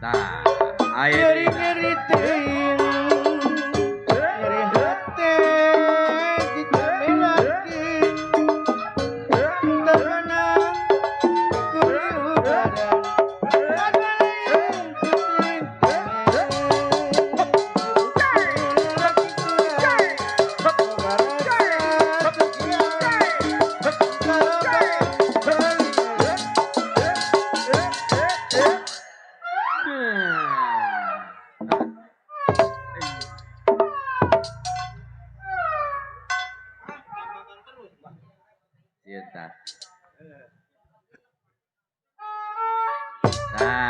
Nah, ayo Ngeri-ngeri ting, ngeri hati kita melakin, terbenam kuri udara, ada yang penting. Cinta. Nah,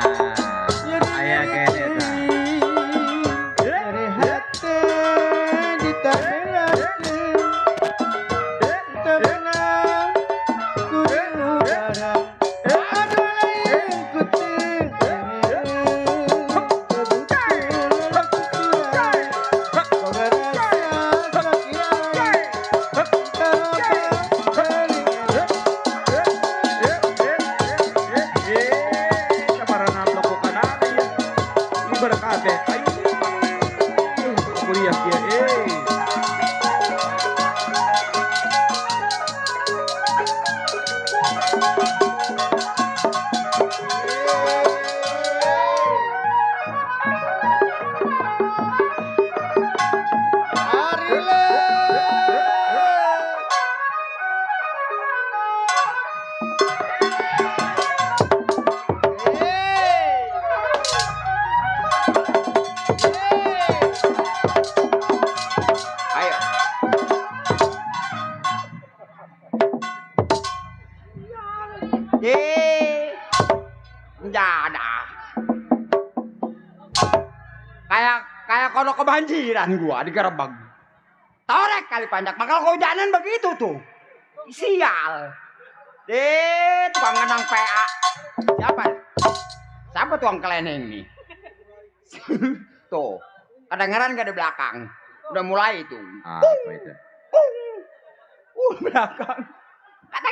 ayah kene dah. Dari hati ditambelakin, terbenam kuri udara, ada yang penting. Mendadak. Kayak kono kebanjiran gua di Gerebek. Torek kali panjang, makanya kehujanan begitu tuh. Sial. Tukang ngenang PA. Siapa? Siapa tukang keleneng nih? Tuh, kedengeran gak di belakang? Udah mulai tuh. Apa itu? Belakang. Kata.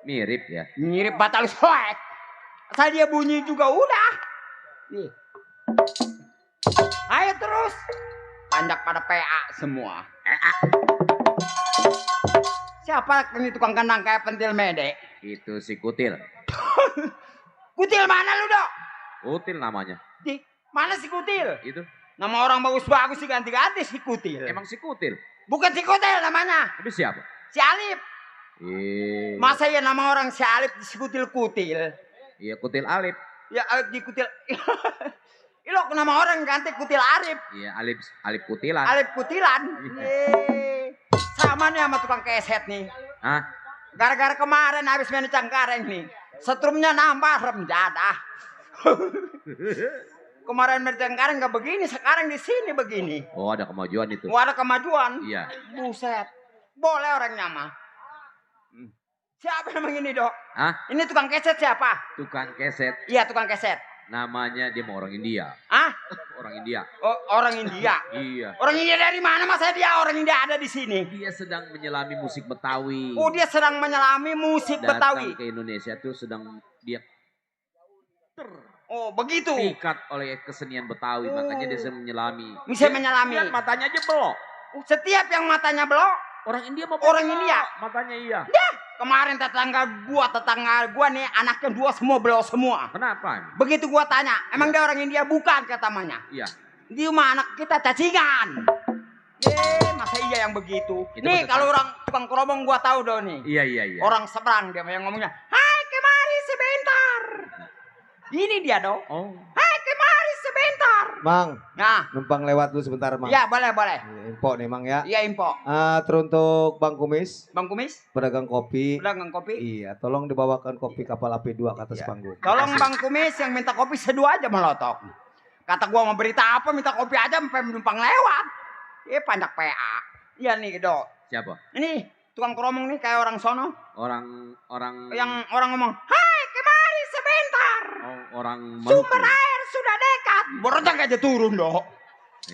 Mirip ya. Mirip batal soek. Asal dia bunyi juga udah. Nih. Ayo terus. Panjak pada PA semua. Siapa ini tukang kenang kayak pentil mede? Itu si Kutil. Kutil mana lu, Dok? Kutil namanya. Di mana si Kutil? Itu. Nama orang bagus-bagus sih ganti-ganti si Kutil. Emang si Kutil. Bukan si Kutil namanya. Tapi siapa? Si Alip. Masa ya nama orang si Alip si Kutil-Kutil? Iya, Kutil Alip. Ya Alip di Kutil. Ilo nama orang ganti Kutil Arif. Iya, Alip Kutilan. Alip Kutilan. Sama nih sama tukang keset nih. Hah? Gara-gara kemarin habis main Cengkareng nih. Setrumnya nambah rem jadah. Kemarin main Cengkareng gak begini, sekarang di sini begini. Oh, ada kemajuan itu. Wah, ada kemajuan. Iya. Buset. Boleh orangnya mah. Siapa emang ini, Dok? Hah? Ini tukang keset siapa? Tukang keset. Iya, tukang keset. Namanya dia mau orang India. Ah? Orang India. Oh, orang India. Iya. Orang India dari mana masa dia orang India ada di sini? Dia sedang menyelami musik Betawi. Oh, dia sedang menyelami musik Betawi. Datang ke Indonesia tuh sedang dia Oh, begitu. pikat oleh kesenian Betawi, makanya dia sedang menyelami. Bisa menyelami. Lihat matanya aja belok. Setiap yang matanya belok, Orang India mau orang India. Matanya iya. Dah, kemarin tetangga gua nih anaknya dua semua belok semua. Kenapa? Begitu gua tanya, emang dia orang India bukan katamanya? Iya. Dia mah anak kita cacingan. Masa iya yang begitu? Itu Nih betul. kalau orang tukang kerobong gua tahu dong nih. Iya. Orang seberang dia yang ngomongnya, "Hai, kemari sebentar." Ini dia dong. Oh. "Hai, kemari sebentar." Mang, Nah, numpang lewat dulu sebentar, Mang. ya boleh. Info nih, Mang ya. Iya info. Teruntuk Bang Kumis, Bang Kumis, pedagang kopi. pedagang kopi. Iya, tolong dibawakan kopi kapal api 2 ke atas panggung. Tolong Bang Kumis yang minta kopi sedua aja melotok. Kata gua mau berita apa minta kopi aja sampai menumpang lewat. Panjak PA. Iya nih, Dok. Siapa? Ini tukang keromong nih kayak orang sono. Orang Yang orang ngomong, "Hai, kemari sebentar. orang Sumber air sudah dekat." Borotang aja turun, Dok.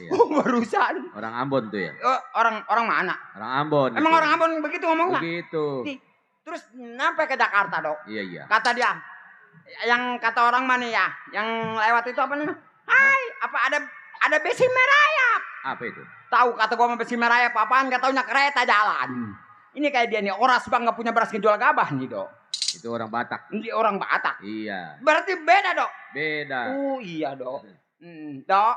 Iya. Barusan. Orang Ambon tuh ya. Orang mana? Orang Ambon. Emang itu. orang Ambon begitu ngomongnya? Begitu. Terus nyampe ke Jakarta, Dok. Iya. Kata dia, yang kata orang mana ya, yang lewat itu apa namanya? Hai, apa ada besi merayap? Apa itu? Tahu kata gua sama besi merayap apaan? Gak taunya kereta jalan. Ini kayak dia nih, oras bang nggak punya beras ngejual gabah nih dok. Itu orang Batak. Ini orang Batak. Iya. Berarti beda dok. Beda. Iya dok. Dok,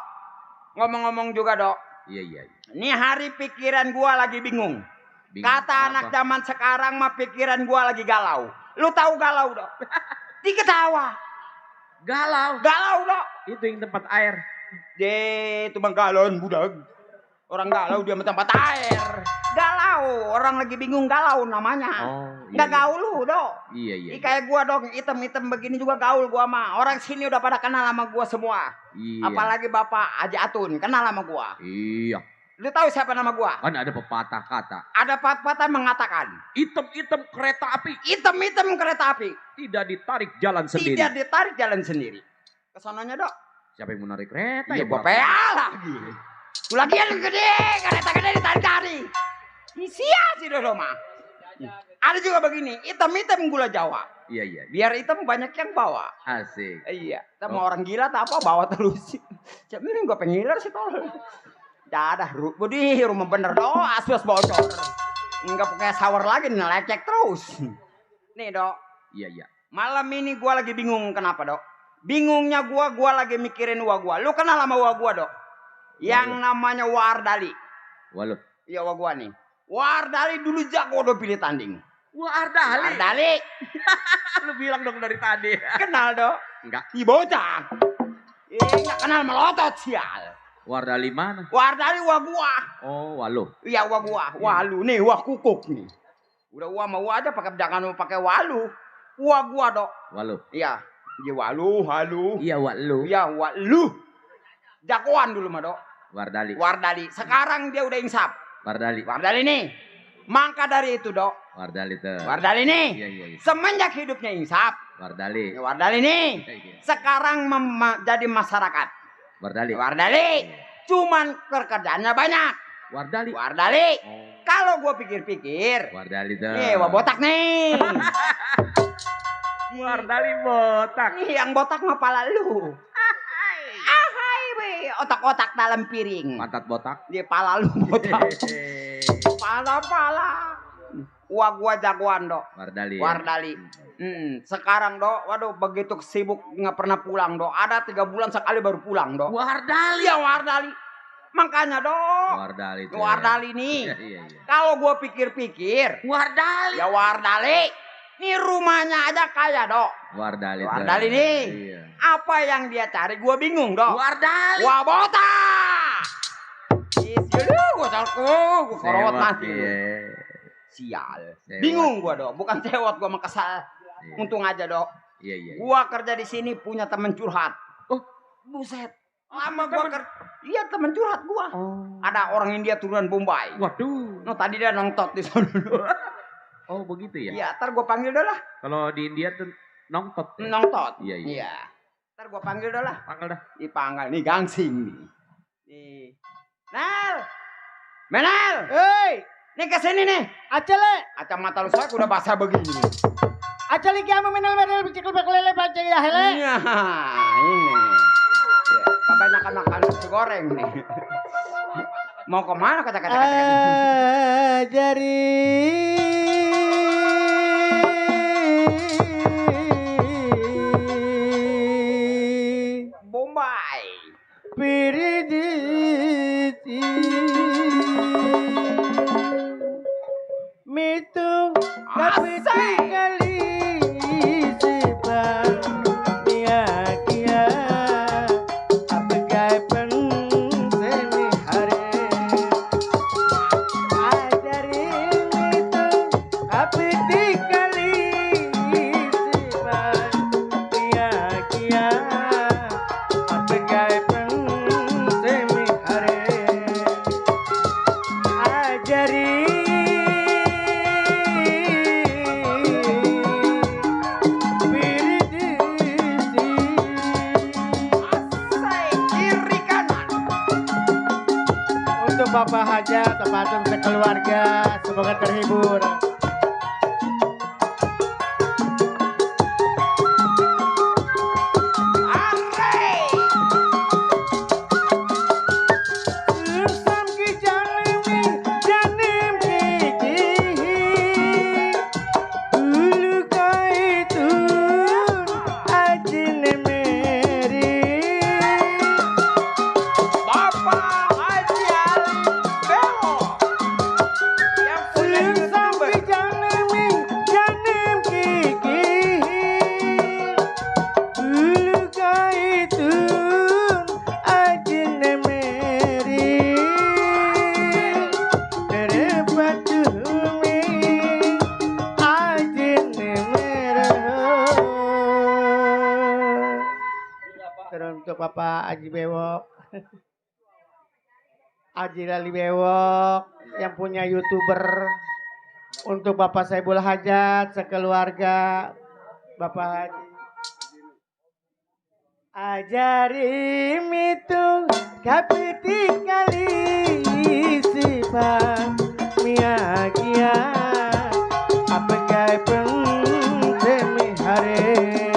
ngomong-ngomong juga dok. Iya. Ini hari pikiran gua lagi bingung. Kata anak zaman sekarang mah pikiran gua lagi galau. Lu tahu galau dok? Diketawa. Galau. Galau dok. Itu yang tempat air. Itu mah galon budak. Orang galau dia sama tempat air. Galau, orang lagi bingung galau namanya. Nggak gaul lu dok. Iya. Kayak gua dong, item-item begini juga gaul gua mah. Orang sini udah pada kenal sama gua semua. Iya. Apalagi Bapak Haji Atun kenal sama gua. Iya. Lu tahu siapa nama gua? Kan ada pepatah kata. Ada pepatah mengatakan, Item-item kereta api item-item kereta api tidak ditarik jalan sendiri. tidak ditarik jalan sendiri. Kesononya dok. Siapa yang menarik kereta? Iya ya, gua Bang? PA lagi. Lagian gede, kereta gede ditarik-tarik. Sia sih dok mah. Ada juga begini, item-item gula Jawa. Iya. Biar item banyak yang bawa. Asik. Iya, sama orang gila tak apa bawa terus. Ini gue pengiler sih tol. Dadah, Budi rumah bener dok, asus bocor. Enggak pakai shower lagi, lecek terus. Nih dok. Iya. Malam ini gue lagi bingung kenapa dok. Bingungnya gue lagi mikirin Wah gua. Lu kenal sama Wah gua dok? Yang namanya Wardali. Waduh. Iya Wah gua nih. Wardali dulu jago udah pilih tanding. Wardali. Lu bilang dong dari tadi. Kenal dok? Enggak. Ih bocah. Enggak kenal melotot sial. Wardali mana? Wardali Wah gua. Oh, walu. Iya Wah gua. Walu nih Wah kukuk nih. Udah Wah mau aja jangan pakai walu. Wah gua dok. Walu. Iya. Iya walu. Iya, walu. Iya walu. Jagoan dulu mah dok. Wardali. Sekarang dia udah insap. Wardali nih. Maka dari itu dok. Wardali nih. Iya. Semenjak hidupnya insap. Wardali nih. Sekarang jadi masyarakat. Wardali. Cuman pekerjaannya banyak. Wardali. Kalau gue pikir-pikir. Wardali tuh. Nih Wah botak nih. Wardali botak. Nih yang botak mah pala lu. Otak-otak dalam piring. Pantat botak. Dia pala lu botak. Pala. Wah gua jagoan dok. Wardali. Sekarang dok, waduh begitu sibuk nggak pernah pulang dok. Ada 3 bulan sekali baru pulang dok. Wardali. Ya Wardali. Makanya dok. Wardali nih. Iya. Kalau gua pikir-pikir. Wardali. Ya Wardali. Ini rumahnya aja kaya dok. Wardali nih. Iya. Apa yang dia cari gua bingung dok. Wardali. Wah botak. Gua korowat nanti. Sial. Bingung gua dok. Bukan sewot gua mah kesal. Untung aja dok. Iya. Gua kerja di sini punya teman curhat. Oh, buset. Lama gua iya teman curhat gua. Oh. Ada orang India turunan Bombay. Waduh. No tadi dia nongtot di sana. Oh begitu ya? Iya, ntar gue panggil dah lah. Kalau di India tuh nongtot. Nongtot. Iya. Ntar gue panggil dah lah. Panggil dah. Dipanggil nih gangsing nih. Nih. Menel. Hei, Nih kesini nih. acele, Kacamata lu saya udah basah begini. acele kiamu menel bicikul bakulele baca ya hele. Iya, ini. Ya, kebanyakan makan nasi goreng nih. Mau kemana kata-kata? Ajari Bombay. Piriditi mitung kapiti kali sebab dia apegai penseni hari ajarin mitung kapiti kali sebab dia apegai penseni hari ajarin Bapak hajat, tempatun sekeluarga, semoga terhibur. untuk Bapak Haji Bewok. Haji Lali Bewok yang punya YouTuber. Untuk Bapak Saibul Hajat sekeluarga. Bapak Haji. Ajari itu kapiti kali sifat miagia apa gay demi hari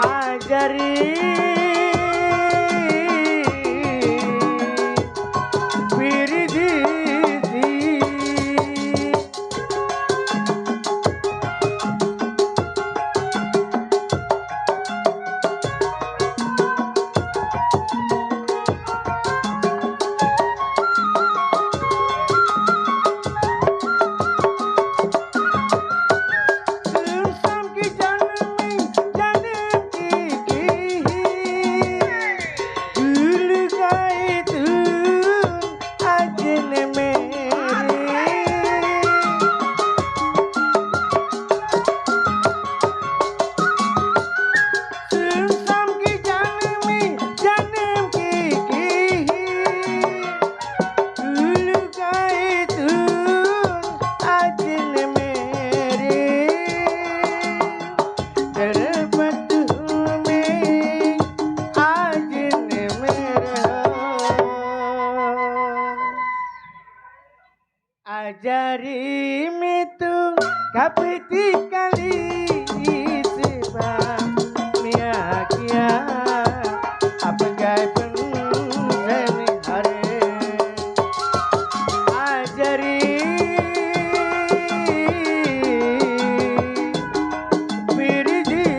ajari wiridisi ajari mitung kapiti kali sifat miakia apa gay demi hari ajari wiridisi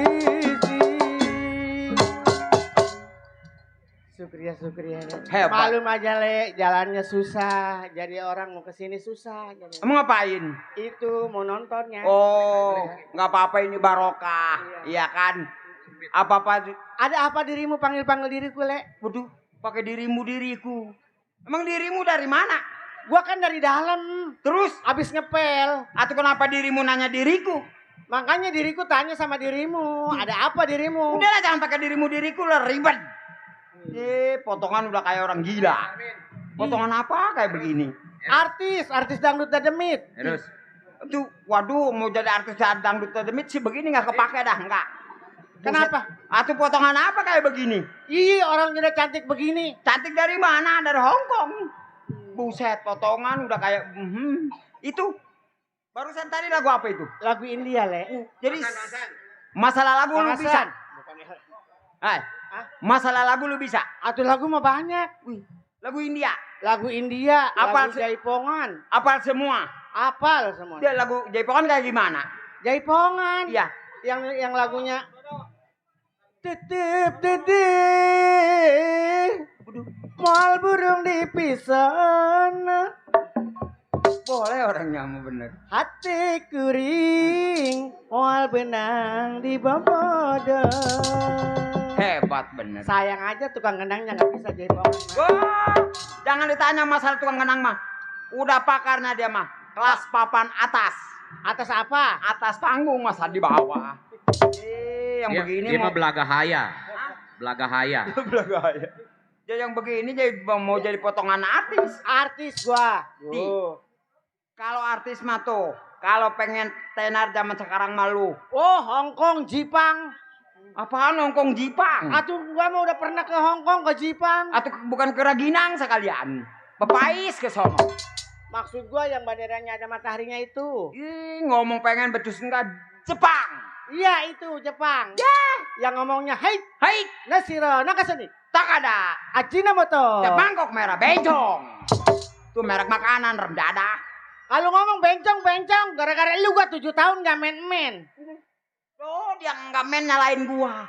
Sukria. Hebat. Malum aja le, jalannya susah. Jadi orang mau kesini susah. Jadi. Emang ngapain? Itu mau nontonnya. Oh, nggak apa-apa ini barokah, iya kan? Apa-apa? Ada apa dirimu panggil diriku le? Waduh, pakai diriku. Emang dirimu dari mana? Gua kan dari dalam. Terus? Abis ngepel. Atau kenapa dirimu nanya diriku? Makanya diriku tanya sama dirimu. Ada apa dirimu? Udahlah jangan pakai diriku lah, ribet. Potongan udah kayak orang gila. Potongan apa kayak begini? Artis dangdut dademit. Terus. Tuh, waduh, mau jadi artis dangdut dademit sih begini nggak kepake dah, enggak. Kenapa? Atau potongan apa kayak begini? Ih, orang udah cantik begini. Cantik dari mana? Dari Hongkong. Buset, potongan udah kayak itu. Barusan tadi lagu apa itu? Lagu India le. Jadi masalah lagu lu bisa. Hai. Masalah lagu lu bisa. Atau lagu mah banyak. Lagu India. Lagu India, Apal lagu Jaipongan. Apal semua. Apal semua. Dia lagu Jaipongan kayak gimana? Jaipongan. Iya. Yang lagunya titip mal burung dipisah. Boleh orangnya mau bener. Hati kuring mal benang di bobodo. Hebat bener. Sayang aja tukang gendangnya nggak bisa Jaipongan. Jangan ditanya masalah tukang genang mah. Udah pakarnya dia mah. Kelas papan atas. Atas apa? Atas panggung masa di bawah. Yang Dia, begini dia mah belagahaya. Belagahaya. Belagahaya. Dia yang begini jadi mau jadi potongan artis. Artis gua. Kalau artis mah tuh, kalau pengen tenar zaman sekarang malu. Oh, Hongkong, Jepang. Apaan Hongkong Jepang? Atuh gua mah udah pernah ke Hongkong, ke Jepang. Atau bukan ke Raginang sekalian. Pepais ke sono. Maksud gua yang banderanya ada mataharinya itu. Ngomong pengen becus enggak Jepang. Iya itu Jepang. Ya. Yang ngomongnya hai Nashiro Nakasuni. Tak ada. Ajinomoto. Mangkok merah bencong. Tuh merek makanan rendada. Kalau ngomong bencong gara-gara lu gua 7 tahun gak main-main. Oh, dia nggak main nyalain gua.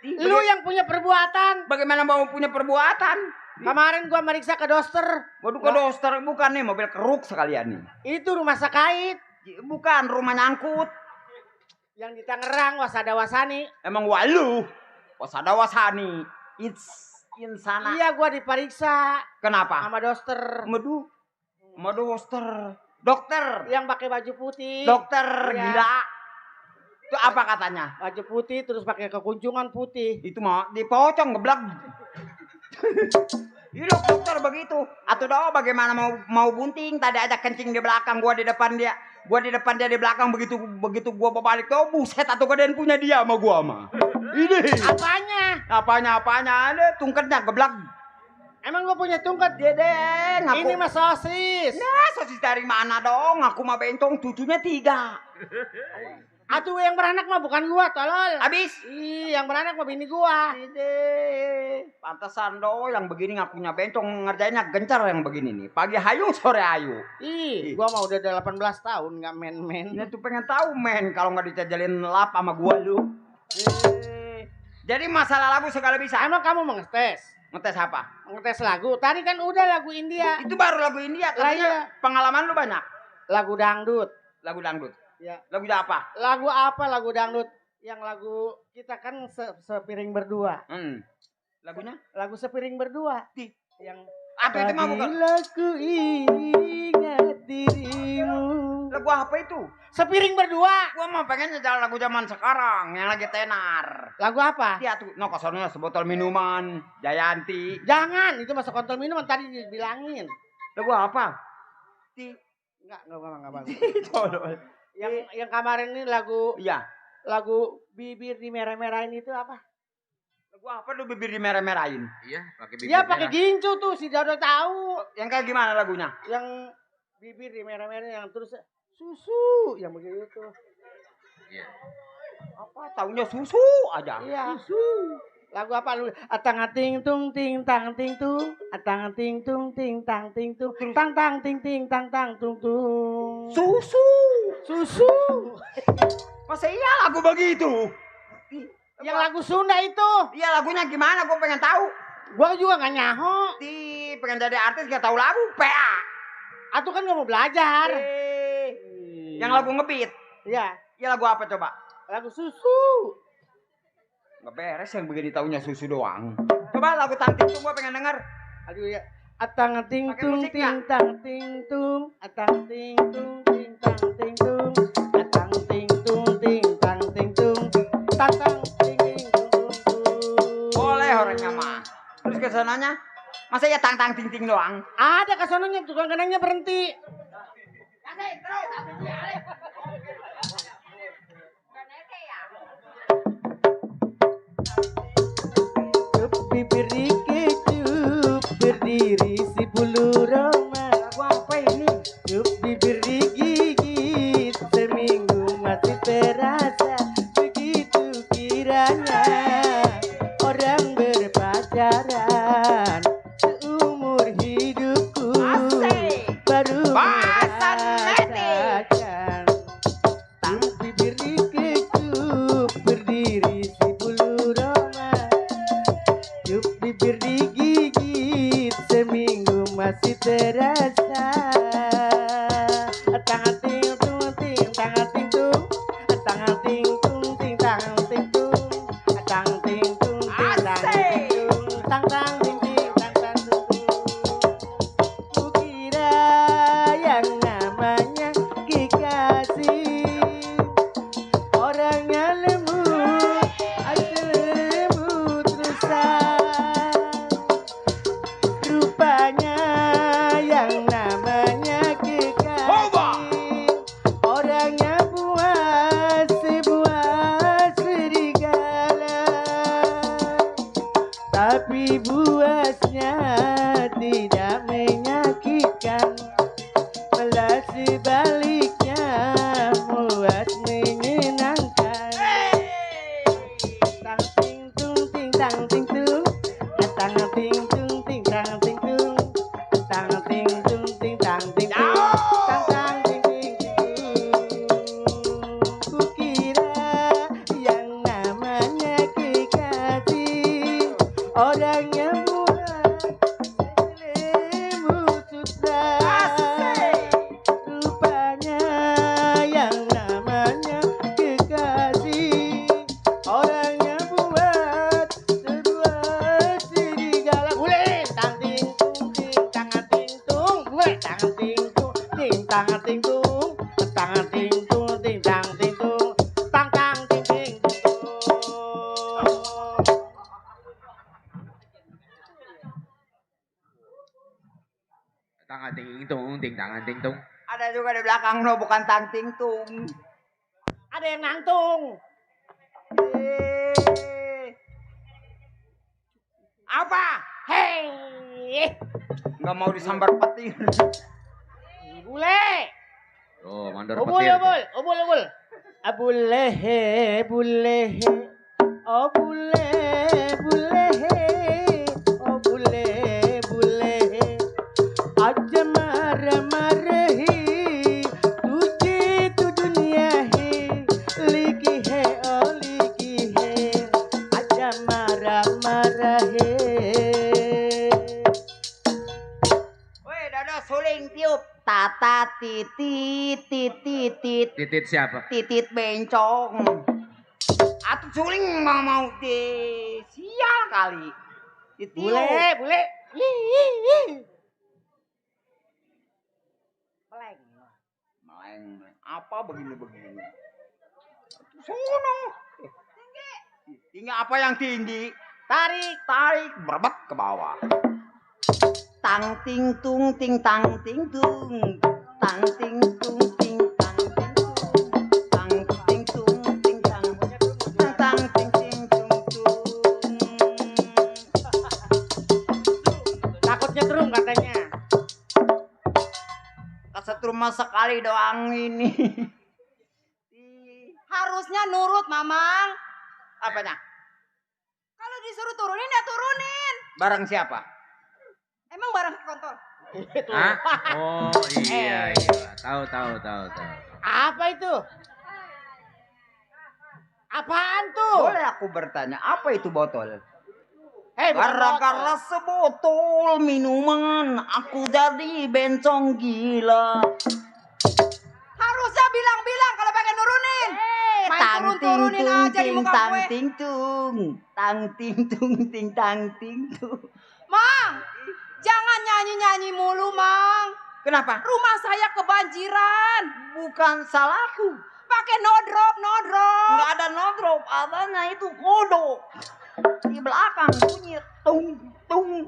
Lu yang punya perbuatan. Bagaimana mau punya perbuatan? Kemarin gua meriksa ke dokter. Waduh, ke dokter bukan nih mobil keruk sekalian nih. Itu rumah sakit. Bukan rumah nyangkut. Yang di Tangerang Wasada Wasani. Emang walu. Wasada Wasani. It's insana. Iya gua diperiksa. Kenapa? Sama dokter. Sama dokter. Dokter. Yang pakai baju putih. Dokter ya. gila. Itu apa katanya? Baju putih terus pakai kekunjungan putih. Itu mau dipocong geblak. Iya dokter begitu. Atau doa bagaimana mau bunting tadi aja kencing di belakang gua di depan dia. Gua di depan dia di belakang begitu gua balik tuh buset atau keadaan punya dia sama gua mah. Ini. Apanya ada tungketnya geblak. Emang gua punya tungkat? Dia deng. Ini mah sosis. Nah, sosis dari mana dong? Aku mah bencong cucunya 3. Atuh yang beranak mah bukan gua, tolol. Habis. Ih, yang beranak mah bini gua. Ide. Pantesan do yang begini ngakunya bencong ngerjainnya gencar yang begini nih. Pagi hayu, sore hayu. Ih, gua mah udah 18 tahun nggak main-main. Ini tuh pengen tahu men kalau nggak dicajalin lap sama gua lu. Jadi masalah lagu segala bisa. Emang kamu mau ngetes? Ngetes apa? Ngetes lagu. Tadi kan udah lagu India. Itu baru lagu India. Lah iya. Pengalaman lu banyak. Lagu dangdut. Lagu dangdut. Ya. Lagu apa? Lagu apa? Lagu dangdut. Yang lagu kita kan sepiring berdua. Lagunya? Lagu sepiring berdua. Yang apa itu mah bukan? Lagu ingat dirimu. Lagu apa itu? Sepiring berdua. Gua mau pengen nyetel lagu zaman sekarang yang lagi tenar. Lagu apa? Dia tuh, no kosornya sebotol minuman, Jayanti. Jangan, itu masuk kontol minuman tadi dibilangin. Lagu apa? Enggak bagus. Yang kemarin ini lagu iya. Lagu bibir di merah-merahin itu apa? Lagu apa lu bibir di merah-merahin? Iya, pakai bibir. Iya, pakai gincu tuh si Dodo tahu. Yang kayak gimana lagunya? Yang bibir di merah-merahin yang terus susu yang begitu. Iya. Apa? Taunya susu aja. Iya. Susu. Lagu apa lu? Atang ting tung ting tang ting tung, atang ting tung ting tang ting tung, tang tang ting ting tang tang tung tung. Susu. Masa iya lagu begitu? Yang lagu Sunda itu. Iya lagunya gimana? Gue pengen tahu. Gua juga nggak nyaho. Pengen jadi artis gak tahu lagu. PA. Atuh kan nggak mau belajar. Yang lagu ngebeat. Iya. Ya lagu apa coba? Lagu susu. Nggak beres yang begini taunya susu doang. Coba lagu Tanting tuh gue pengen denger. Aduh ya. Atang ting Pakai tung musik ting nggak? tang ting tung, atang ting tung ting tang ting tung, atang ting tung ting tang ting tung, tang tang ting ting tung tung. Boleh orangnya mah. Terus kesananya masa ya tang tang ting ting doang? Ada kesononya tukang kenangnya berhenti. Cup bibir dikecup berdiri si bulu roma. Lagu apa ini? Cup bibir digigit seminggu masih terasa begitu kiranya orang berpacaran seumur hidupku baru merasakan. Cup bibir dikecup berdiri si bulu roma. Cup bibir digigit seminggu masih terasa. Tang ting tung ting tang ting tung, tang ting tung ting tang ting tung, tang ting tung ting tang ting tung, tang tang ting ting tang tang tung tung. Kukira yang namanya kekasih orangnya lembut, lembut terusan. Rupanya yang namanya kekasih orangnya buas serigala, tapi buasnya tidak menyakitkan, malah sebaliknya buas menyenangkan. Tang ting tung ting tang ting tung, tang ting tung ting tang ting tung, tang ting tung ting tang ting tung, tang tang ting ting ting tung. Kukira yang namanya kekasih orangnya ting tangan ting tung. Ada juga di belakang lo, bukan tang ting tung. Ada yang nangtung. Apa? Hei. Nggak mau disambar petir. Bule. Oh, mandor Ubul, petir. ubul, ubul, ubul. Abulehe, bulehe. Oh bule, bulehe. Oh bule, bulehe. Aja marah-marahi. Tuji tu dunia he. Liki he, oh liki he. Aja marah-marahi. Woi, Dodo suling tiup. Tata titit titit titit Titit siapa? titit bencong. Atuh suling mau di sial kali. Ditiup. Bule, bule. Peleng. Main apa begini-begini? Sono. Tinggi apa yang tinggi? Tarik berbet ke bawah. Tang ting tung ting tang ting tung. Tang ting tung ting tang ting tung. Tang ting tung ting tang. Tang ting ting tung tung. Takut nyetrum katanya. Kesetrum mah sekali doang ini. Harusnya nurut, Mamang. Apanya? Kalau disuruh turunin ya turunin. Barang siapa? Emang barang kotor. Itu. Hah? Oh iya iya. Tahu. Apa itu? Apaan tuh? Boleh aku bertanya, apa itu botol? Hei, bukan Gara-gara botol. sebotol minuman, aku jadi bencong gila. Harusnya bilang-bilang kalau pengen nurunin. Main turun-turunin aja di muka tang gue. ting tung, tang ting tung ting tang ting tung. Mang, jangan nyanyi-nyanyi mulu, Mang. Kenapa? Rumah saya kebanjiran. Bukan salahku. Pakai no drop. Nggak ada no drop, adanya itu kodok. Di belakang bunyi tung tung.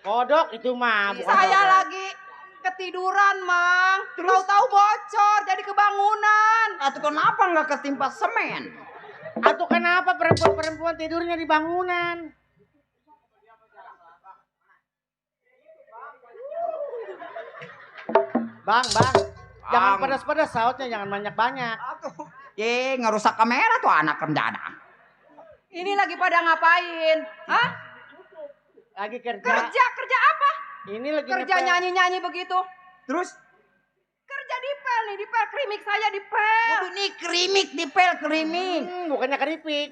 Kodok itu mah. bukan Saya kodok. lagi ketiduran, Mang. Tahu-tahu bocor jadi kebangunan. Atau kenapa nggak ketimpa semen? Atau kenapa perempuan tidurnya di bangunan? Bang. Jangan Bang. pedas-pedas sautnya, jangan banyak-banyak. Atuh, ngerusak kamera tuh anak rencana. Ini lagi pada ngapain? Hah? Lagi kerja. Kerja apa? Ini lagi Kerja ngepel. nyanyi-nyanyi begitu. Terus, Kerja di pel, kerimik saya di pel. waduh nih kerimik dipel kerimik. Bukannya keripik.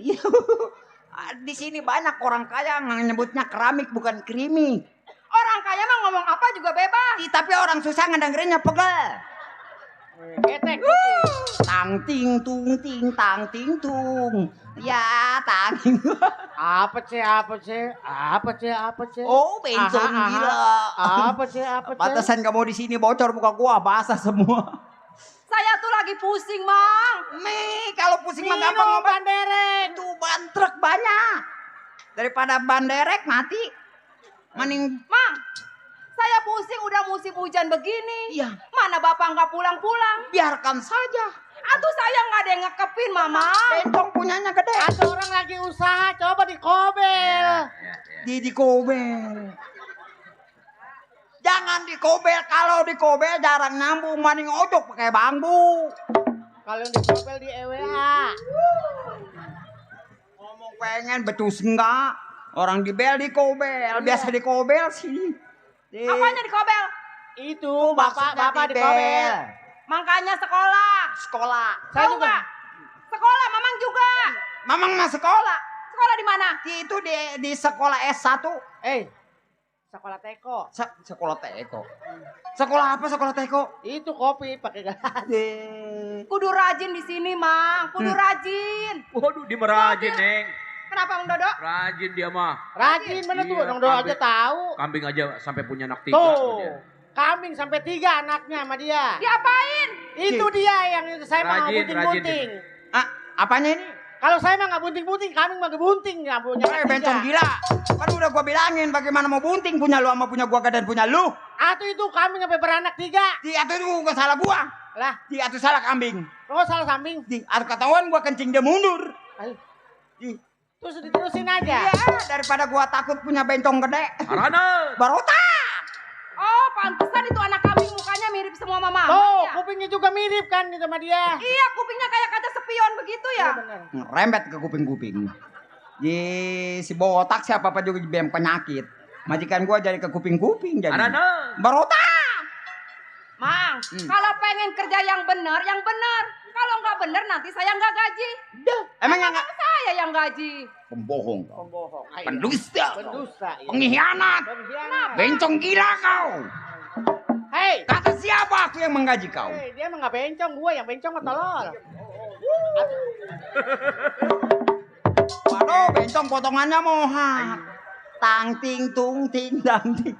Di sini banyak orang kaya yang nyebutnya keramik bukan kerimik. Orang kaya mah ngomong apa juga bebas. Tapi orang susah ngedengerinnya pegel. Ketek. Tang ting tung ting tang ting tung. Ya tang. Apa sih? Oh bencong Aha. gila. Apa sih? Batasan kamu di sini bocor muka gua basah semua. Saya tuh lagi pusing, Mang. Nih kalau pusing mah gampang Minum obat. ban derek. Itu ban truk banyak. Daripada ban derek mati. Mending Mang, saya pusing udah musim hujan begini. iya, Mana Bapak nggak pulang-pulang? biarkan saja. Aduh saya nggak ada yang ngekepin, Mama. Bencong punyanya gede. Ada orang lagi usaha, coba dikobel. Dikobel. Jangan dikobel, kalau dikobel jarang nyambung, mending ojok pakai bambu. Kalau yang dikobel di EWA. Ngomong pengen becus enggak? Orang dikobel, biasa dikobel sih. Apanya dikobel? Itu bapak dikobel. Makanya sekolah. Sekolah. Saya Tahu juga. nggak? Sekolah, Mamang juga. Mamang mah sekolah. Sekolah di mana? Itu di sekolah S1. Sekolah teko. Sekolah teko. Sekolah apa sekolah teko? Itu kopi pakai gelas. Kudu rajin di sini, Mang. Kudu rajin. Waduh, di merajin, Neng. Kenapa, Mang Dodo? Rajin dia mah. Rajin bener tuh, Iya, dong aja kambing. tahu. Kambing aja sampai punya anak 3 Tuh, dia. kambing sampai 3 anaknya sama dia. Diapain? Itu dia yang saya mah nggak Rajin, bunting-bunting. Ah, apanya ini? Kalau saya mah nggak bunting-bunting, kambing mah gebunting nggak punya. Bencong gila. Kan udah gua bilangin bagaimana mau bunting punya lu sama punya gua dan punya lu. Atuh itu kambing sampai beranak 3. Di atuh itu bukan salah gua. Lah, Di atuh salah kambing. oh salah kambing. Di atuh ketahuan gua kencing dia mundur. Ayo, Di, terus diterusin aja. iya, daripada gua takut punya bencong gede. Arana. Barota. Oh, pantesan itu anak kambing mukanya mirip semua mama. Tuh, Ya? kupingnya juga mirip kan sama dia. Iya, kupingnya kayak kaca spion begitu ya. Iya benar. Ngerembet ke kuping-kuping. Di si botak siapa apa juga BM penyakit. Majikan gua jadi ke kuping-kuping jadi. Arana. Barota. Mang, kalau pengen kerja yang benar. Kalau nggak benar nanti saya nggak gaji. Emangnya enggak? Saya yang gaji. Pembohong kau. Pembohong. Ayo. Pendusta. Pendusta. Iya. Pengkhianat. Pengkhianat. Bencong gila kau. Hei, Kata siapa aku yang menggaji kau? hey, dia emang nggak bencong, gua yang bencong mah tolol. Waduh, bencong potongannya moha. Tang ting tung ting dang ting.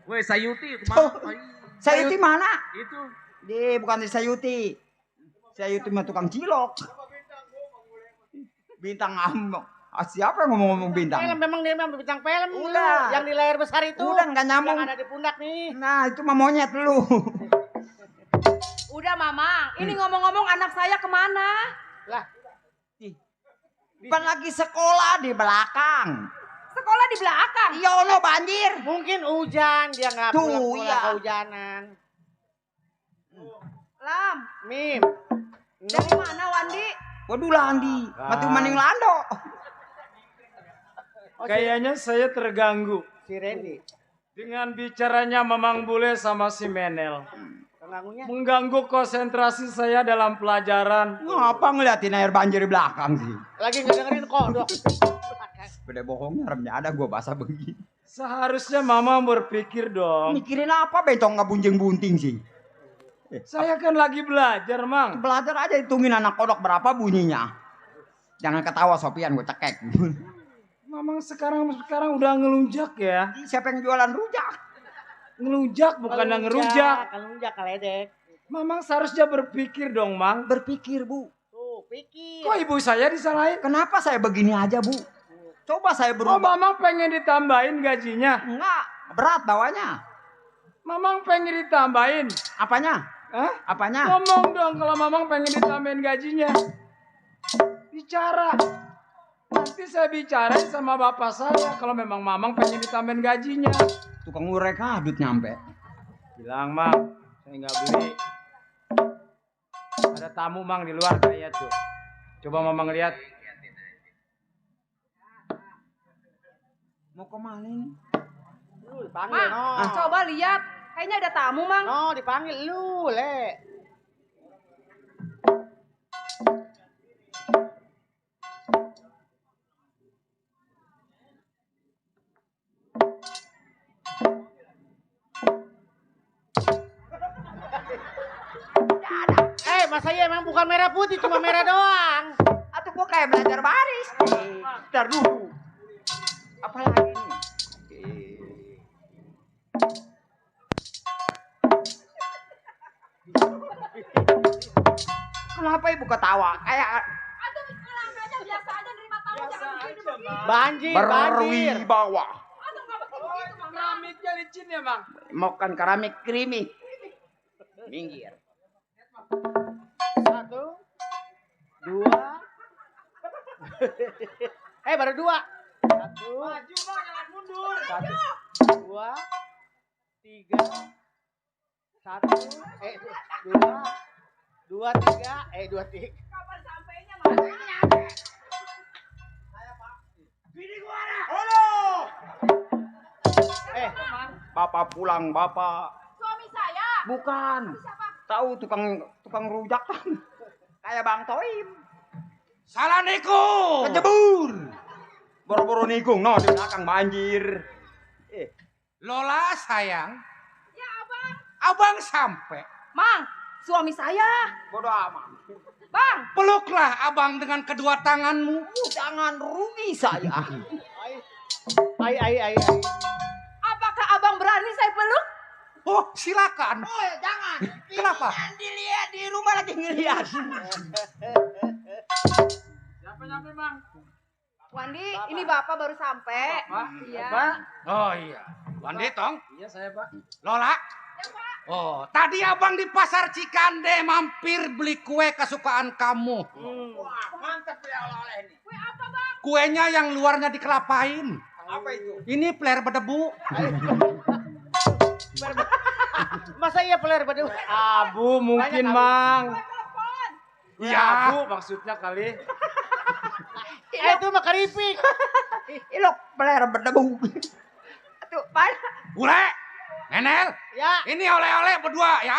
Weh, Sayuti Oh. kemana? Sayuti mana? Itu. Di bukan di Sayuti. Sayuti mah tukang cilok. Bintang amok. Ah, siapa yang ngomong-ngomong Film bintang? memang dia memang bintang film. Udah. Yang di layar besar itu. Udah nggak nyambung. Yang ada di pundak nih. Nah, itu mah monyet lu. Udah Mamang, ini ngomong-ngomong anak saya kemana? Lah, Pan lagi sekolah di belakang. Sekolah di belakang. Iya, ono banjir. mungkin hujan dia nggak Tuh, pulang-pulang iya. kehujanan. Lam, Mim. dari mana Wandi? Waduh, Landi. Mati maning lando. Oh, Kayaknya saya terganggu si Randy. dengan bicaranya Mamang Bule sama si Menel. Pengganggunya. Mengganggu konsentrasi saya dalam pelajaran. Ngapa ngeliatin air banjir di belakang sih? Lagi ngedengerin kodok. Beda bohongnya remnya ada gua basah begini. Seharusnya Mama berpikir dong. Mikirin apa bencong nggak bunting-bunting sih? Saya kan lagi belajar, Mang. Belajar aja hitungin anak kodok berapa bunyinya. Jangan ketawa Sopian gue cekek. Mamang sekarang udah ngelunjak ya. Siapa yang jualan rujak? Ngelunjak bukan yang ngerujak. Ngelunjak kaledek. Mamang seharusnya berpikir dong, Mang. Berpikir bu. Tuh, pikir. Kok ibu saya disalahin? Kenapa saya begini aja bu? Coba saya Oh, berubah. Mamang pengen ditambahin gajinya. Enggak, berat bawanya. Mamang pengen ditambahin. Apanya? Hah? Apanya? Ngomong dong kalau Mamang pengen ditambahin gajinya. Bicara. Nanti saya bicarain sama bapak saya kalau memang Mamang pengen ditambahin gajinya. Tukang urek kadut nyampe. Bilang, Mang, saya nggak beli. Ada tamu, Mang, di luar kayak tuh. Coba Mamang lihat. Mau kemana nih? Lu dipanggil, Mang, no. coba lihat. Kayaknya ada tamu, Mang. No, dipanggil lu, Le. Mas saya emang bukan merah putih, cuma merah doang. Atau gua kayak belajar baris. Ntar dulu. Apa lagi nih? Kenapa ibu ketawa? Kayak Aduh, bilang aja biasa aja nerima tamu jangan begini-begini. Banjir, banjir. berwibawa. Aduh, nggak begitu, Mang. Keramiknya licin ya, Mang. Makan keramik krimi. Minggir. 1, 2. Baru 2. 1. Maju, Mang, jangan mundur. 2, 3, 1, 2, 2, 3, 2, 3. Kapan sampainya, Mang? Bapak pulang, bapak. Suami saya. Bukan. Siapa? Tahu tukang rujak kan? Kayak Bang Toim. Salah nikung. Kejebur. Boro-boro nikung, no di belakang banjir. Lola sayang, Ya, Abang. abang sampai. Mang, suami saya. Bodoh amat. Bang, Peluklah abang dengan kedua tanganmu. Jangan rugi saya. Ai. apakah Abang berani saya peluk? Oh, silakan. Oh, jangan. Kenapa? Dilihat di rumah lagi ngeliat. Siapa nyampe, Mang? Wandi, ini Bapak baru sampai. Iya. Pak? Oh iya. Wandi tong. Iya saya Pak. Lola. Ya, Pak. Oh, tadi abang di pasar Cikande mampir beli kue kesukaan kamu. Wah, mantap ya oleh-oleh ini. Kue apa, Bang? Kuenya yang luarnya dikelapain. Apa itu? Ini player berdebu. Masa iya peler badu? Abu mungkin Mang. Telepon. Iya. Abu maksudnya kali. Itu mah keripik. Ilo peler berdebu. Tuh, Pak. Bule. Nenel. Ya. Ini oleh-oleh berdua ya.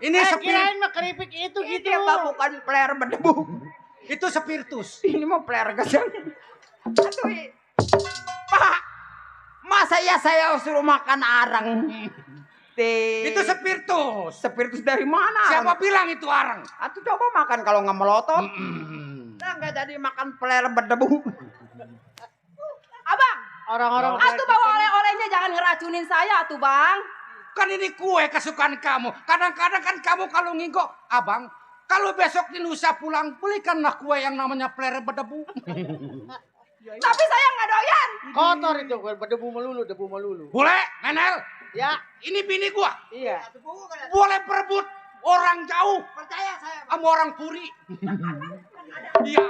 Ini Kirain mah keripik itu gitu. Ini mah bukan peler berdebu. Itu spiritus. Ini mah peler gesang. Aduh, Pak. Masa ya saya suruh makan arang? Itu spiritus. Spiritus dari mana? Siapa bilang itu arang? Atuh coba makan kalau nggak melotot. Mm-mm. Nah, nggak jadi makan peler berdebu. Abang, Orang-orang atuh bawa oleh-olehnya jangan ngeracunin saya atuh, Bang. Kan ini kue kesukaan kamu. Kadang-kadang kan kamu kalau nginggok, abang, kalau besok di Nusa pulang, belikanlah kue yang namanya peler berdebu. Tapi saya nggak doyan. kotor itu, debu melulu. Boleh, Nenel? Ya, Ini bini gua. iya. Boleh perebut orang jauh Percaya saya. sama orang Puri. Iya.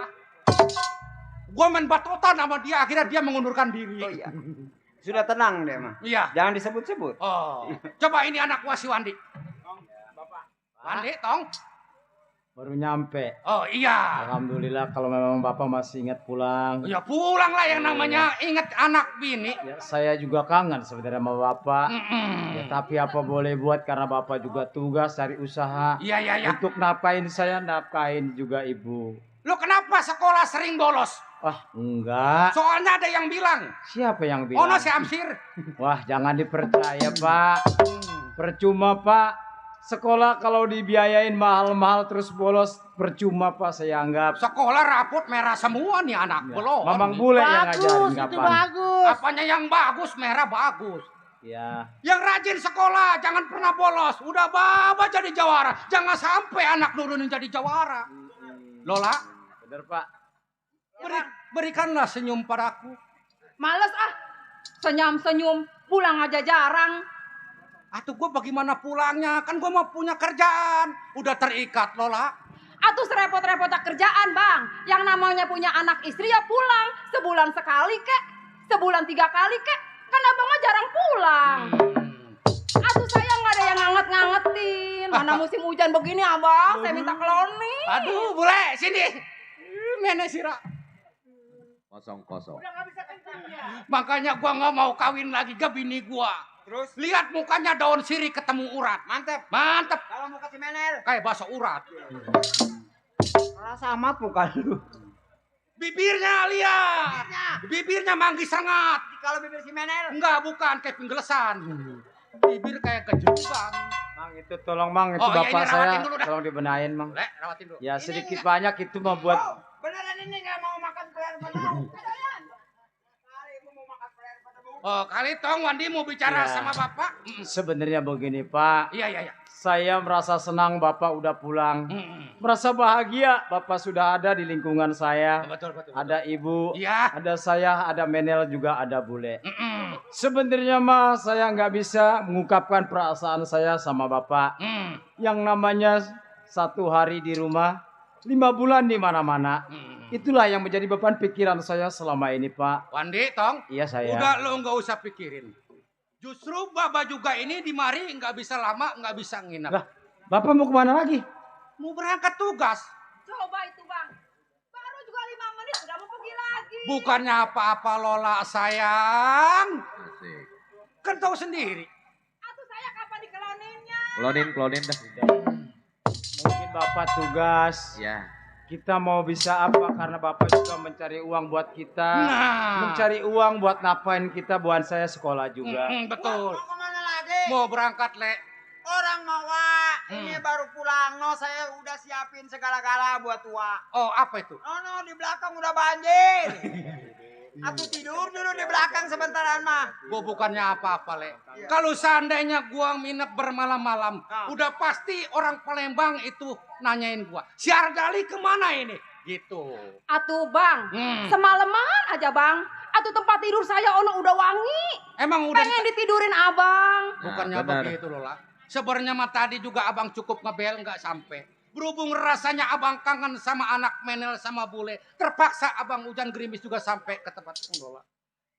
Gua main batotan sama dia, akhirnya dia mengundurkan diri. Oh iya. Sudah tenang deh mah. Iya. Jangan disebut-sebut. Oh. Coba ini anak gua si Wandi. Wandi, tong. Baru nyampe. Oh iya. Alhamdulillah kalau memang Bapak masih ingat pulang. Ya pulang lah yang namanya inget anak bini. Ya, saya juga kangen sebenarnya sama Bapak. Mm-mm. Ya, tapi apa boleh buat karena Bapak juga tugas cari usaha. Iya, iya, iya. Untuk nafkahin saya, nafkahin juga Ibu. Lu kenapa sekolah sering bolos? Wah, enggak. Soalnya ada yang bilang. Siapa yang Oh, no, bilang? si Amsir. Wah, jangan dipercaya, Pak. Percuma, Pak. Sekolah kalau dibiayain mahal-mahal terus bolos, percuma, Pak, saya anggap. Sekolah rapot merah semua nih anak. Belum. Mamang bule yang ngajarin Bagus, itu kapan. bagus. Apanya yang bagus, merah bagus. Ya, Yang rajin sekolah, jangan pernah bolos. Udah Baba jadi jawara. Jangan sampai anak nurunin jadi jawara. Lola, bener, Pak. berikanlah senyum padaku. Males ah. Senyum-senyum, pulang aja jarang. Atuh gue bagaimana pulangnya? Kan gue mau punya kerjaan. Udah terikat, Lola. Atuh serepot-repot kerjaan, Bang. Yang namanya punya anak istri ya pulang. Sebulan sekali kek. Sebulan 3 kali kek. Kan abang mah jarang pulang. Atuh saya nggak ada yang nganget-ngangetin. Mana musim hujan begini, abang. Saya minta keloni. Aduh, boleh. Sini. Nenek Sira. Kosong. Makanya gue gak mau kawin lagi ke bini gue. Terus Lihat mukanya daun sirih ketemu urat. mantep. Mantep. Kalau mau kasih menel, Kayak bakso urat. rasa amat bukan lu. Bibirnya lihat. Bibirnya manggis sangat. Kalau bibir si menel, Enggak, bukan kayak penggelesan. Bibir kayak kejerukan. Mang, itu tolong, Mang. Itu Oh, iya, Bapak ini rawatin saya. dulu dah. Tolong dibenahin, Mang. Lek, rawatin dulu. Ya, sedikit banyak itu mah buat... beneran ini nggak mau makan peler berdebu. Oh, kali tong Wandi mau bicara Iya. sama Bapak? Sebenarnya begini, Pak. Iya. Saya merasa senang Bapak udah pulang. Mm-mm. Merasa bahagia Bapak sudah ada di lingkungan saya. Betul. Ada Ibu, Iya. ada saya, ada Menel juga, ada Bule. Mm-mm. Sebenarnya mah saya nggak bisa mengungkapkan perasaan saya sama Bapak. Mm. Yang namanya 1 hari di rumah, 5 bulan di mana-mana. Mm. Itulah yang menjadi beban pikiran saya selama ini, Pak. Wandi, tong. Iya, saya. Udah lo nggak usah pikirin. Justru Baba juga ini di mari nggak bisa lama, nggak bisa nginep. Lah, Bapak mau kemana lagi? Mau berangkat tugas. Coba itu, Bang. Baru juga 5 menit udah mau pergi lagi. Bukannya apa-apa Lola sayang. Asik. Kan tahu sendiri. Atuh saya kapan dikeloninnya? Klonin dah. Mungkin Bapak tugas. Ya. Kita mau bisa apa karena Bapak juga mencari uang buat kita. Nah. Mencari uang buat napain kita, buat saya sekolah juga. Betul. Mau kemana lagi? Mau berangkat, Le. Orang mau ini baru pulang. No, saya udah siapin segala-gala buat tua. Oh, apa itu? No, di belakang udah banjir. Aku tidur dulu di belakang sebentaran mah. Gua bukannya apa-apa, Le. Kalau seandainya gua nginep bermalam-malam, Nah. udah pasti orang Palembang itu nanyain gua. Si Ardali kemana ini? gitu. Atuh bang, semalaman aja bang. Atuh tempat tidur saya ono udah wangi. Emang udah Pengen ditidurin abang. bukannya benar. begitu Lola. Sebenarnya mah tadi juga abang cukup ngebel nggak sampai. Berhubung rasanya abang kangen sama anak Menel sama bule, terpaksa abang hujan gerimis juga sampai ke tempat Lola.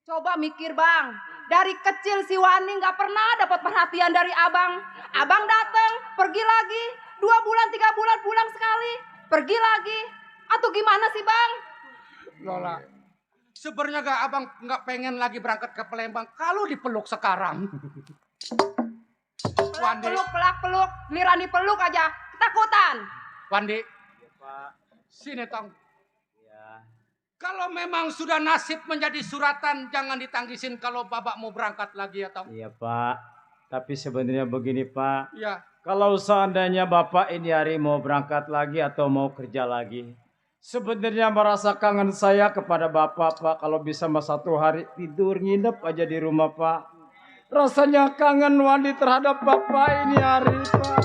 Coba mikir bang, dari kecil si Wani nggak pernah dapat perhatian dari abang. Abang datang, pergi lagi, 2 bulan 3 bulan pulang sekali, pergi lagi. Atau gimana sih bang? Lola, sebenarnya gak abang nggak pengen lagi berangkat ke Palembang kalau dipeluk sekarang. Wandi, Peluk, lirani peluk aja, ketakutan. Wandi, sini tong. Kalau memang sudah nasib menjadi suratan, jangan ditanggisin kalau bapak mau berangkat lagi ya tong. Iya Pak, tapi sebenarnya begini Pak. Ya, Kalau seandainya Bapak ini hari mau berangkat lagi atau mau kerja lagi, sebenarnya merasa kangen saya kepada Bapak Pak. Kalau bisa mas 1 hari tidur nginep aja di rumah Pak. Rasanya kangen Wandi terhadap Bapak ini hari Pak.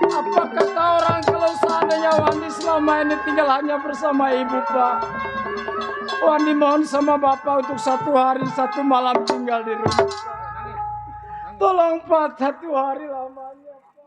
Apa kata orang kalau seandainya Wandi selama ini tinggal hanya bersama ibu Pak. Wandi mohon sama Bapak untuk 1 hari 1 malam tinggal di rumah. Tolong Pak 1 hari lamanya Pak.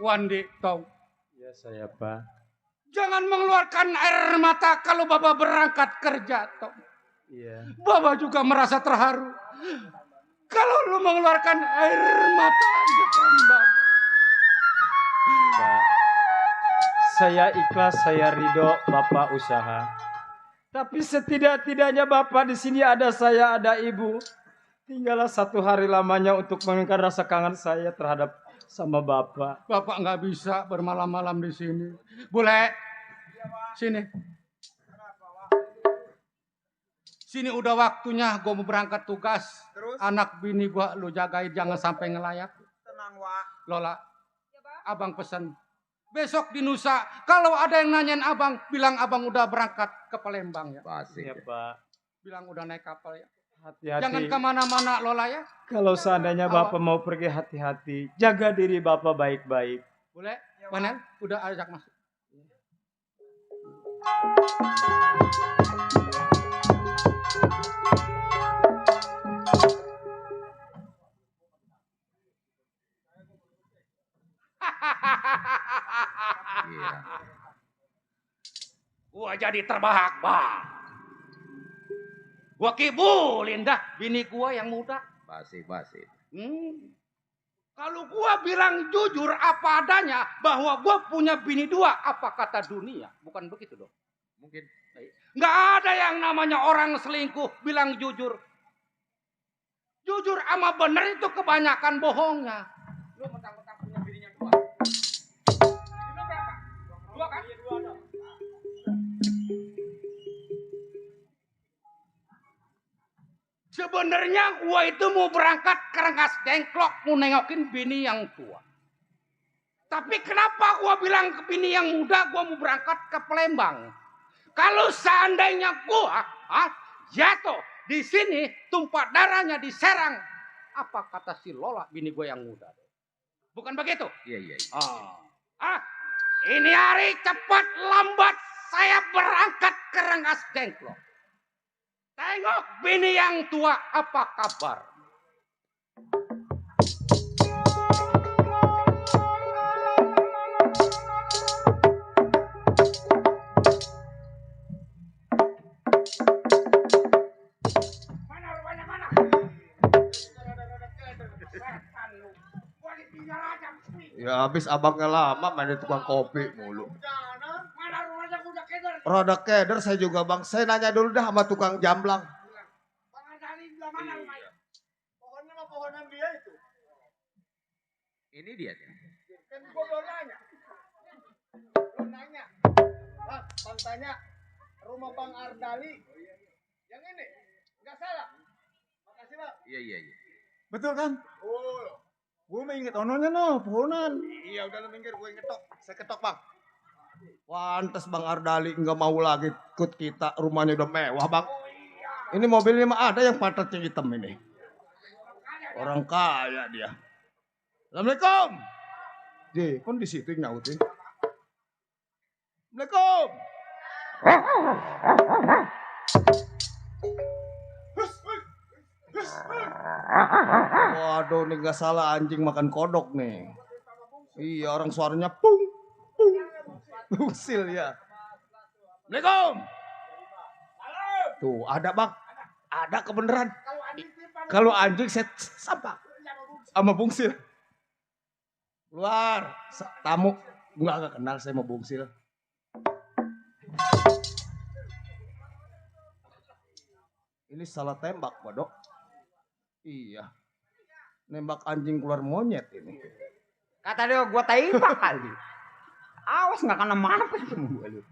Wandi, tong. Ya saya Pak. Jangan mengeluarkan air mata kalau bapak berangkat kerja, tong. Iya. Bapak juga merasa terharu. Kalau lu mengeluarkan air mata di depan bapak. Pak, saya ikhlas, saya ridho Bapak usaha. Tapi setidak-tidaknya Bapak di sini ada saya, ada Ibu. Tinggallah 1 hari lamanya untuk mengingatkan rasa kangen saya terhadap sama Bapak. Bapak nggak bisa bermalam-malam di sini. Bule, sini. Sini udah waktunya gue mau berangkat tugas. Terus? Anak bini gue lu jagain jangan sampai ngelayap. Tenang, Wak. Lola, abang pesan. Besok di Nusa, kalau ada yang nanyain abang, bilang abang udah berangkat ke Palembang ya. Pasti. Ya Pak. Bilang udah naik kapal ya. Hati-hati. Jangan kemana-mana Lola ya. Kalau seandainya Bapak mau pergi hati-hati. Jaga diri Bapak baik-baik. Boleh? Manel, udah ajak masuk. Iya. Gua jadi terbahak-bahak. Gua kibulin dah bini gua yang muda. Pasti. Kalau gua bilang jujur apa adanya bahwa gua punya bini 2, apa kata dunia? Bukan begitu dong. Mungkin. Nggak ada yang namanya orang selingkuh bilang jujur. Jujur sama bener itu kebanyakan bohongnya. Lu mentang-mentang punya bininya 2. Bini berapa? 2 kan? 2 dong. Sebenarnya gua itu mau berangkat ke Rengas Dengklok mau nengokin bini yang tua. Tapi kenapa gua bilang ke bini yang muda gua mau berangkat ke Palembang? Kalau seandainya gua jatuh di sini tumpah darahnya di Serang, apa kata si Lola bini gua yang muda? Bukan begitu? Iya. Ini hari cepat lambat saya berangkat ke Rengas Dengklok. Tengok bini yang tua, apa kabar? Mana rupanya mana? Ya habis abangnya lama main di tukang kopi mulu. Mana rumahnya kuda keder? Rada keder saya juga bang. Saya nanya dulu dah sama tukang jamblang. Bang Ardali bilang mana rumahnya? Pohonnya mah pohonan dia itu. Ini dia. Kan gua belum nanya. Belum nanya. Bang, bang tanya rumah Bang Ardali. Yang ini? Enggak salah. Makasih, Bang. Iya, iya, iya. Betul kan? Oh. Gue mau inget ononya no, pohonan. Iya, udah lu minggir, gue ngetok. Saya ketok bang. Pantes Bang Ardali nggak mau lagi ikut kita, rumahnya udah mewah bang. Ini mobilnya mah ada yang patatnya hitam ini. Orang kaya dia. Assalamualaikum. Di, kon di situ yang nyautin. Assalamualaikum. Waduh, nih gak salah anjing makan kodok nih. Iya, orang suaranya pung, pung. Bungsil ya. Assalamualaikum. Tuh, ada bang. Ada kebenaran. Kalau anjing saya sapa. Sama bungsil. Keluar. Tamu. Enggak kenal saya mau bungsil. Ini salah tembak, Pak Dok. Iya. Nembak anjing keluar monyet ini. Kata dia gua tembak kali. Awas nggak kena mampus semua lu.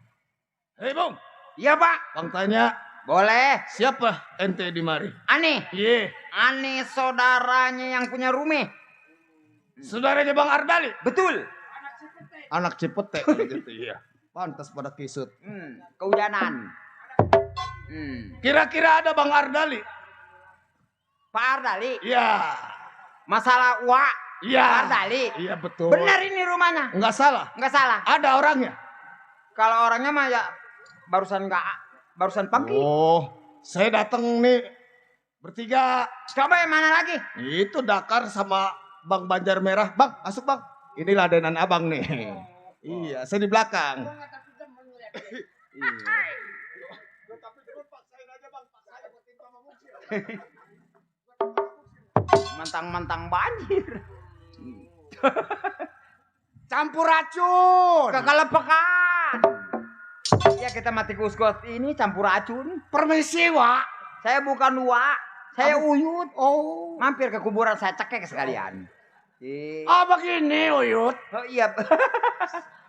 Hei, Bung. Iya, Pak. Bang tanya, Boleh. siapa ente di mari? Aneh. Iya. Aneh saudaranya yang punya rumah. Saudaranya Bang Ardali. Betul. Anak Cipete gitu iya. Pantas pada kisut. Kehujanan. Kira-kira ada Bang Ardali? Pak Ardali. Iya. Masalah uak. Iya. Pak Ardali. Iya betul. Benar ini rumahnya. Enggak salah. Nggak salah. Ada orangnya. Kalau orangnya mah ya barusan pagi. Oh, saya datang nih bertiga. Coba yang mana lagi? Itu Dakar sama Bang Banjar Merah. Bang, masuk Bang. Ini ladenan abang nih. Iya, saya di belakang. Iya. Mentang-mentang banjir. Campur racun. Kekelepekan. Ya kita mati kuskot ini campur racun. Permisi, Wak. Saya bukan Wak. Saya Uyut. Oh. Mampir ke kuburan saya cekek sekalian. Oh begini, Uyut. Oh iya.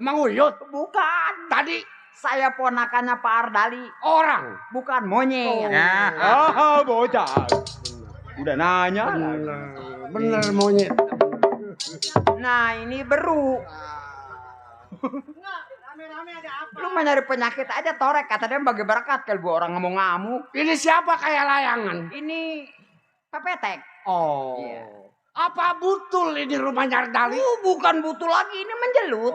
Mang Uyut. Bukan. Tadi Saya ponakannya Pak Ardali. orang. Bukan monyet. Nah, Bocah. Udah nanya. Bener monyet. Nah ini beru. Lu mau nyari penyakit aja torek. Kata dia bagi berkat. Kalau gua orang ngamuk-ngamuk. Ini siapa kayak layangan? Ini pepetek. Oh. Iya. Apa betul ini rumahnya Ardali? Bukan butuh lagi. Ini menjelut.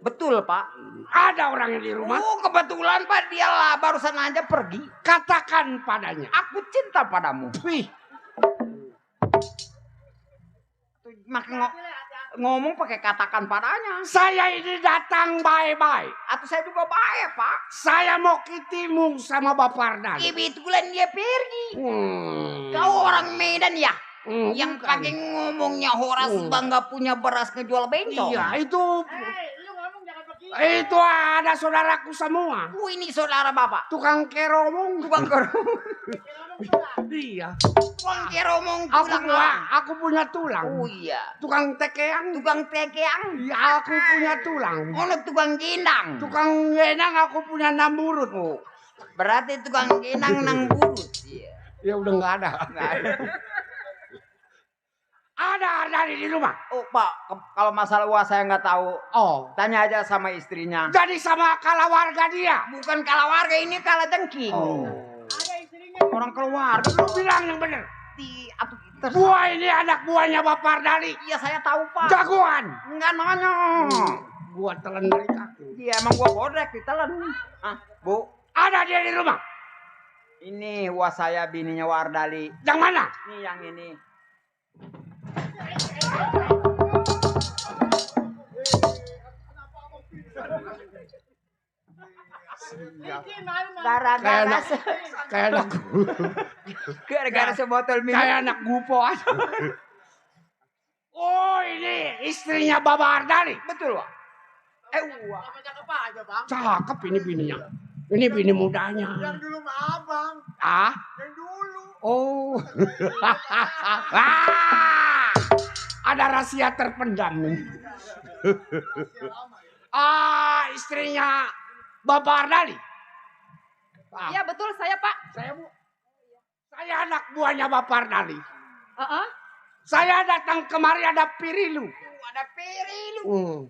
Betul Pak. Ada orang yang di rumah? Kebetulan Pak. Dialah barusan aja pergi. Katakan padanya. Aku cinta padamu. Wih, Makin ngomong pakai katakan padanya. saya ini datang baik-baik. Atau saya juga baik Pak. Saya mau kitimung sama Bapak Ardali. Kebetulan dia pergi. Kau orang Medan ya? Yang bukan. pakai ngomongnya Horas bangga punya beras ngejual bencong. Iya, itu ada saudaraku semua. Ini saudara bapak. Tukang keromong. Tukang keromong. Iya. Tukang keromong tulang. Aku punya tulang. Oh iya. Tukang tekeang. Tukang tekeang. Iya, aku punya tulang. Ono tukang gendang. Tukang genang aku punya 6 burut. Oh, berarti tukang gendang nang burut. Iya. Ya udah nggak ada. Nggak ada. Ada Ardali di rumah. Oh Pak, kalau masalah uang saya nggak tahu. Oh, Tanya aja sama istrinya. jadi sama kala warga dia. Bukan kala warga ini kala dengking. Oh. Orang keluarga. Lu bilang yang bener. Terus. Gua ini anak buahnya Bapak Ardali. Iya saya tahu Pak. Jagoan. Enggak nanya. Gua telan dari kaki. Iya emang gua bodrek ditelan. Ah, Bu. Ada dia di rumah. Ini wah saya bininya Wardali. Yang mana? Nih yang ini. Gara-gara Kayak anak gara-gara sebotol minum. kayak anak gupo aja. Oh ini istrinya Baba Ardali. Betul, Pak. Wah. Cakep ini bininya. Ini bini mudanya. Yang dulu mah abang. Ah? Yang dulu. Oh. Ah, ada rahasia terpendam nih. Istrinya Bapak Ardali. Iya betul saya Pak. Saya anak buahnya Bapak Ardali. Heeh. Saya datang kemari ada Pirilu. Ada Pirilu.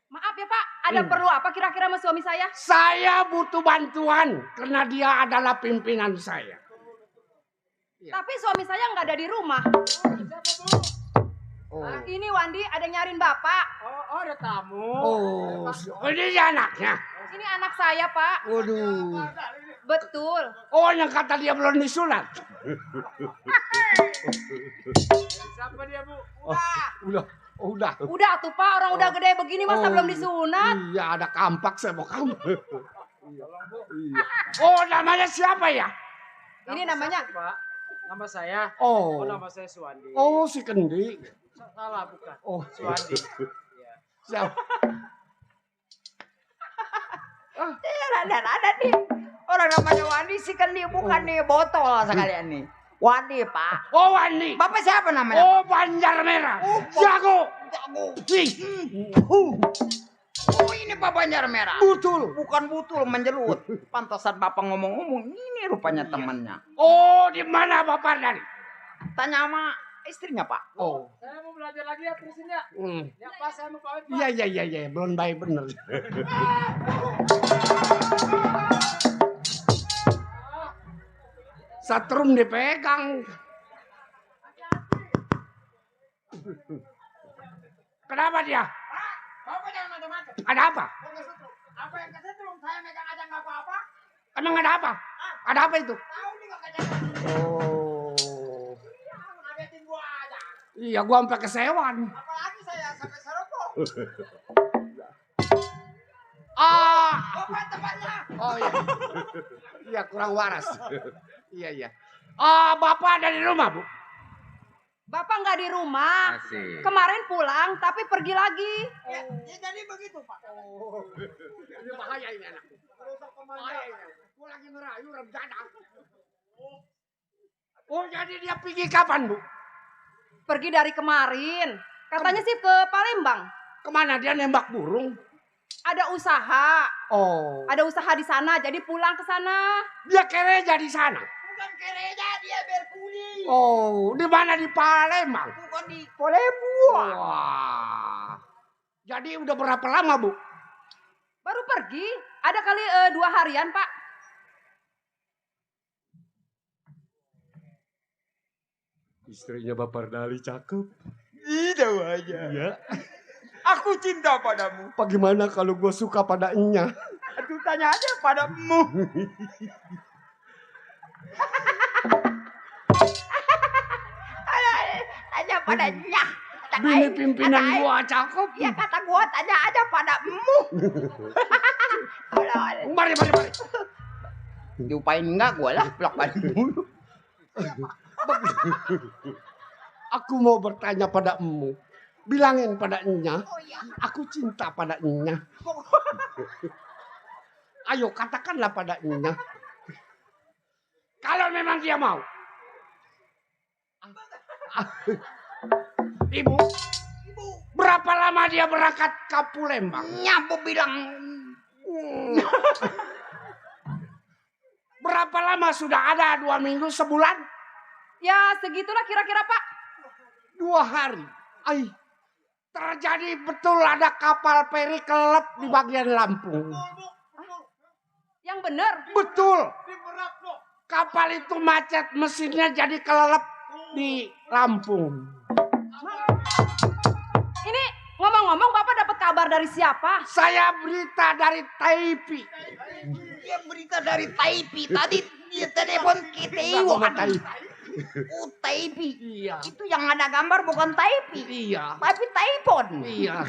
Maaf ya Pak, ada perlu apa kira-kira sama suami saya? Saya butuh bantuan karena dia adalah pimpinan saya. Tapi suami saya nggak ada di rumah. Ini Wandi ada yang nyariin Bapak. Oh, ada tamu. Oh, ini anaknya. Ini anak saya Pak. Waduh. Betul. Oh, yang kata dia belum disunat. Siapa dia, Bu? Udah. Udah tuh Pak, orang udah gede begini masa belum disunat? Iya, ada kampak saya mau kamu. Iya. Oh, namanya siapa ya? Ini namanya Pak. Nama saya. Oh, nama saya Suwandi. oh si Kendi. Salah bukan. Oh, Suwandi. siapa? Ada nih. Orang namanya Wandi sih kan dia bukan nih botol sekalian nih. Wandi, Pak. Oh, Wandi. Bapak siapa namanya? Oh, Banjar Merah. Jago. Oh, ini Pak Banjar Merah. Betul. Bukan butul menjelut. Pantasan Bapak ngomong-ngomong ini rupanya temannya. Oh, di mana Bapak dari? Tanya sama istrinya, Pak. Oh. Saya mau belajar lagi ya terusinnya. Ya Pak, saya mau pamit Pak. Iya, belum baik bener. Setrum dipegang. Kenapa dia? Bapak jangan macam-macam. Ada apa? Apa yang kesetrum? Saya megang aja nggak apa-apa. Emang ada apa? Ada apa itu? Tahu nih nggak kaca. Oh. Ngagetin gua aja. Iya, gua sampai kesewan. Apalagi saya sampai serokok. Bapak temannya. Oh iya. Iya, kurang waras. Iya. Bapak ada di rumah, Bu? Bapak nggak di rumah. Asik. Kemarin pulang tapi pergi lagi. Ya, jadi begitu, Pak. Ini bahaya ini anak. Bahaya ini. Gua lagi ngerayu rencana. Oh, jadi dia pergi kapan, Bu? Pergi dari kemarin. Katanya sih ke Palembang. Kemana dia nembak burung? Ada usaha. Oh. Ada usaha di sana jadi pulang ke sana. Dia gereja di sana. Bukan gereja, dia berkuli. Oh, di mana di Palembang? Bukan di Palembang. Wah. Jadi udah berapa lama, Bu? Baru pergi. Ada kali 2 harian, Pak. Istrinya Bapak Dali cakep. Itu aja. Iya. Aku cinta padamu. Bagaimana kalau gue suka pada enya? Aduh, tanya aja padamu. Tanya padanya. Bini pimpinan gua cakep. Ya kata gua tanya aja padamu. Mari. Diupain enggak gua lah blok balik mulu. Aku mau bertanya padamu. Bilangin pada enya. Aku cinta pada enya. Ayo katakanlah pada enya. Kalau memang dia mau. Ibu, berapa lama dia berangkat ke Palembang? Nyapu bilang. Berapa lama sudah ada? 2 minggu, sebulan? Ya segitulah kira-kira Pak. 2 hari. Ay, terjadi betul ada kapal feri kelep di bagian Lampung. Yang bener. Betul. Kapal itu macet, mesinnya jadi kelelep di Lampung. Ini ngomong-ngomong Bapak dapat kabar dari siapa? Saya berita dari Taipei. Dia berita dari Taipei. Tadi Iya telepon kita Taipi. Iya. Itu yang ada gambar bukan Taipi. Iya. Tapi telepon. Iya.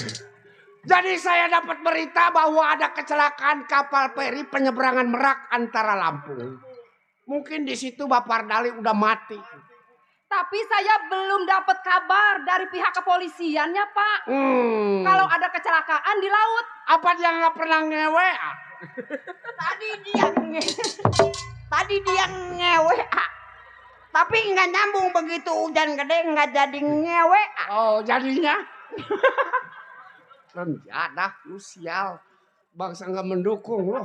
Jadi saya dapat berita bahwa ada kecelakaan kapal feri penyeberangan Merak antara Lampung. Mungkin di situ Bapak Ardali udah mati. Tapi saya belum dapat kabar dari pihak kepolisiannya, Pak. Kalau ada kecelakaan di laut. Apa dia nggak pernah ngewe? Tadi dia ngewe. Tapi nggak nyambung begitu hujan gede nggak jadi ngewe. Oh jadinya? Renjadah, lu sial. Bangsa nggak mendukung lo.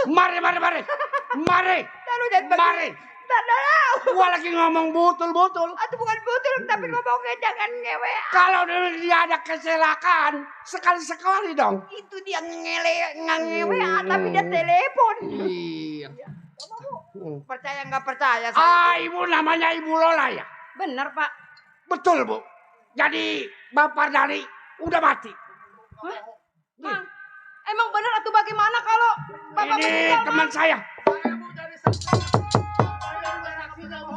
Mari. Mari. Gua lagi ngomong betul-betul. Itu bukan betul, tapi ngomongnya jangan ngewe. Kalau dia ada kecelakaan, sekali-sekali dong. Itu dia nggak ngewe, tapi dia telepon. Iya. Percaya nggak percaya saya? Ibu namanya Ibu Lola ya? Bener, Pak. Betul, Bu. Jadi Bapak Ardali udah mati. Hah? Bang, emang bener atau bagaimana kalau Bapak Ini meninggal, Bang? teman saya.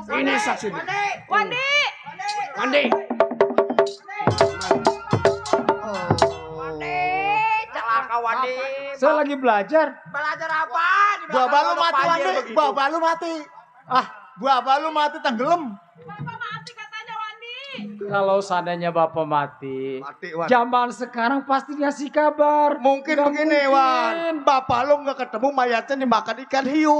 Ini saksi. Wandi. Mandi. Celaka Wandi. Saya lagi belajar. Belajar apa? Bapak lu mati, Wandi. Bapak lu mati. Bapak lu mati tenggelam. Bapak mati katanya, Wandi. Kalau seandainya Bapak mati, Mati, Wan. zaman sekarang pasti ngasih kabar. Mungkin Nggak begini, mungkin. Wan. Bapak lu nggak ketemu mayatnya dimakan ikan hiu.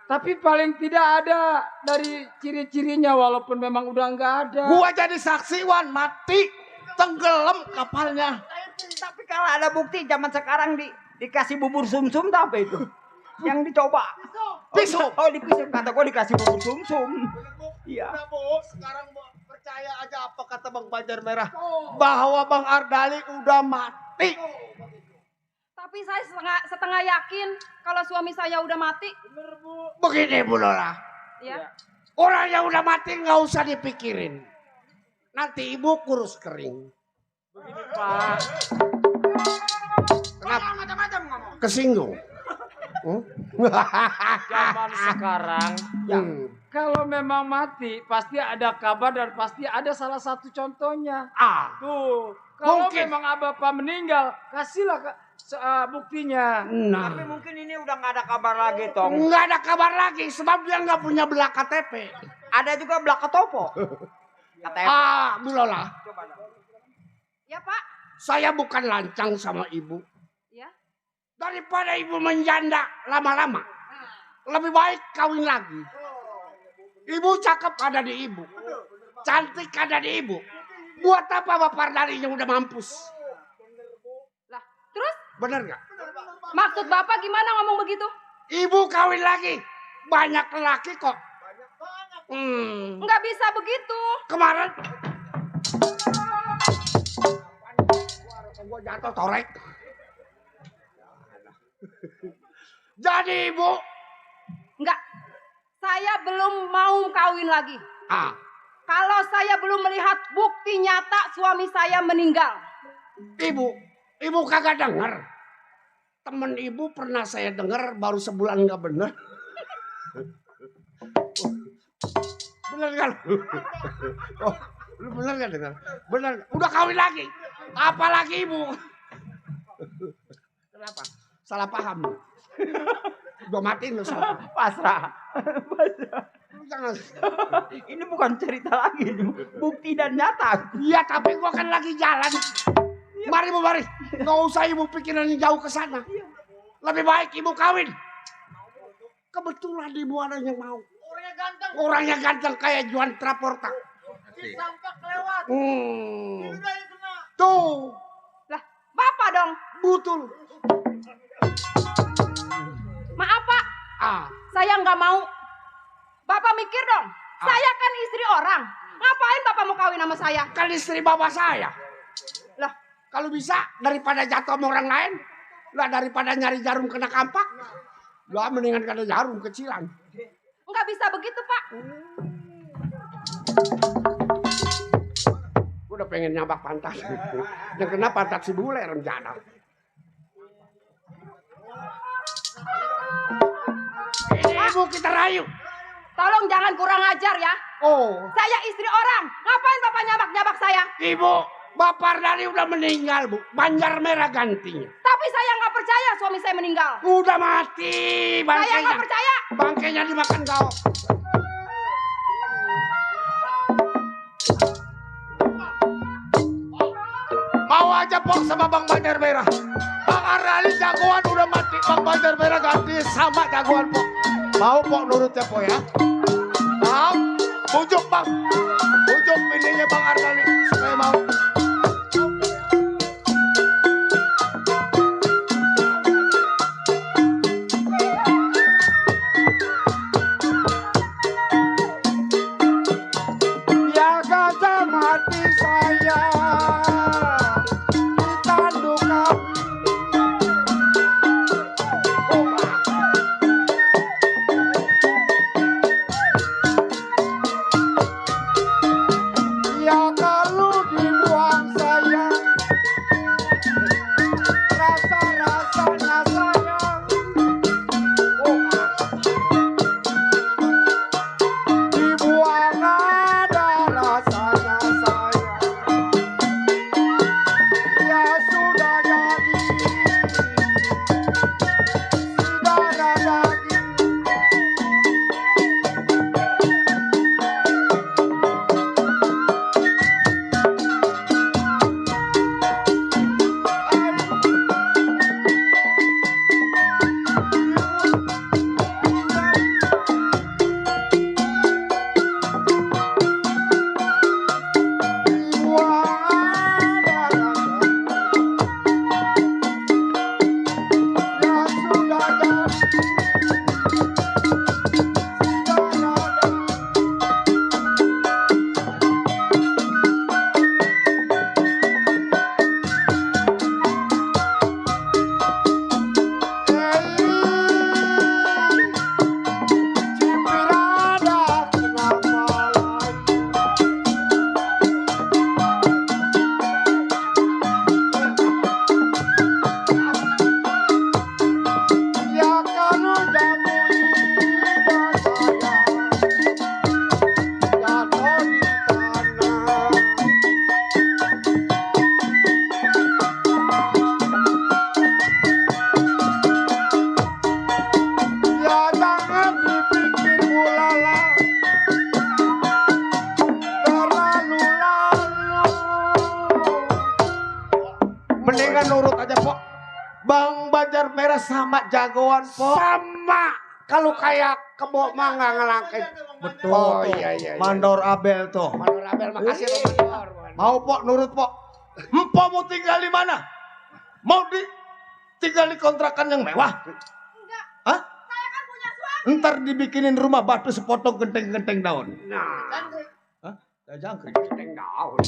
Tapi paling tidak ada dari ciri-cirinya walaupun memang udah nggak ada. Gua jadi saksi, Wan. Mati. Tenggelam kapalnya. Tapi kalau ada bukti zaman sekarang dikasih bubur sumsum tuh apa itu? Yang dicoba. Pisau. Oh, dipisau. Kata gua dikasih bubur sumsum. Iya. Udah, Bu. Sekarang percaya aja apa kata Bang Banjar Merah. Bahwa Bang Ardali udah mati. Tapi saya setengah yakin kalau suami saya udah mati. Begini Bu Lola. Ya. Orang yang udah mati nggak usah dipikirin. Nanti ibu kurus kering. Begini Pak, Kenapa? Macam-macam ngomong. Kesinggung. zaman sekarang kalau memang mati pasti ada kabar dan pasti ada salah satu contohnya. Tuh, kalau Mungkin. memang Bapak meninggal, kasihlah buktinya. Nah, Tapi mungkin ini udah nggak ada kabar lagi, Tong. nggak ada kabar lagi sebab dia nggak punya belah KTP. Ada juga belaka topo. KTP. Bu Lola, Ya, Pak. saya bukan lancang sama ibu. Ya. Daripada ibu menjanda lama-lama, lebih baik kawin lagi. Ibu cakep ada di ibu, cantik ada di ibu. Buat apa Bapak Ardali yang udah mampus? Lah, terus Bener nggak? maksud Bapak gimana ngomong begitu? Ibu kawin lagi, banyak lelaki kok. Nggak bisa begitu. Kemarin gua jatuh torek. Jadi ibu, Nggak. Saya belum mau kawin lagi. Kalau saya belum melihat bukti nyata suami saya meninggal. ibu kagak denger. Temen ibu pernah saya denger baru sebulan nggak bener. Bener kan? Oh, lu bener kan dengar? Bener. Udah kawin lagi. Apalagi ibu. Kenapa? Salah paham. Udah mati lu salah. Pasrah. Lu jangan. Ini bukan cerita lagi, ini bukti dan nyata. Iya, tapi gua kan lagi jalan. Mari Bu, mari. Nggak usah ibu pikiran jauh ke sana. Lebih baik ibu kawin. Kebetulan ibu ada yang mau. Orangnya ganteng kayak Juan Traporta. Tuh, Lah, Bapak dong. betul. Maaf, Pak. Saya nggak mau. Bapak mikir dong. Saya kan istri orang. Ngapain Bapak mau kawin sama saya? Kan istri bapak saya. Lah, Kalau bisa daripada jatuh sama orang lain, lah daripada nyari jarum kena kampak, lah mendingan kena jarum kecilan. nggak bisa begitu, Pak. Gue udah pengen nyabak pantat. Yang kena pantat si bule rencana. ibu kita rayu. Tolong jangan kurang ajar ya. Oh, Saya istri orang. Ngapain Bapak nyabak-nyabak saya? ibu, Bapak Ardali udah meninggal, Bu. Banjar Merah gantinya. Tapi saya nggak percaya suami saya meninggal. Udah mati Saya bangkainya. nggak percaya. Bangkainya dimakan gaok. Mau aja Pok sama Bang Banjar Merah. Bang Ardali jagoan udah mati, Bang Banjar Merah ganti sama jagoan Pok. Mau Pok nurut ya Pok ya? Mau? Bujuk Bang. Bujuk bininya Bang Ardali supaya mau. Ya gajah mati saya ditandukan. Ya kalau dibuang saya rasa-rasanya sayang. Dibuang ada rasanya sayang. Ya sudah jadi darah daging. Mendingan nurut aja Pok. Bang Banjar Merah sama jagoan Pok. Sama. Kalau kayak kebo mangga ngelangkin. Betul. Oh, tuh. iya, iya, iya. Mandor Abel tuh. Manur Abel, makasih Pak Mandor. Mau Pok nurut Pok. Empok mau tinggal di mana? Mau tinggal di kontrakan yang mewah? Enggak. Hah? Saya kan punya suami. Ntar dibikinin rumah batu sepotong genteng-genteng daun. Nah, Hah? Jangkrik. genteng daun.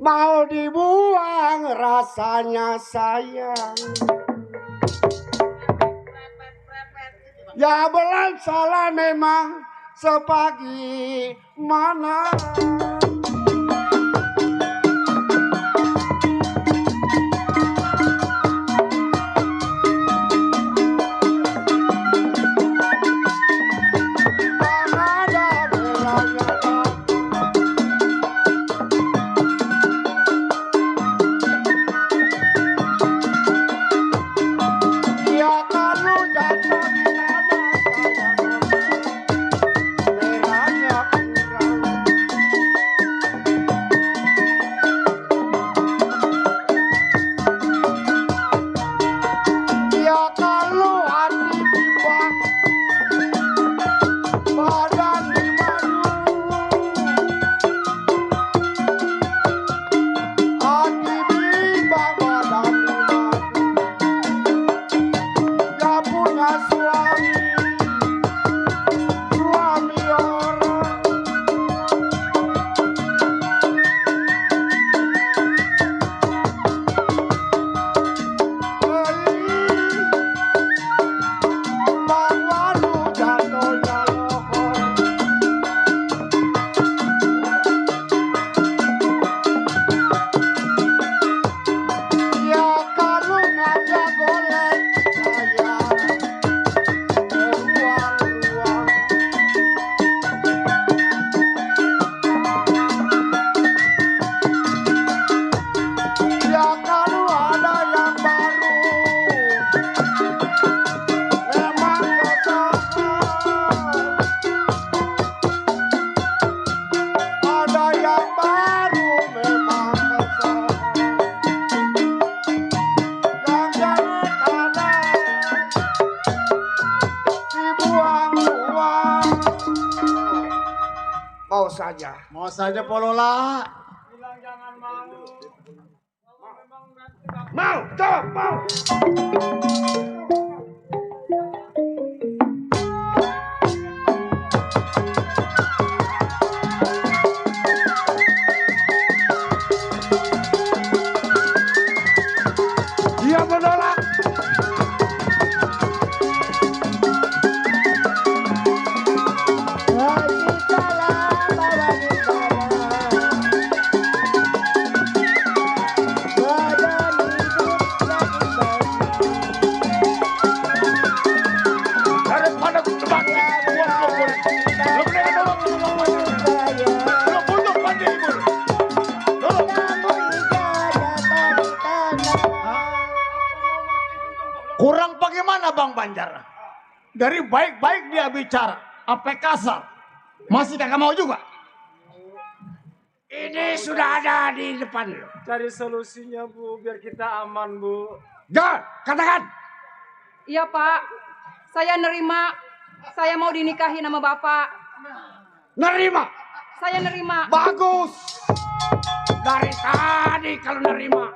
Mau dibuang rasanya sayang. Ya belum salah memang sepagi mana. Ya kalau jatuh di tanah saya merahnya kurang. Ya kalau hati bimbang badan dimadu. Hati bimbang badan dimadu. Ya punya saja. Mau saja Polola. Bilang jangan mau. Mau, jawab, mau. Dia menolak. Daripada debat, gua boleh. Lu mendingan nolong. Lu butuh pandai ibu. Kurang bagaimana Bang Banjar? Dari baik-baik dia bicara, apa kasar? Masih kagak mau juga? Ini sudah ada di depan lu. Cari solusinya Bu, biar kita aman Bu. Jangan, katakan. Iya Pak, saya nerima. Saya mau dinikahi sama Bapak. Nerima. Saya nerima. Bagus. Dari tadi kalau nerima.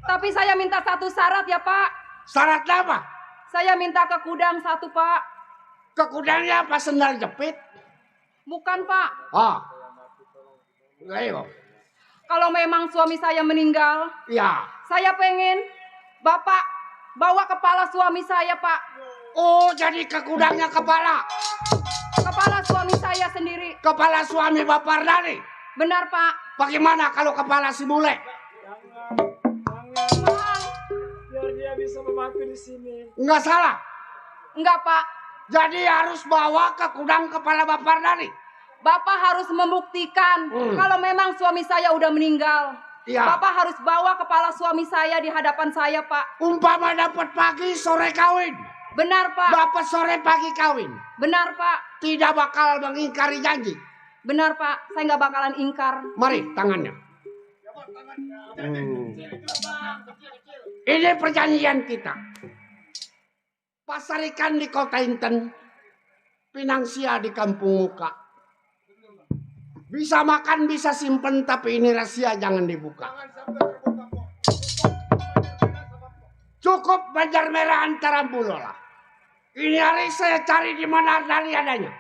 Tapi saya minta satu syarat ya Pak. Syarat apa? Saya minta ke kudang satu Pak. Kekudangnya apa, sendal jepit? Bukan Pak. Ah. Ayo. Kalau memang suami saya meninggal, Ya. saya pengen Bapak bawa kepala suami saya Pak. Oh, jadi kekudangnya kepala. Kepala suami saya sendiri. Kepala suami Bapak Ardali. Benar Pak. Bagaimana kalau kepala si bule? Bang. Biar dia bisa membantu di sini. Enggak salah. Enggak Pak. Jadi harus bawa ke kudang kepala Bapak Ardali. Bapak harus membuktikan kalau memang suami saya udah meninggal. Iya. Bapak harus bawa kepala suami saya di hadapan saya Pak. Umpama dapat pagi sore kawin. Benar Pak. Dapat sore pagi kawin. Benar Pak. Tidak bakal mengingkari janji. Benar Pak. Saya nggak bakalan ingkar. Mari tangannya. Ini perjanjian kita. Pasar ikan di Kota Inten, Pinangsia di Kampung Muka. Bisa makan, bisa simpen, tapi ini rahasia, jangan dibuka. Cukup Banjar Merah antara Bulola. Ini hari saya cari di mana Ardali adanya.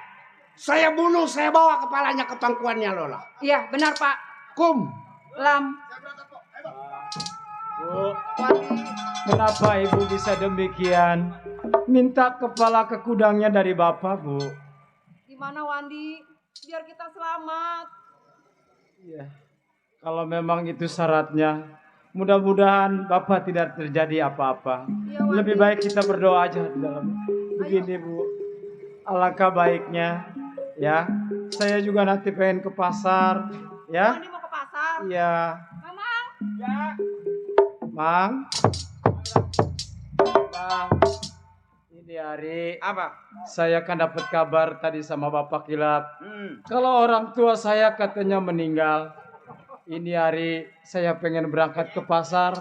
Saya bunuh, saya bawa kepalanya ke pangkuannya Lola. Iya benar Pak. Kum. Lam. Bu, kenapa Ibu bisa demikian? Minta kepala ke kudangnya dari Bapak, Bu. Gimana Wandi? Biar kita selamat. Iya. Kalau memang itu syaratnya, mudah-mudahan Bapak tidak terjadi apa-apa. Iya, Wandi. Lebih baik kita berdoa aja di dalam. Begini Bu, alangkah baiknya ya. Saya juga nanti pengen ke pasar, ya. Wandi mau ke pasar. Iya, Mamang. Mang. Bang, ini hari Apa? saya kan dapat kabar tadi sama Bapak Kilat. Kalau orang tua saya katanya meninggal. Ini hari saya pengen berangkat ke pasar.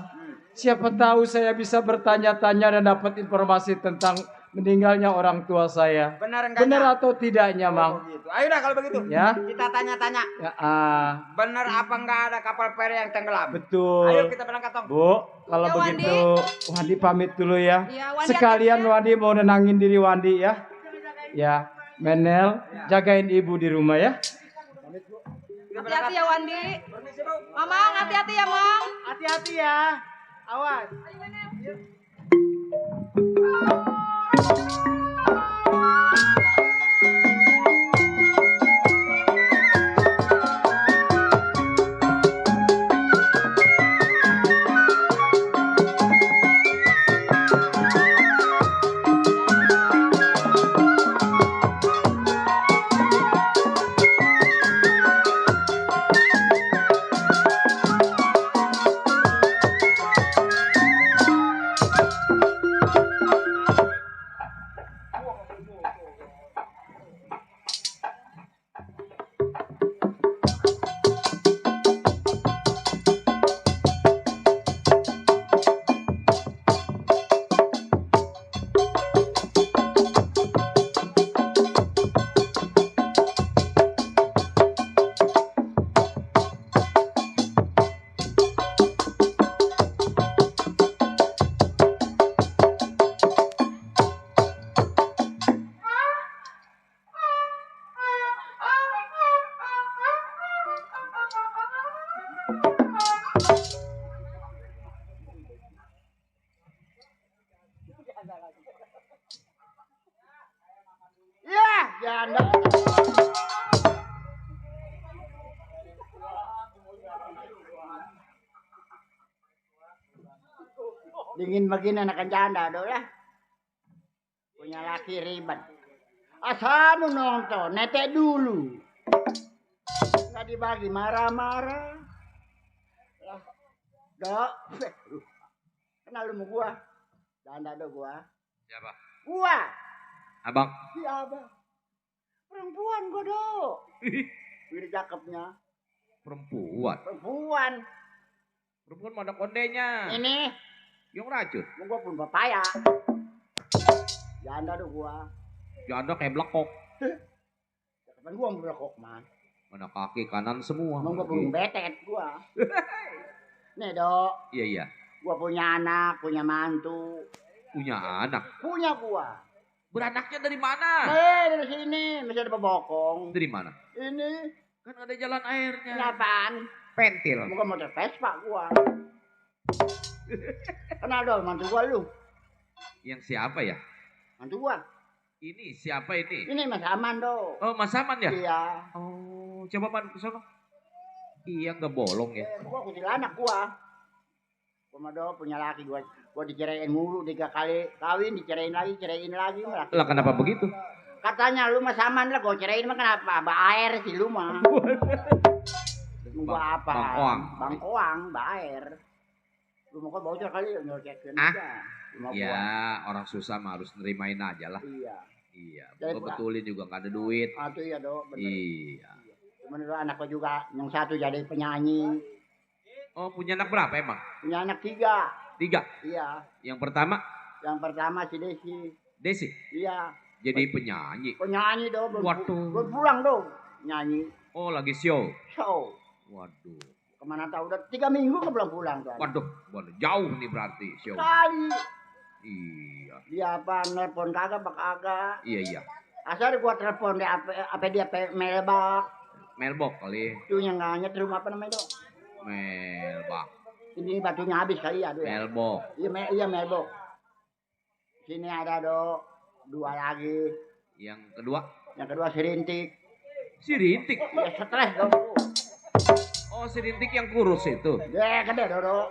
Siapa tahu saya bisa bertanya-tanya dan dapat informasi tentang meninggalnya orang tua saya. Benar enggak? Benar atau tidaknya, Mang? Begitu. Ayo dah kalau begitu. Ya. Kita tanya-tanya. Ya, Benar apa enggak ada kapal peri yang tenggelam? betul. Ayo kita berangkat tong. Bu, kalau Ya, Wandi. begitu Wandi pamit dulu ya. Iya, Wandi Sekalian hati-hati ya. Wandi mau nenangin diri Wandi ya. Ya, Menel, jagain ibu di rumah ya. Hati-hati ya Wandi. Mamang hati-hati ya Mang. Hati-hati ya. Awas. Janda. Dingin begini anak janda do lah. Punya laki ribet. Asal nu nonton, netek dulu. Nggak dibagi marah-marah. Lah, dok. Kenal lu sama gua? Janda do gua. Siapa? Gua. Abang. Iya, Abang. Perempuan gua do. Wiri cakepnya. Perempuan. Perempuan. Perempuan mana kondenya? Ini Yang racun. gua pun papaya. Janda do gua. Janda kayak blekok. Kapan gua ngelekok man. Mana kaki kanan semua. Emang gua belum betet gua. Nih dok, Iya iya. gua punya anak, punya mantu, Punya anak. punya gua. Beranaknya dari mana? Dari sini masih ada pebokong. Dari mana? Ini Kan ada jalan airnya. kenapaan? Pentil. Bukan motor Vespa gua. Kenal dong mantu gua lu. Yang siapa ya? Mantu gua. Ini siapa ini? Ini Mas Aman do. Oh, Mas Aman ya? Iya. Oh, coba man ke sono. Iya, nggak bolong ya. Gua kuntilanak gua. Gua mah do punya laki gua. Gua dicerain mulu 3 kali kawin, dicerain lagi. Laki. Lah kenapa begitu? Katanya lu Mas Aman lah gua cerain mah kenapa? Baer sih lu mah. Gua apa? Bang Koang. Bang Koang, baer. Lu mau kok bocor kali nyocekin Ah? aja. Rumah gua. Ya, orang susah mah harus nerimain aja lah. Iya. Iya, Jadi, gua betulin juga nggak ada duit. Ah, itu iya dok, bener. Iya. Cuman itu anak gua juga, yang satu jadi penyanyi. Oh, punya anak berapa emang? Punya anak 3. 3. Iya. Yang pertama, Yang pertama si Desi. Desi. Iya. Jadi penyanyi. Penyanyi dong. Waduh. Belum pulang dong. Nyanyi. Oh, lagi show. Show. Waduh. Kemana tahu udah 3 minggu ke belum pulang tuh. anak. Waduh, jauh nih berarti show. Kali. Iya. Dia apa nelpon kagak kagak. Iya. Asal gua telepon dia apa dia melbak. Melbok kali. Itu yang nggak nyet rumah apa namanya itu? Melbak. Ini batunya habis kali ya, aduh. Ya. Melbok. Iya melbok. Sini ada dok 2 lagi. Yang kedua, Yang kedua serintik. si Rintik. Ya stres dong. Oh, si Rintik yang kurus itu. Ya gede dok.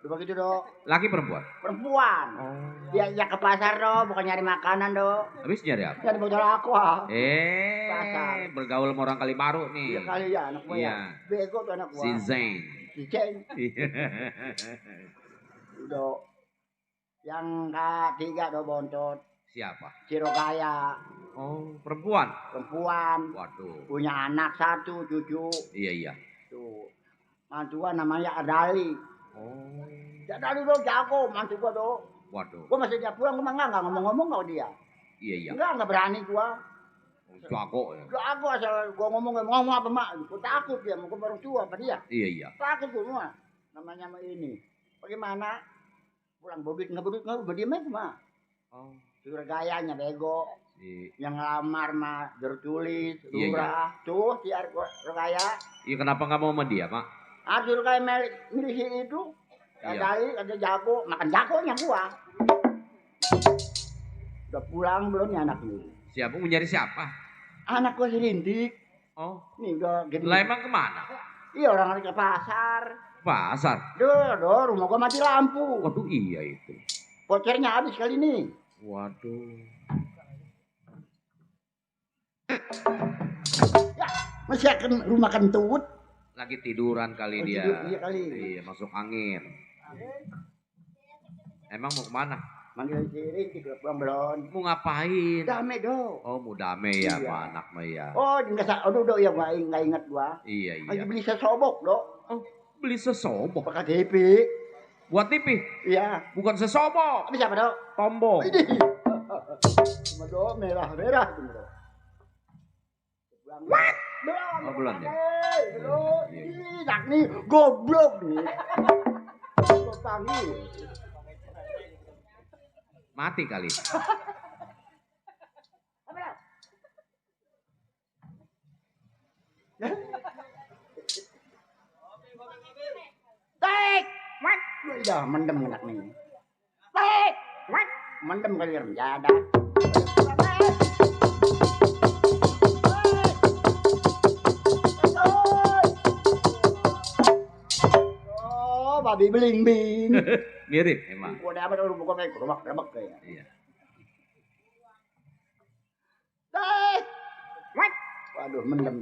Udah begitu dok. Laki perempuan. Perempuan. Oh. Ya ke pasar dok, bukan nyari makanan dok. Habis nyari apa? Nyari botol aqua. Eh, Pasar. bergaul sama orang kali baru nih. Iya kali ya anak gua Iya. ya. Bego tuh anak gua. Si Zain. Si Ceng. Dok. Yang ketiga dok bontot. Siapa? Cirogaya. Oh, perempuan. Perempuan. Waduh. Punya anak 1 cucu. Iya. Tuh. Mantua namanya Adali. Oh. Adali dong jago mantu gua dong. Waduh. Gua masih dia pulang gua mah enggak ngomong-ngomong sama dia. Iya. Enggak berani gua. Jago ya. Jago asal gua ngomong apa mak. Gua takut dia, gua baru tua apa dia. Iya. Takut gua mah. Namanya mah ini. Bagaimana? Pulang bobit berdiam aja mah. Oh. Suruh gayanya bego. Yang ngelamar mah tertulis, Iya. lurah. Tuh si Gaya. Iya, kenapa nggak mau sama dia, Mak? Adur kayak milih si itu. Iya. Kali ada jago, makan jagonya gua. Udah pulang belum ya anak ini? Siapa mau nyari siapa? Anak gua si Rintik. Oh. Nih udah gede. Lah emang kemana? Iya orang lagi ke pasar. Pasar. Duh, rumah gua mati lampu. Waduh, iya itu. Vouchernya habis kali ini. Waduh. Ya, masih akan rumah kentut. Lagi tiduran kali Oh, dia. tidur, iya kali. Iya, masuk angin. Emang mau kemana? Manggil si Rintik pulang belum. Mau ngapain? Dame do. Oh, mau damai ya Iya. sama anak mah ya. Oh, aduh ya nggak ingat gua. Iya. Lagi beli sesobok do. Oh, beli sesobok. Pakai TV. Buat TV, Iya. bukan sesobok. Tapi siapa do? Tombol. Ini. Cuma do merah itu do. What? Oh, belum ya? Belum. Iya. Ih, nak nih goblok nih. Gua panggil. Mati kali. Tek, mat, udah mendem anak nih. Tek, mat, mendem kali ya ada. babi beling-bing. Mirip emang. Gua dapat udah buka kayak gerobak kayak. Iya. Dai. Waduh, mendem.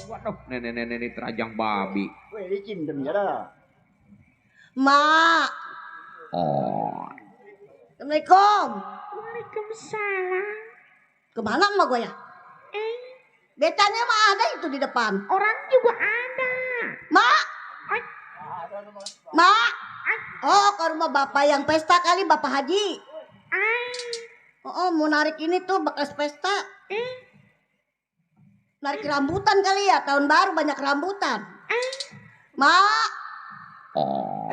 Waduh, nenek-nenek terajang babi. Weh, licin dem ya dah. Mak. Oh. Assalamualaikum. Waalaikumsalam. Kemana emak gue ya? Becanya mah ada itu di depan. Orang juga ada. Mak. Mak. Oh, ke rumah bapak yang pesta kali, Bapak Haji. Oh, mau narik ini tuh bekas pesta. Narik rambutan kali ya, tahun baru banyak rambutan. Mak. Oh.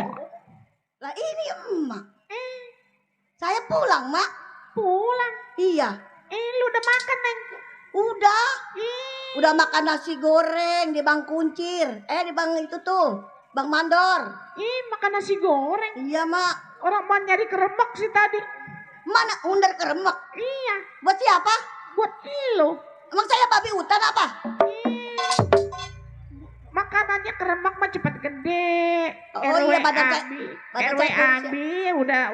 Lah ini emak. Saya pulang, Mak. Pulang. Iya. Lu udah makan, Neng? Udah. Udah makan nasi goreng di Bang Kuncir. Di Bang itu tuh, Bang Mandor. Makan nasi goreng. Iya, Mak. Orang mau nyari keremek sih tadi. Mana undar keremek? Iya, Buat siapa? buat lo. Emang saya babi hutan apa? Makanannya keremek mah cepet gede. Oh, iya, badan saya- badan RW saya Abi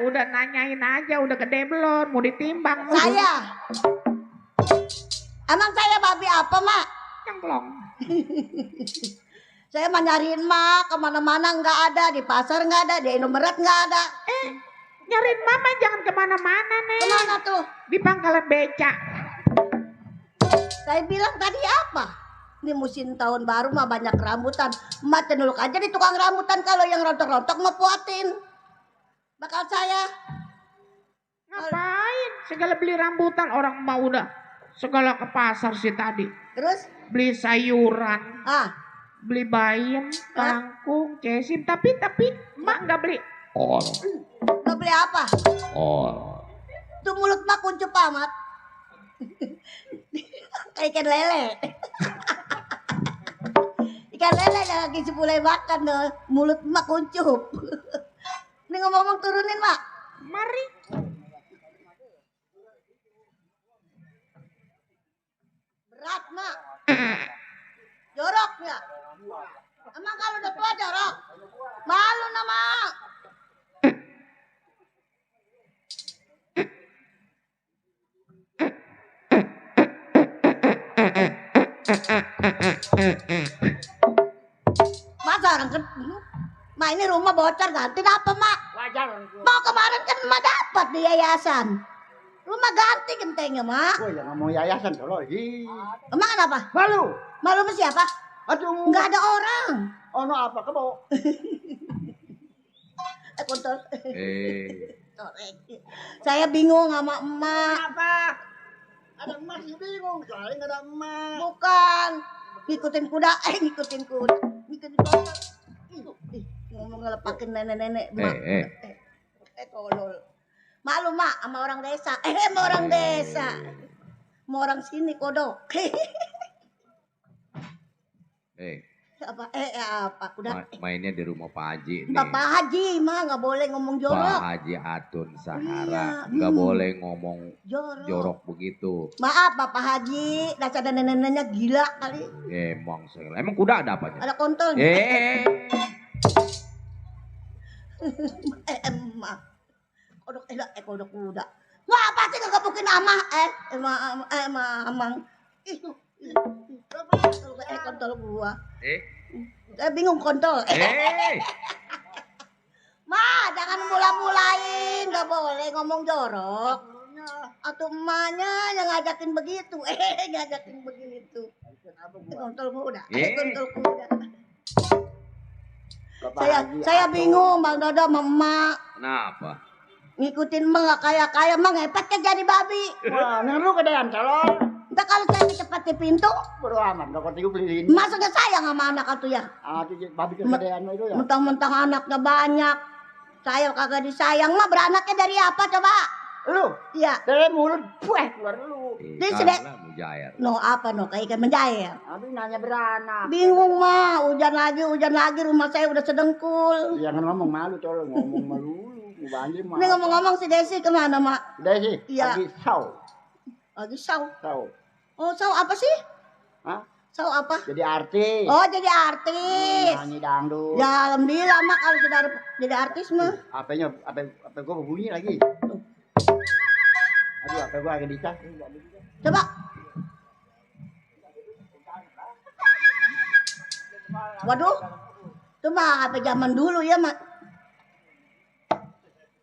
udah nanyain aja, udah gede belum? Mau ditimbang. Saya. Emang saya babi apa, Mak? Nyemplong. Saya mah nyariin Mak kemana-mana nggak ada, di pasar nggak ada, di Indomaret nggak ada. Nyariin mama jangan kemana-mana, Neng. Kemana tuh? Di pangkalan beca. Saya bilang tadi apa? Ini musim tahun baru mah banyak rambutan. Emak cenderung aja di tukang rambutan, kalau yang rontok-rontok mau puatin. Bakal saya. Ngapain? Segala beli rambutan, orang mau udah segala ke pasar sih tadi. Terus? Beli sayuran, beli bayam, kangkung, cesim, tapi mak nggak beli. Oh. Mau beli apa? Oh. Tuh mulut Mak kuncup amat. Kayak ikan lele. Ikan lele yang lagi sepulai makan tuh. Mulut Mak kuncup. Ini ngomong-ngomong turunin, Mak. Mari. Berat, Mak. Jorok ya. Emang kalau udah tua jorok? Malu nama. Masa orang kan, Mak ini rumah bocor ganti apa, Mak? Wajar. Mau kemarin kan Mak dapat di yayasan. Rumah ganti gentengnya, Mak. Gua yang ngomong yayasan kalau Emang kenapa? malu. Malu sama siapa? Aduh. Nggak ada orang. Ono apa kebo? Kontol. Eh. Saya bingung sama emak. Apa? Ada emas sih bingung, soalnya nggak ada emas. Bukan. Ngikutin kuda. Ngikutin kuda. Ngikutin kuda. Ngomong ngelepakin nenek-nenek. Mak. Tolol. Malu, Mak, sama orang desa. Sama orang desa. Sama orang sini kodok. Apa? Apa? Kuda. Mainnya di rumah Pak Haji nih. Bapak Haji, Mak, nggak boleh ngomong jorok. Pak Haji Atun Sahara. Iya, Nggak boleh ngomong Jorok. jorok begitu. Maaf, Bapak Haji. Dasar nenek-neneknya gila kali. Emang saya. Emang kuda ada apanya? Ada kontolnya. Emak. Kodok kodok kuda. Wah, apa sih ngegebukin amah? Amang. Kontol gua. Saya bingung kontol. Ma, jangan mula-mulain, nggak boleh ngomong jorok. Atau emaknya yang ngajakin begitu, ngajakin begitu. Kontol kuda, kontol kuda. Saya bingung, Bang Dodo, sama emak. Kenapa? Ngikutin emak nggak kaya-kaya, emak ngepet kan jadi babi. Wah, neng lu kedean calon. Ntar kalau saya cepat di pintu, Bodo amat, gak kau beliin. masuknya sayang sama anak itu ya. Tuh babi kegedean itu ya. Mentang-mentang anaknya banyak, saya kagak disayang. Mah beranaknya dari apa coba? Lu? Iya. Dari mulut, keluar lu. Dia Karena sedek- mujair. No apa no, kayak ikan menjair. Abi nanya beranak. Bingung mah, hujan lagi, rumah saya udah sedengkul. Jangan ngomong malu, tolong ngomong malu. Mau banjir mah. Ini ngomong-ngomong si Desi kemana, Mak? Udah sih, Iya. lagi saw. Lagi saw. Saw. Oh, saw apa sih? Hah? So apa? Jadi artis. Oh, jadi artis. Nyanyi dangdut. Ya alhamdulillah mak kalau sudah jadi artis mah. HP-nya HP gua berbunyi lagi. Aduh, HP gua lagi dicas. Coba. Waduh. Itu mah HP zaman dulu ya mak.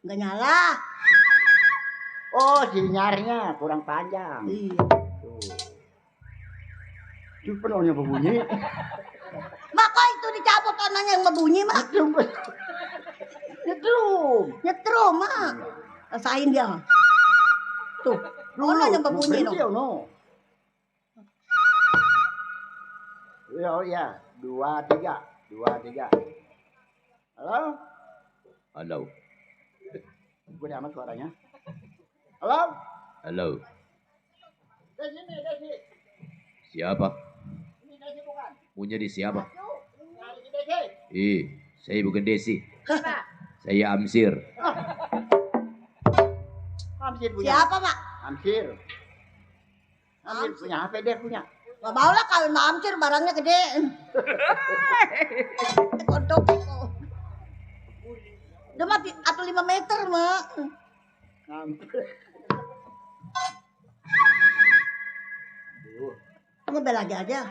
Nggak nyala. Oh, sinyalnya kurang panjang. Iya. Itu penuhnya berbunyi. Mak kok itu dicabut anaknya yang berbunyi mak? Nyetrum mak. Rasain dia. Tuh, dulu yang berbunyi no. No. Ya, 2, 3. Halo? Halo. Gue udah amat suaranya. Halo? Halo. Desi. Siapa? Ini Desi bukan? Punya di siapa? Nyari Desi. Saya bukan Desi. Saya Amsir. Amsir punya. Siapa mak? Amsir punya HP dia punya. Gak mau lah kawin sama Amsir barangnya gede. Kodok itu. Udah mati atau 5 meter mak. Ngebel aja.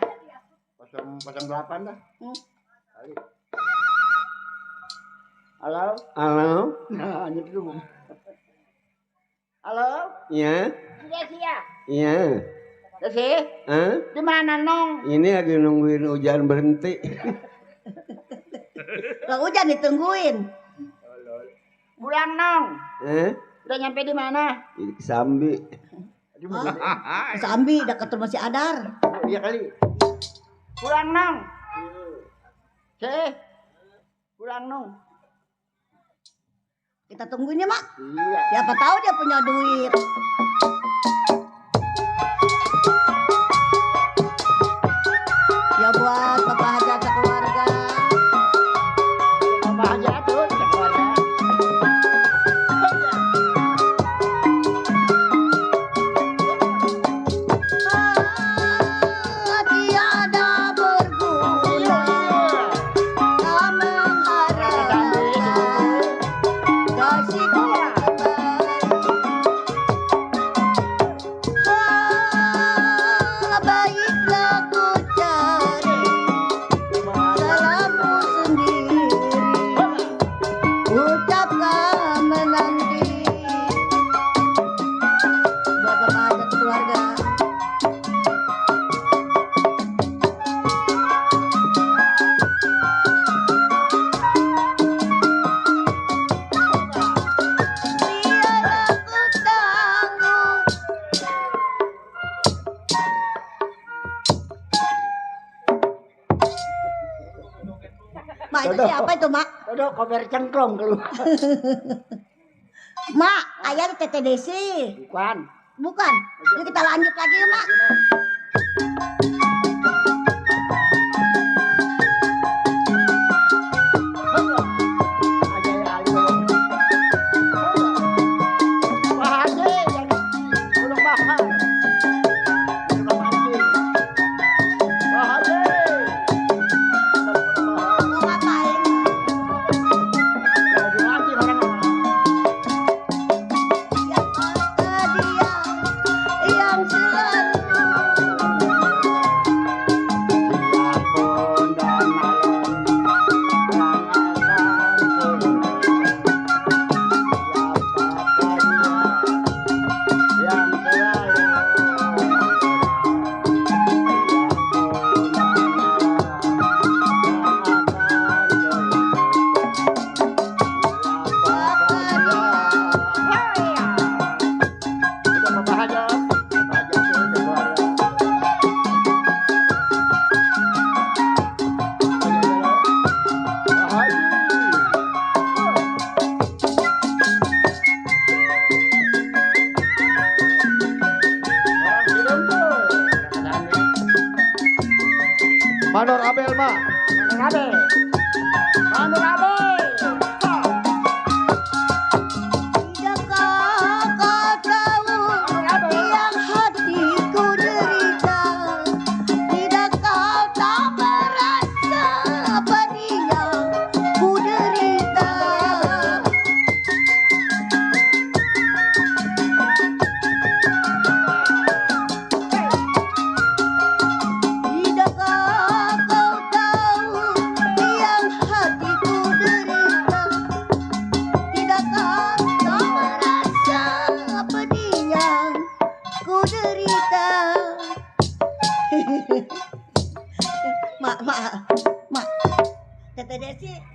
008 dah. Hmm. Kali. Halo? Halo? Nah, nyetrum. Halo? Iya? Desi ya? Iya. Desi? Hah? Di mana nong? Ini lagi nungguin hujan berhenti. Kalau hujan ditungguin. Pulang nong. Udah nyampe di mana? Di Sambi. Sambi dekat rumah si Adar. Iya kali. Pulang nong. Pulang nong. Kita tungguin ya mak. Iya. Siapa tahu dia punya duit. Ya buat bapak hajat sekeluarga. Apa aja tuh? Sekeluarga. Tiada berguna tak mengharapkan kasihku baiklah ku cari salammu sendiri ucapkan menanti buat bapak hajat keluarga. Biarlah ku tanggung Mak itu siapa itu mak? Aduh, koper cengklong keluar. Mak, ayah di Tete Desi. Bukan. Bukan. Yuk kita lanjut lagi ya mak. Mau ngapain? Siapa dia yang selalu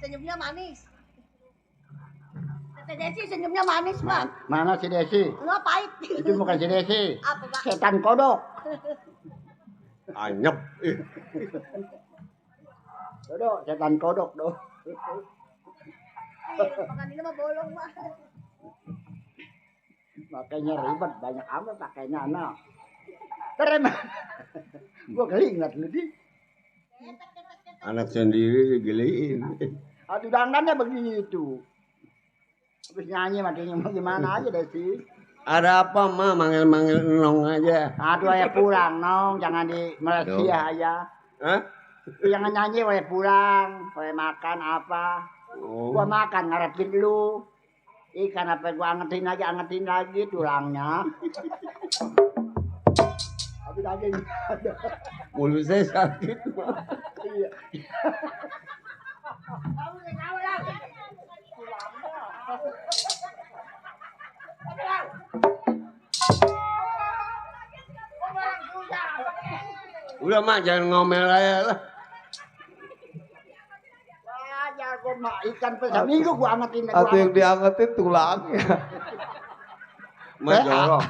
senyumnya manis. Tete Desi senyumnya manis, Bang. Mana si Desi? Enggak pahit. Itu bukan si Desi. Apa, Pak? Setan kodok. Anyep. Kodok, setan kodok doh. Makan ini mah bolong, Pak. Makanya ribet banyak amat pakainya anak. Terem. Gua geli ngeliat lu di. Anak sendiri digiliin. Aduh dandannya begitu. Habis nyanyi matinya mau gimana aja deh sih. Ada apa, Ma? Manggil-manggil nong aja. Aduh ayah pulang nong, jangan di Malaysia aja. Hah? Jangan nyanyi ayah pulang, ayah makan apa. Oh. Gua makan ngarepin lu. Ikan apa gua angetin lagi tulangnya. Habis daging ada. Mulut saya sakit, Ma. Iya. Udah, Mak, jangan ngomel aja lah. Wajar gua mak ikan seminggu gua angetin. Atau yang diangetin tulangnya. Mak jorok.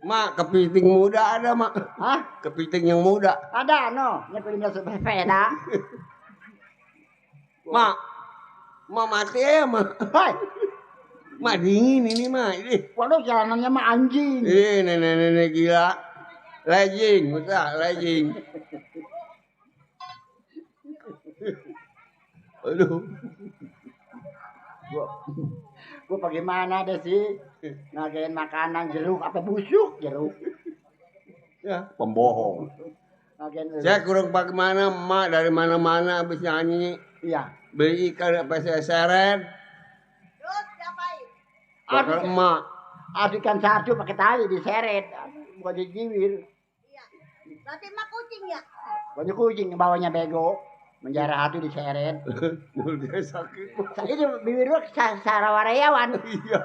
Mak, kepiting muda ada, Mak. Hah? Kepiting yang muda. Ada no, nyepelin sepeda. Mak, Mak mati ya, Mak. Hai, Mak dingin ini, Mak. Ini. waduh jalanannya mah anjing. Nenek-nenek gila. Lejing, betul, lejing. Aduh. Gua bagaimana deh sih? Ngagain makanan jeruk apa busuk jeruk? Ya, pembohong. Ngagain Saya kurang bagaimana, Mak dari mana-mana habis nyanyi. iya. Beli ikan apa saya seret. Terus diapain? Bakal emak. Adikan satu pakai tali diseret, bukan dijiwir. Iya. Berarti mah kucing ya? Banyak kucing bawahnya bego, menjara hatu diseret. Mulut saya sakit, Mak. Saya itu bibir gua sarawarayawan. Iya.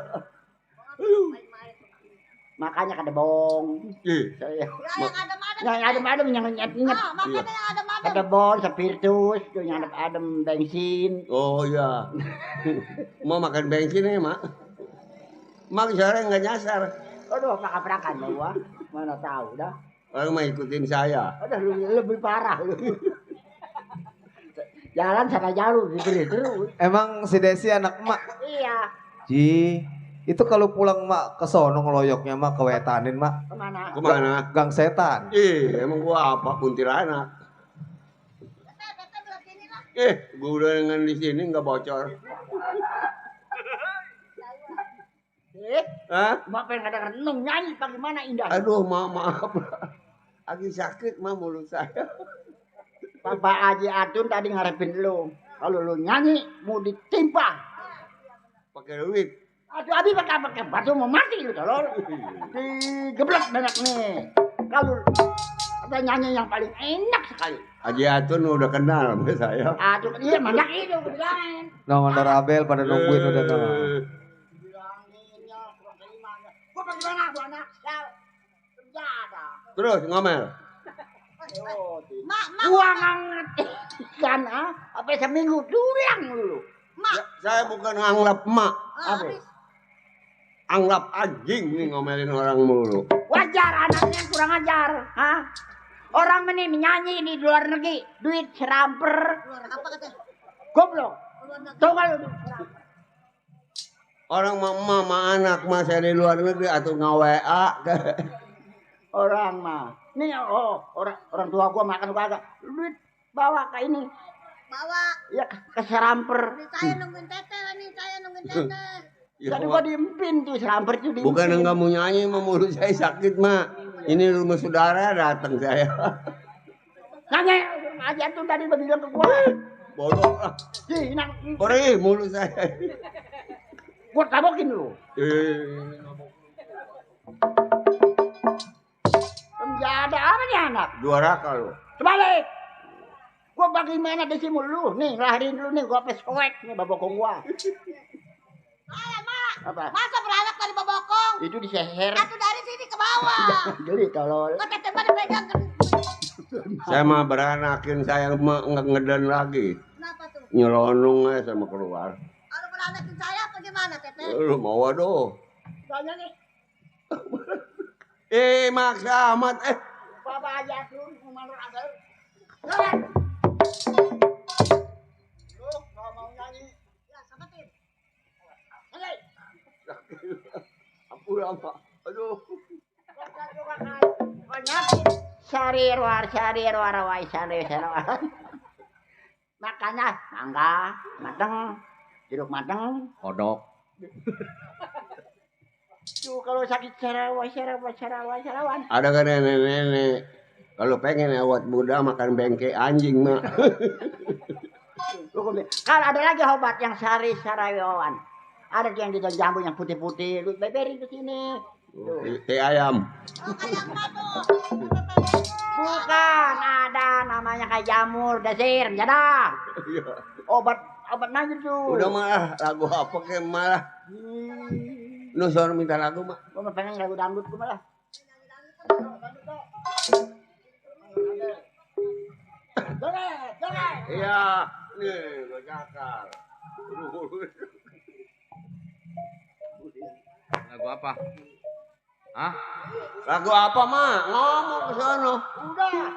Makanya kada bong. Ih, Saya Ya yang adem-adem. yang adem-adem yang nyet-nyet. Ah, makanya yang adem-adem. Kada bong, spiritus, tuh yang adem bensin. Oh iya. Mau makan bensin ya, Mak? Mak sore nggak nyasar. Aduh, prak-prakan gua. Mana tahu dah. Orang mau ikutin saya. Aduh, lebih parah lu. Jalan sana jalur diberi terus. Emang si Desi anak emak. Iya. Ji, itu kalau pulang mak ke sono ngeloyoknya mak ke wetanin mak. Kemana? Kemana? Gang setan. Emang gua apa? Kuntilanak. Tete belah sini lah. Gua udah dengan di sini nggak bocor. Hah? Mak pengen ada renung nyanyi bagaimana indah. Aduh, maaf. Lagi sakit, Ma, mulut saya. Bapak Haji Atun tadi ngarepin lu. Kalau lu nyanyi mau ditimpa. Pakai duit. Aduh, abi pakai batu mau mati lu tolol. Digeblek banyak nih. Kalau ada nyanyi yang paling enak sekali. Haji Atun udah kenal sama saya. Aduh, iya banyak itu bilangin. No mandor Abel pada nungguin udah no. Bilanginnya, kurang terimanya. Gua bagaimana gua anak? Ya, penjara. Terus ngomel. Mak, Gua nganget ikan apa seminggu tulang dulu. Saya bukan nganglap emak. Apa? Anglap anjing nih ngomelin orang mulu. Wajar anaknya kurang ajar, Orang ini menyanyi di luar negeri, duit seramper, Luar apa kata? goblok. Luar negeri. Tahu kalau Orang mama anak mah saya di luar negeri atau nge-WA. orang mah. Nih orang tua gua makan kagak. Duit bawa ke ini. Bawa. Ya ke seramper. Ini saya nungguin tete nih, saya nungguin tete. Ya, Jadi gua diempin tuh seramper tuh diempin. bukan enggak mau nyanyi, mah mulut saya sakit, Mak. Ini rumah saudara datang saya. Nyanyi aja tuh tadi bilang ke gua. Bodoh lah. Sih, Perih mulut saya. gua tabokin lu. Penjada apa nih anak? Juara kalau. Kembali. Gua bagaimana di sini lu? Nih, lahirin dulu nih gua peswek nih babokong gua. Mak. Apa? Masa beranak dari babokong? Itu diseher. Atau dari sini ke bawah. Geli tolol. Kok tete mah dipegang kan? Saya mah beranakin saya ngeden lagi. Kenapa tuh? Nyelonong aja sama keluar. Kalau beranakin saya apa gimana, Tete? Lu mau aduh. Banyak nih. Maksa amat. Bapak aja tuh, kemana ada? Lu nggak mau nyanyi? Ya, sama tim. Oke. Ampun apa? Aduh. Sari luar wai sari. Makanya mangga, mateng, jeruk mateng. Kodok. Tuh kalau sakit sarawan. Ada kan nenek-nenek. Kalau pengen awet muda makan bengke anjing mah. Kalau ada lagi obat yang sarawan. Ada yang di jambu yang putih-putih. Lu beberin ke sini. Teh ayam. Oh, kayak apa tuh? Bukan, ada namanya kayak jamur, dasir, jadah. Obat nangis tuh. Udah mah lagu apa ke malah. Lu suruh minta lagu mah. Gua mah pengen lagu dangdut gua malah. Iya, nih lo cakal. Lagu apa? Hah? Lagu apa mah? Ngomong ke sono. Udah.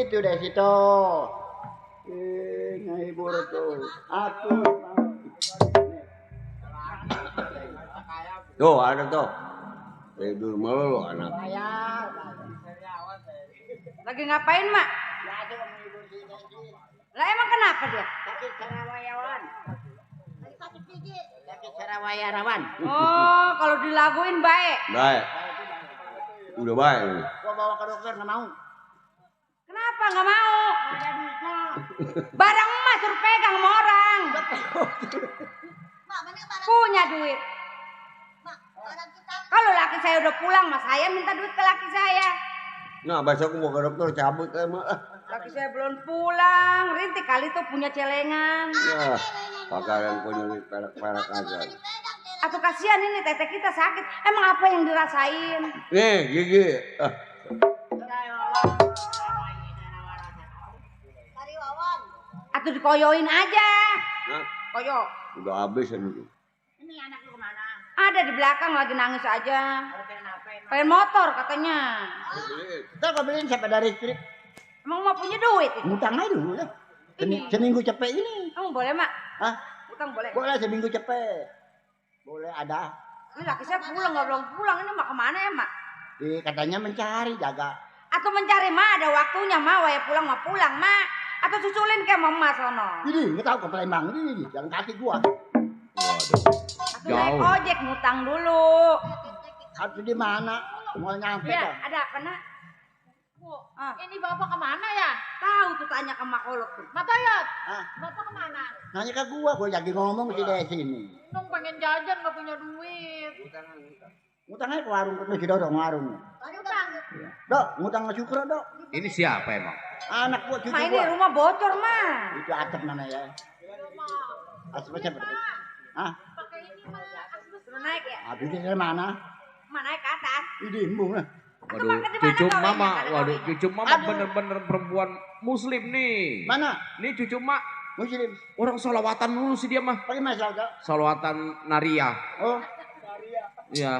Itu deh situ. Ngehibur tuh. Aku Tuh ada tuh. Tidur mulu anak. Lagi ngapain, Mak? Lah emang kenapa dia? sakit Sarawayawan. Sakit gigi. Sakit Sarawayarawan. Oh, kalau dilaguin baik. Baik. Udah baik ini. Gua bawa ke dokter nggak mau. Kenapa nggak mau? Ada duitnya. Barang emas suruh pegang sama orang. Mak, mana barang? Punya duit. Mak, barang kita. Kalau laki saya udah pulang, mas saya minta duit ke laki saya. Nah besok mau ke dokter cabut emang. Laki saya belum pulang. Rintik kali tuh punya celengan. Ya, pakaian punya duit perak-perak aja. Atau kasihan ini teteh kita sakit. Emang apa yang dirasain? Nih gigi. Sariwawan. Atau dikoyoin aja. Nah, Koyo. udah habis ini. Ini anak lu kemana? Ada di belakang lagi nangis aja. Pengen apa? Pengen motor katanya. Kita kau beliin siapa dari listrik? Emang mau punya duit itu? Ngutang aja dulu ya. Seminggu cepet ini. Emang boleh, Mak? Hah? Utang boleh? Boleh seminggu cepet. Boleh ada. Ini laki saya pulang nggak belum pulang. Ini Mak kemana ya, Mak? Katanya mencari jaga. Atau mencari Mak ada waktunya Mak. Waya pulang mah pulang, Mak. Atau susulin ke Mama sono. Ini nggak tahu ke Palembang ini jalan kaki gua. Atau naik Jauh. ojek ngutang dulu. Harus di mana? Mau nyampe Ya, dah. ada apa, Nak? Bu, Ah. ini bapak kemana ya? Tahu tuh tanya ke Mak Olok tuh. Mak Tayat, Hah? bapak kemana? Nanya ke gua lagi ngomong si Desi ini. Nung pengen jajan gak punya duit. Ngutang aja ke warung ke si Dodo warung. Utang. Dok, ngutang ke Syukro, Dok. Ini siapa emang? Anak gua cucu Ma ini gua. rumah bocor, Ma. Itu atap namanya ya. Asap siapa? Hah? Pakai ini mah. Suruh naik ya? Habis dari mana? Ma naik ke atas. Ini embung lah. Waduh, makan di mana cucu kawinnya? mama, Ada waduh, kawinnya? cucu mama Aduh. bener-bener perempuan muslim nih. Mana? Nih cucu mak, Muslim. orang salawatan dulu sih dia mah. Pakai masalah, Dok. Salawatan Naria. Oh, Iya.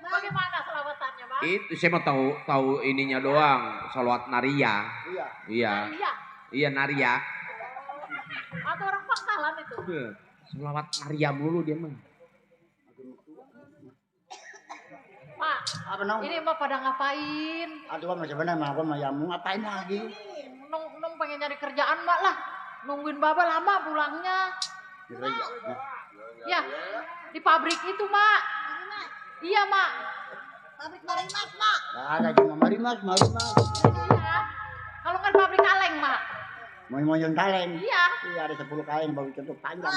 Bagaimana selawatannya, Mak? Itu saya mah tahu ininya doang, salawat Naria. iya. Iya. Iya. Iya Naria. Atau orang Pangkalan itu. Salawat Naria mulu dia mah. Pak, Apa nong? ini mah pada ngapain? Aduh, masih benar mah, mau ya mau ngapain lagi? Nung pengen nyari kerjaan, Mak lah. Nungguin Baba lama pulangnya. Gereja. Ya, di pabrik itu, Mak. Iya, Mak. Pabrik Marimas, Mak. Ada cuma Marimas. Iya. Kalau kan pabrik kaleng, Mak. Mau yang kaleng. Iya. Iya, ada 10 kaleng baru cukup panjang.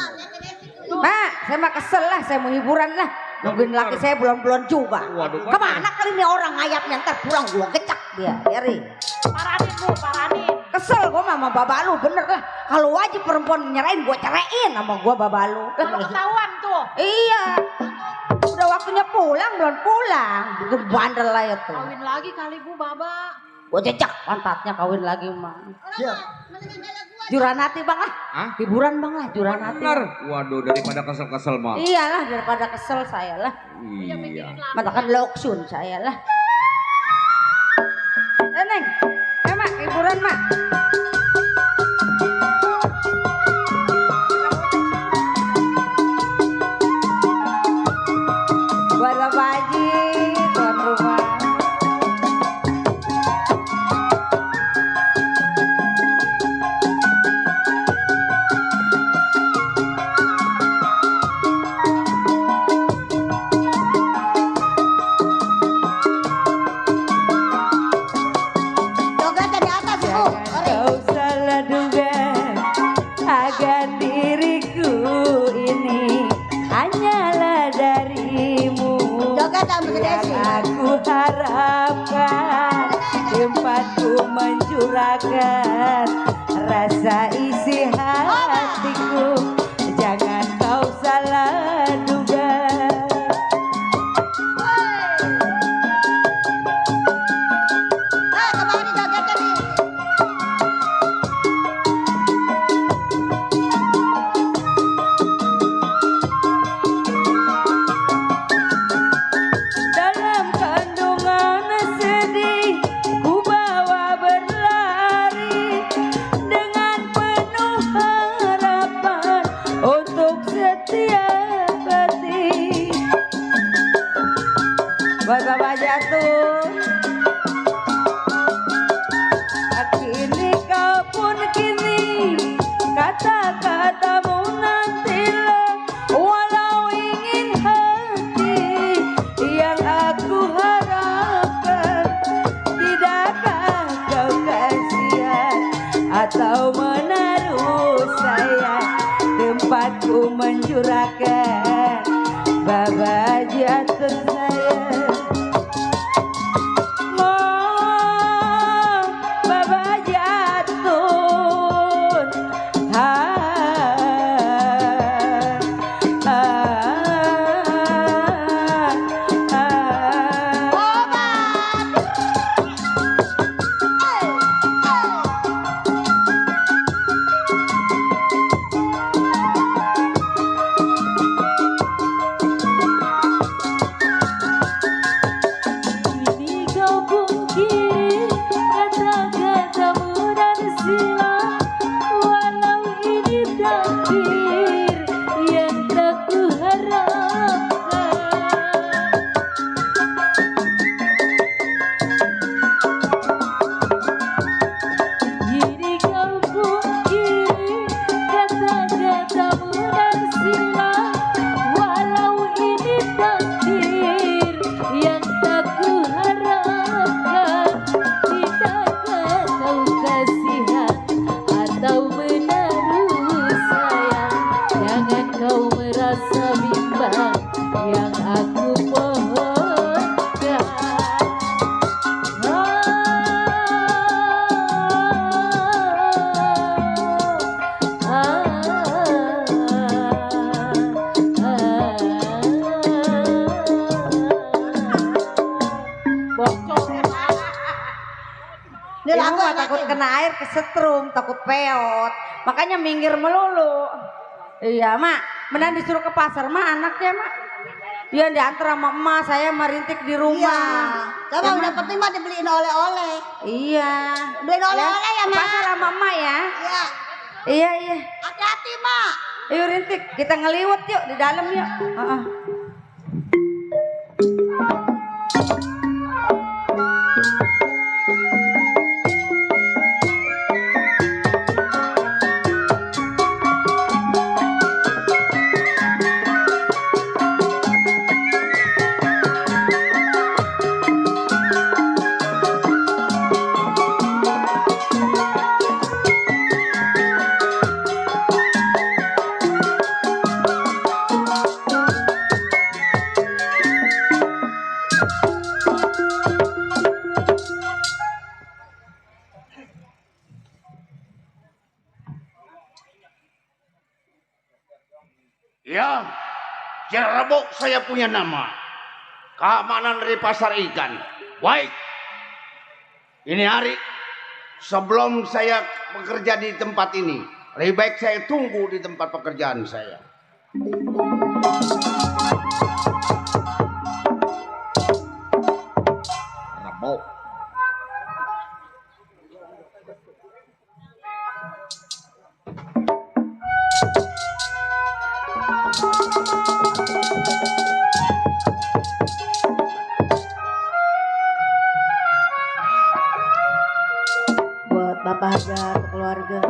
Ma, saya mah kesel lah, saya mau hiburan lah. Nungguin laki saya bulan-bulan juga. Waduh, Kemana kali ini orang ngayapnya ntar pulang gua gecak dia, biarin. Paranin, Bu, paranin. Kesel gua sama babalu, bener lah. Kalau wajib perempuan nyerain, gua ceraiin sama gua babalu. Kalau ketahuan tuh. Iya. Udah waktunya pulang, belum pulang. Itu bandel lah ya tuh. Kawin lagi kali, Bu, Baba. Gua cecak pantatnya kawin lagi mah. Siap. Juranati bang lah. Hah? Hiburan bang lah, juranati. Bener. Waduh, daripada kesel-kesel mah. Iyalah daripada kesel saya lah. Iya. Matakan loksun saya lah. Neng, mak hiburan mak. Buat Bapak Haji, tuan rumah. Joget di atas, Bu. Jangan kau salah duga agar diriku ini hanyalah darimu. Joget sama si Yang Desi. aku harapkan tempatku mencurahkan rasa isi hatiku. Jangan kau salah duga. Nah, kemarin jogetnya nih. Dalam kandungan sedih ku bawa berlalu. Ini Ibu lagu mah enak takut ini. kena air kesetrum, takut peot. Makanya minggir melulu. Iya, Mak. Mending disuruh ke pasar mah anaknya, Mak. Iya, diantar sama emak, saya merintik di Iya. rumah. Coba Ya, udah Mak. penting mah dibeliin oleh-oleh. Iya. Beliin oleh-oleh ya, Mak. Pasar sama emak ya. Iya. Iya, iya. Hati-hati, Mak. Yuk rintik, kita ngeliwet yuk di dalam yuk. Heeh. Ya, Cirebok saya punya nama. Keamanan dari pasar ikan. Baik. Ini hari sebelum saya bekerja di tempat ini, lebih baik saya tunggu di tempat pekerjaan saya. Rebo. Buat Bapak Hajar, keluarga.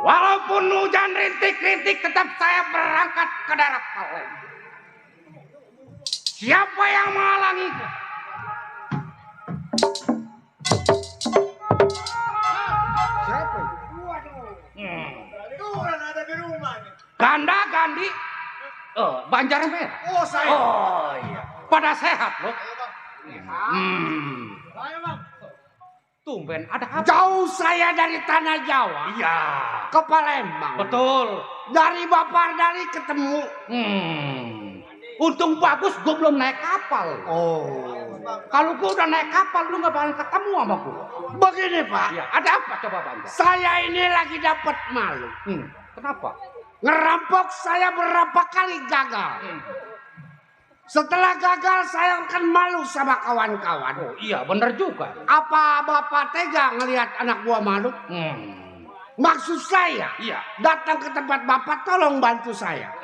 Walaupun hujan rintik-rintik, tetap saya berangkat ke daerah Palembang. Siapa yang menghalangiku? Siapa? Ganda Gandhi, Banjar Merah. Oh, saya. Oh iya, pada sehat loh. Tumben ada apa? Jauh saya dari tanah Jawa. Iya. Ke Palembang. Betul. Dari Bapardali ketemu. Untung bagus gue belum naik kapal. Oh. Kalau gue udah naik kapal lu gak bakal ketemu sama gue. Begini Pak. Ya, ada apa coba Banjar? Saya ini lagi dapat malu. Kenapa? Ngerampok saya berapa kali gagal. Setelah gagal saya akan malu sama kawan-kawan. Oh iya bener juga. Apa Bapak tega ngelihat anak buah malu? Maksud saya, iya. Datang ke tempat Bapak tolong bantu saya.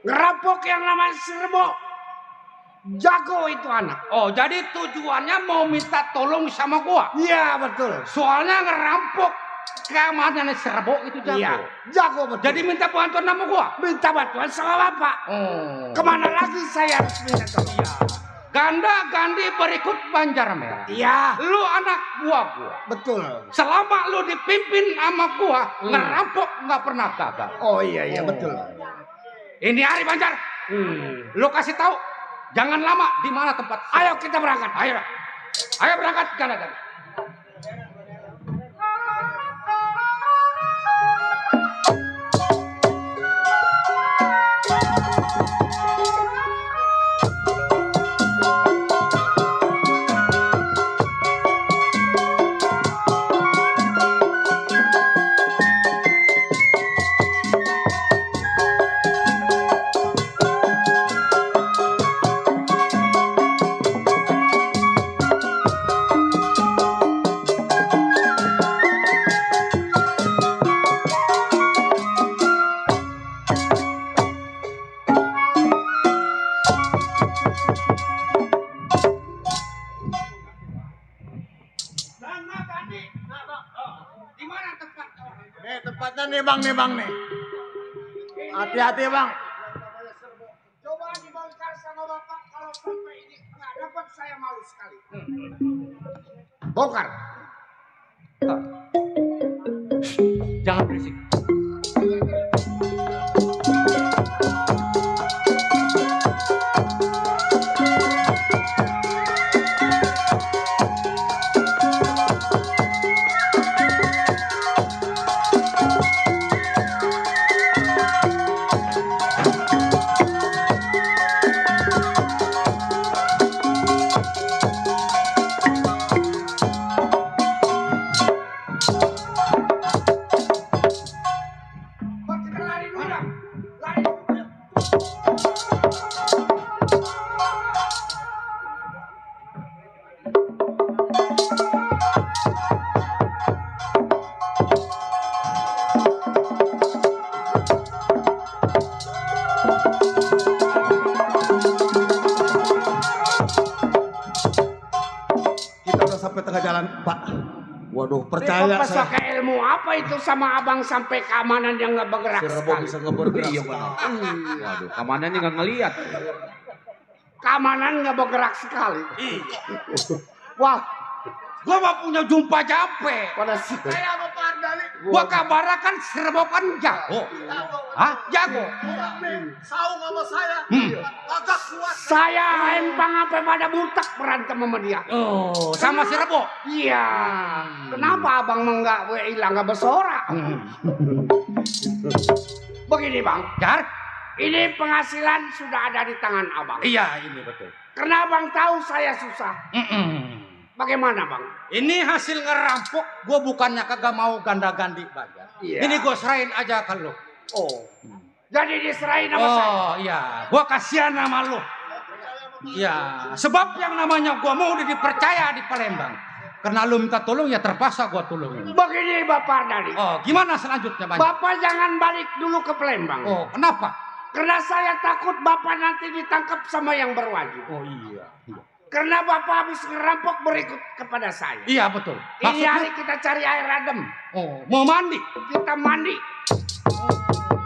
Ngerampok yang namanya Serbo. Jago itu anak. Oh jadi tujuannya mau minta tolong sama gua? Iya betul. Soalnya ngerampok keamanan Serbo itu jago. Iya, jago betul. Jadi minta bantuan sama gua? Minta bantuan sama Bapak. Kemana lagi saya harus minta tolong? Iya. Ganda Gandhi berikut Banjar Merah. Iya. Lu anak buah gua. Betul. Selama lu dipimpin sama gua, ngerampok nggak pernah gagal. Oh iya betul. Ini hari Banjar. Lu kasih tahu, jangan lama di mana tempat. Ayo kita berangkat. Ayo berangkat Ganda Gandhi. Nih bang nih. Hati-hati bang. Coba dibongkar sama Bapak kalau sampai ini nggak dapat saya malu sekali. Bongkar. Jangan berisik. Kita udah sampai tengah jalan, Pak. Waduh, percaya Bapak saya. pakai ilmu apa itu sama abang sampai keamanan yang nggak bergerak Si Rebo sekali? bisa ngebergerak. Iya benar. Waduh, keamanannya nggak ngelihat. Keamanan nggak bergerak sekali. Wah, gua mah punya jumpa jampe. Pada sih. Saya sama Pak Ardali. Gua kabarnya kan Serbo kan jago. Hah? Jago. Saung sama saya. Agak kuat. Saya empang sampai pada butak berantem sama dia. Oh, sama si Rebo. Iya. Kenapa abang enggak hilang nggak bersorak? Begini bang, Jar? ini penghasilan sudah ada di tangan abang. Iya, ini betul. Karena abang tahu saya susah. Bagaimana bang? Ini hasil ngerampok, gue bukannya kagak mau ganda-gandi bayar. Iya. Ini gue serahin aja ke lu. Oh. Jadi diserahin sama saya. Oh iya, gue kasihan sama lu. Iya, sebab yang namanya gue mau udah dipercaya di Palembang. Karena lu minta tolong ya terpaksa gue tolongin. Begini Bapak Ardali. Oh, gimana selanjutnya Bang? Bapak jangan balik dulu ke Palembang. Oh, kenapa? Karena saya takut Bapak nanti ditangkap sama yang berwajib. Oh iya. Karena Bapak habis ngerampok berikut kepada saya. Iya betul. Ini hari kita cari air adem. Oh, mau mandi? Kita mandi.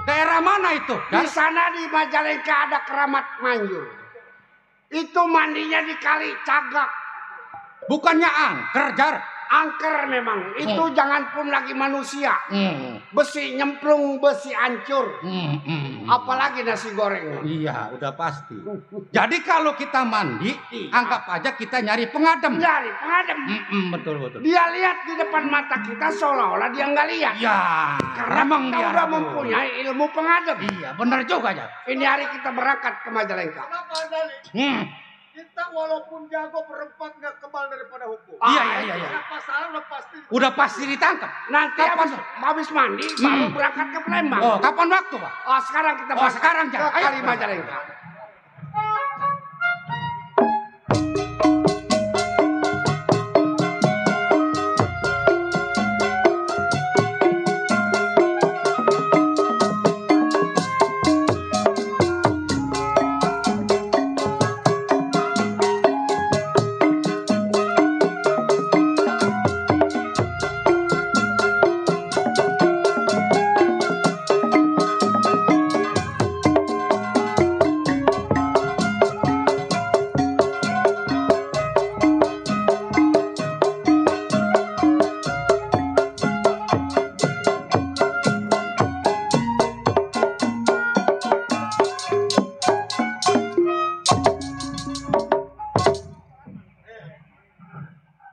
Daerah mana itu? Di sana di Majalengka ada keramat manjur. Itu mandinya di kali Cagak. Bukannya angker, Jar. Angker memang. Itu jangan pun lagi manusia. Hmm. Besi nyemplung, besi hancur. Apalagi nasi goreng. Iya, udah pasti. Jadi kalau kita mandi, anggap aja kita nyari pengadem. Nyari pengadem. Betul. Dia lihat di depan mata kita seolah-olah dia nggak lihat. Ya, Karena emang kita dia udah ragu. mempunyai ilmu pengadem. Iya, benar juga ya. Ini hari kita berangkat ke Majalengka. Kenapa Ardali? Kita walaupun jago berempat nggak kebal daripada hukum. Iya. Siapa salah udah pasti. Udah pasti ditangkap. Nanti habis mandi baru berangkat ke Palembang. Oh, kapan waktu, Pak? Oh, sekarang kita Oh, berangkat sekarang, ke Jar. Ayo. Kali Majalengka.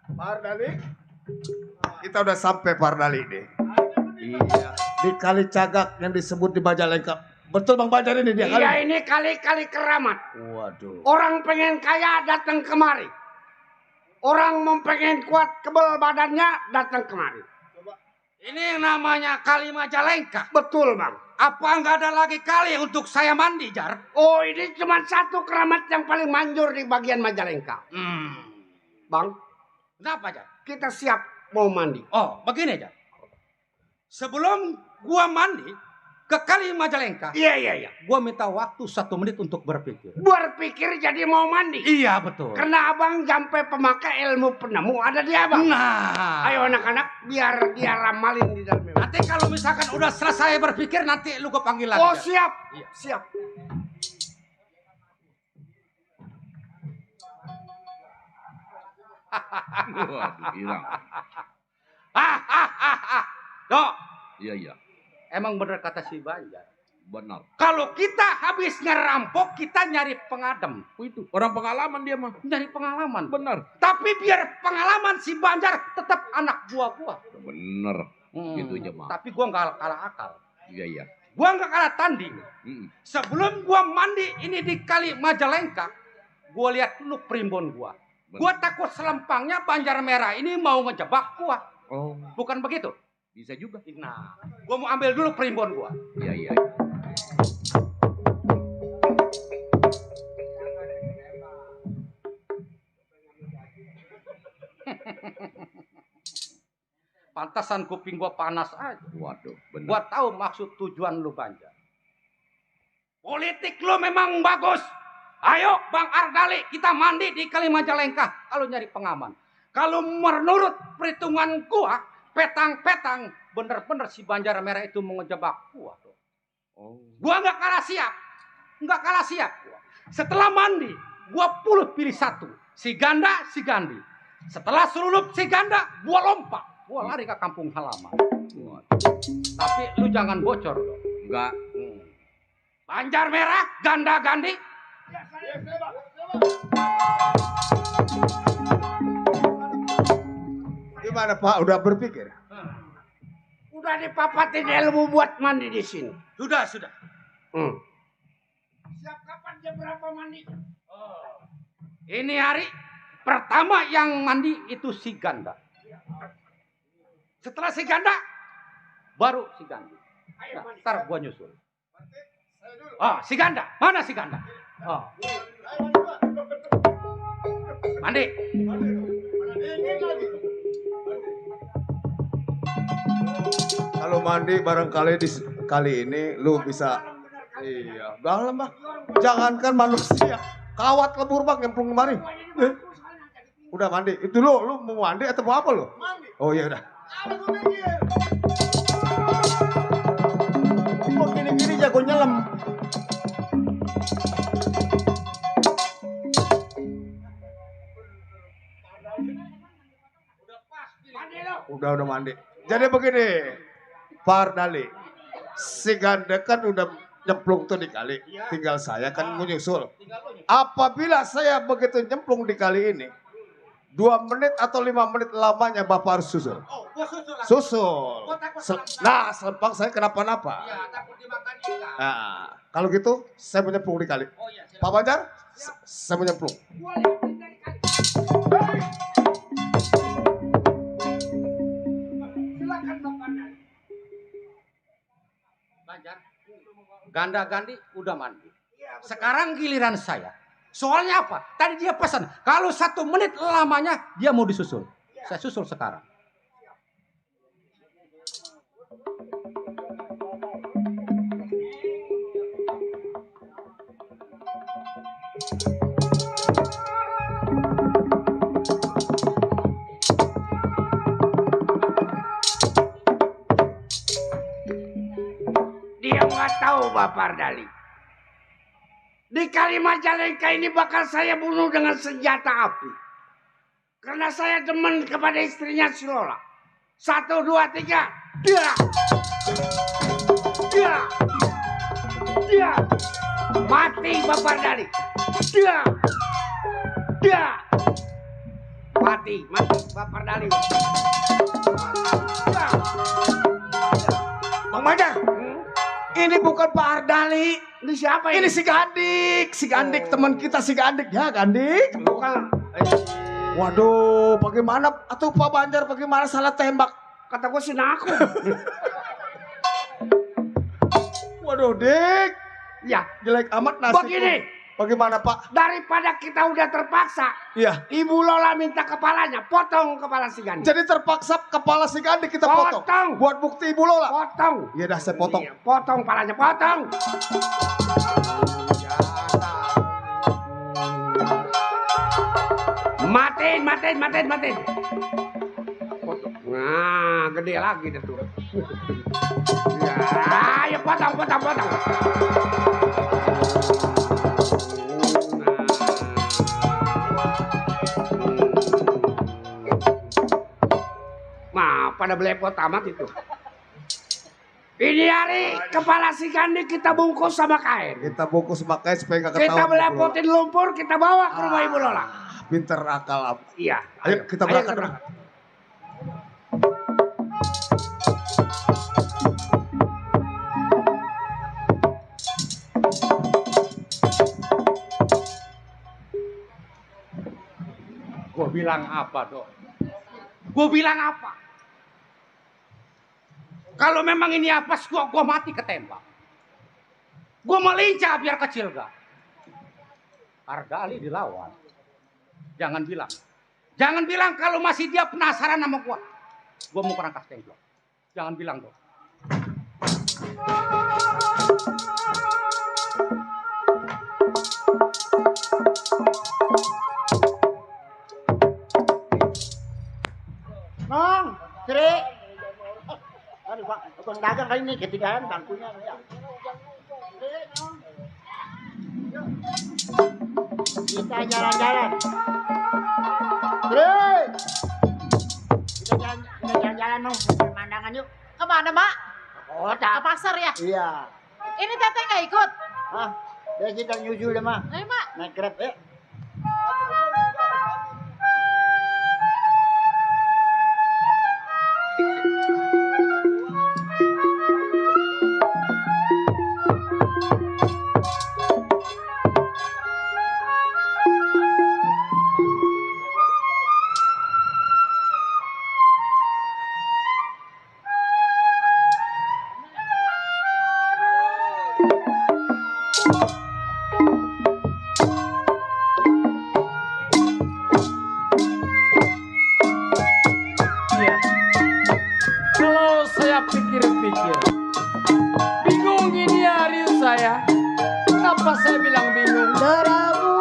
Pak Ardali, kita udah sampai Pak Ardali nih. Iya. Di Kali Cagak yang disebut di Majalengka. Betul Bang Banjar ini dia kali. Iya, ini kali-kali keramat. Waduh. Orang pengen kaya datang kemari. Orang mau pengen kuat kebal badannya datang kemari. Ini yang namanya Kali Majalengka. Betul bang. Apa nggak ada lagi kali untuk saya mandi, Jar? Oh, ini cuma satu keramat yang paling manjur di bagian Majalengka. Bang, Kenapa, Jar? kita siap mau mandi. Oh, begini, Jar. Sebelum gua mandi ke Kali Majalengka, Iya. gua minta waktu 1 menit untuk berpikir. Berpikir jadi mau mandi. Iya, betul. Karena abang sampai pemakai ilmu penemu ada di abang. Nah, Ayo anak-anak biar dia ramalin di dalam. nanti kalau misalkan udah selesai berpikir, nanti lu gua panggil lagi. Oh Jar. siap, Iya. siap. Waduh, hilang. Dok, Iya. emang bener kata si Banjar. Benar. Kalau kita habis ngerampok, kita nyari pengadem. Itu orang pengalaman dia mah. Nyari pengalaman. Benar. Tapi biar pengalaman si Banjar tetap anak buah gua. Bener. Gitu aja mah. Tapi gua nggak kalah akal. Iya. Gua nggak kalah tanding. Mm. Sebelum gua mandi ini di Kali Majalengka, gua lihat dulu primbon gua. Gua takut selempangnya Banjar Merah ini mau ngejebak gua. Oh, Bukan begitu? bisa juga. Nah, gua mau ambil dulu primbon gua. Iya. Pantasan kuping gua panas aja. Waduh, benar. Gua tahu maksud tujuan lu Banjar. Politik lu memang bagus. Ayo Bang Ardali kita mandi di Kali Majalengka kalau nyari pengaman. Kalau menurut perhitungan gua, petang-petang bener-bener si Banjar Merah itu mau ngejebak gua tuh. Gua nggak kalah siap. Nggak kalah siap gua. Setelah mandi, gua pilih satu. Si Ganda, si Gandi. Setelah selulup si Ganda, gua lompat. Gua lari ke kampung halaman. Tapi lu jangan bocor dong. Enggak. Banjar Merah, Ganda, Gandi. Gimana Pak? Udah berpikir? Udah dipapatin ilmu buat mandi di sini. Sudah. Siap kapan jam berapa mandi? Ini hari pertama yang mandi itu si Ganda. Setelah si Ganda, baru si Gandi. Nah, ntar gua nyusul. Si Ganda. Mana si Ganda? Mandi. Kalau mandi barangkali kali ini lu bisa. Iya, dalam Bang. Jangankan manusia, kawat lebur Bang nyemplung kemari. Udah mandi. Itu lu mau mandi atau mau apa lu? Mandi. Oh iya udah. Kok gini-gini jago nyelam. Udah mandi. Jadi begini, Pak Ardali, si Ganda kan udah nyemplung tuh di kali, tinggal saya kan menyusul. Apabila saya begitu nyemplung di kali ini, 2 menit atau 5 menit lamanya Bapak harus susul. Susul. Nah, selempang saya kenapa-napa. Nah, kalau gitu saya menyemplung di kali. Pak Banjar, saya menyemplung. Ganda Gandi udah mandi. Sekarang giliran saya. Soalnya apa? Tadi dia pesan, kalau 1 menit lamanya dia mau disusul. Saya susul sekarang. Dia nggak tahu Bapak Ardali. Di Kali Majalengka ini bakal saya bunuh dengan senjata api. Karena saya demen kepada istrinya si Lola. 1, 2, 3. Dia. Mati Bapak Ardali. Dia. Mati Bapak Ardali. Bang Banjar, ini bukan Pak Ardali. Ini siapa ini? Ini si Gandik, teman kita si Gandik. Ya Gandik. Bukan. Waduh, bagaimana? Atau Pak Banjar bagaimana salah tembak? Kata gue sih naku. Waduh, Dik. Ya, Jelek amat nasib. begini. Bagaimana Pak? Daripada kita udah terpaksa, Iya. Ibu Lola minta kepalanya, potong kepala si Gandhi. Jadi terpaksa kepala si Gandik kita potong. Buat bukti Ibu Lola. Potong. Iya dah saya potong. Iya, potong palanya, potong. Matiin. Nah, gede lagi deh tuh. Ya, ayo potong. Nah, pada belepot amat itu. Ini hari kepala si Gandhi kita bungkus sama kain. Kita bungkus pakai supaya nggak ketahuan. Kita belepotin lumpur, kita bawa ke rumah Ibu Lola. Pinter akal. Iya. Ayo kita berangkat. Gue bilang apa, Dok? Gue bilang apa? Kalau memang ini apes, gue mati ketembak. Gue melincah biar kecil gak. Ardali dilawan. Jangan bilang kalau masih dia penasaran sama gue. Gue mau kerangkas tengklok. Jangan bilang, Dok. Nong, Sri. Aduh, Bang dagang kali ini ketinggalan bangkunya. Sri, Nong. Yuk. Kita jalan-jalan. Sri. Kita jalan-jalan Nong, pemandangan yuk. Kemana, Mak? Kota. Ke pasar ya? Iya. Ini Teteh nggak ikut? Hah? Dia kita nyusul deh, Mak. Ayo, Mak. Naik Grab, ya. Iya. Kalau saya pikir-pikir, bingung ini hari saya. Kenapa saya bilang bingung?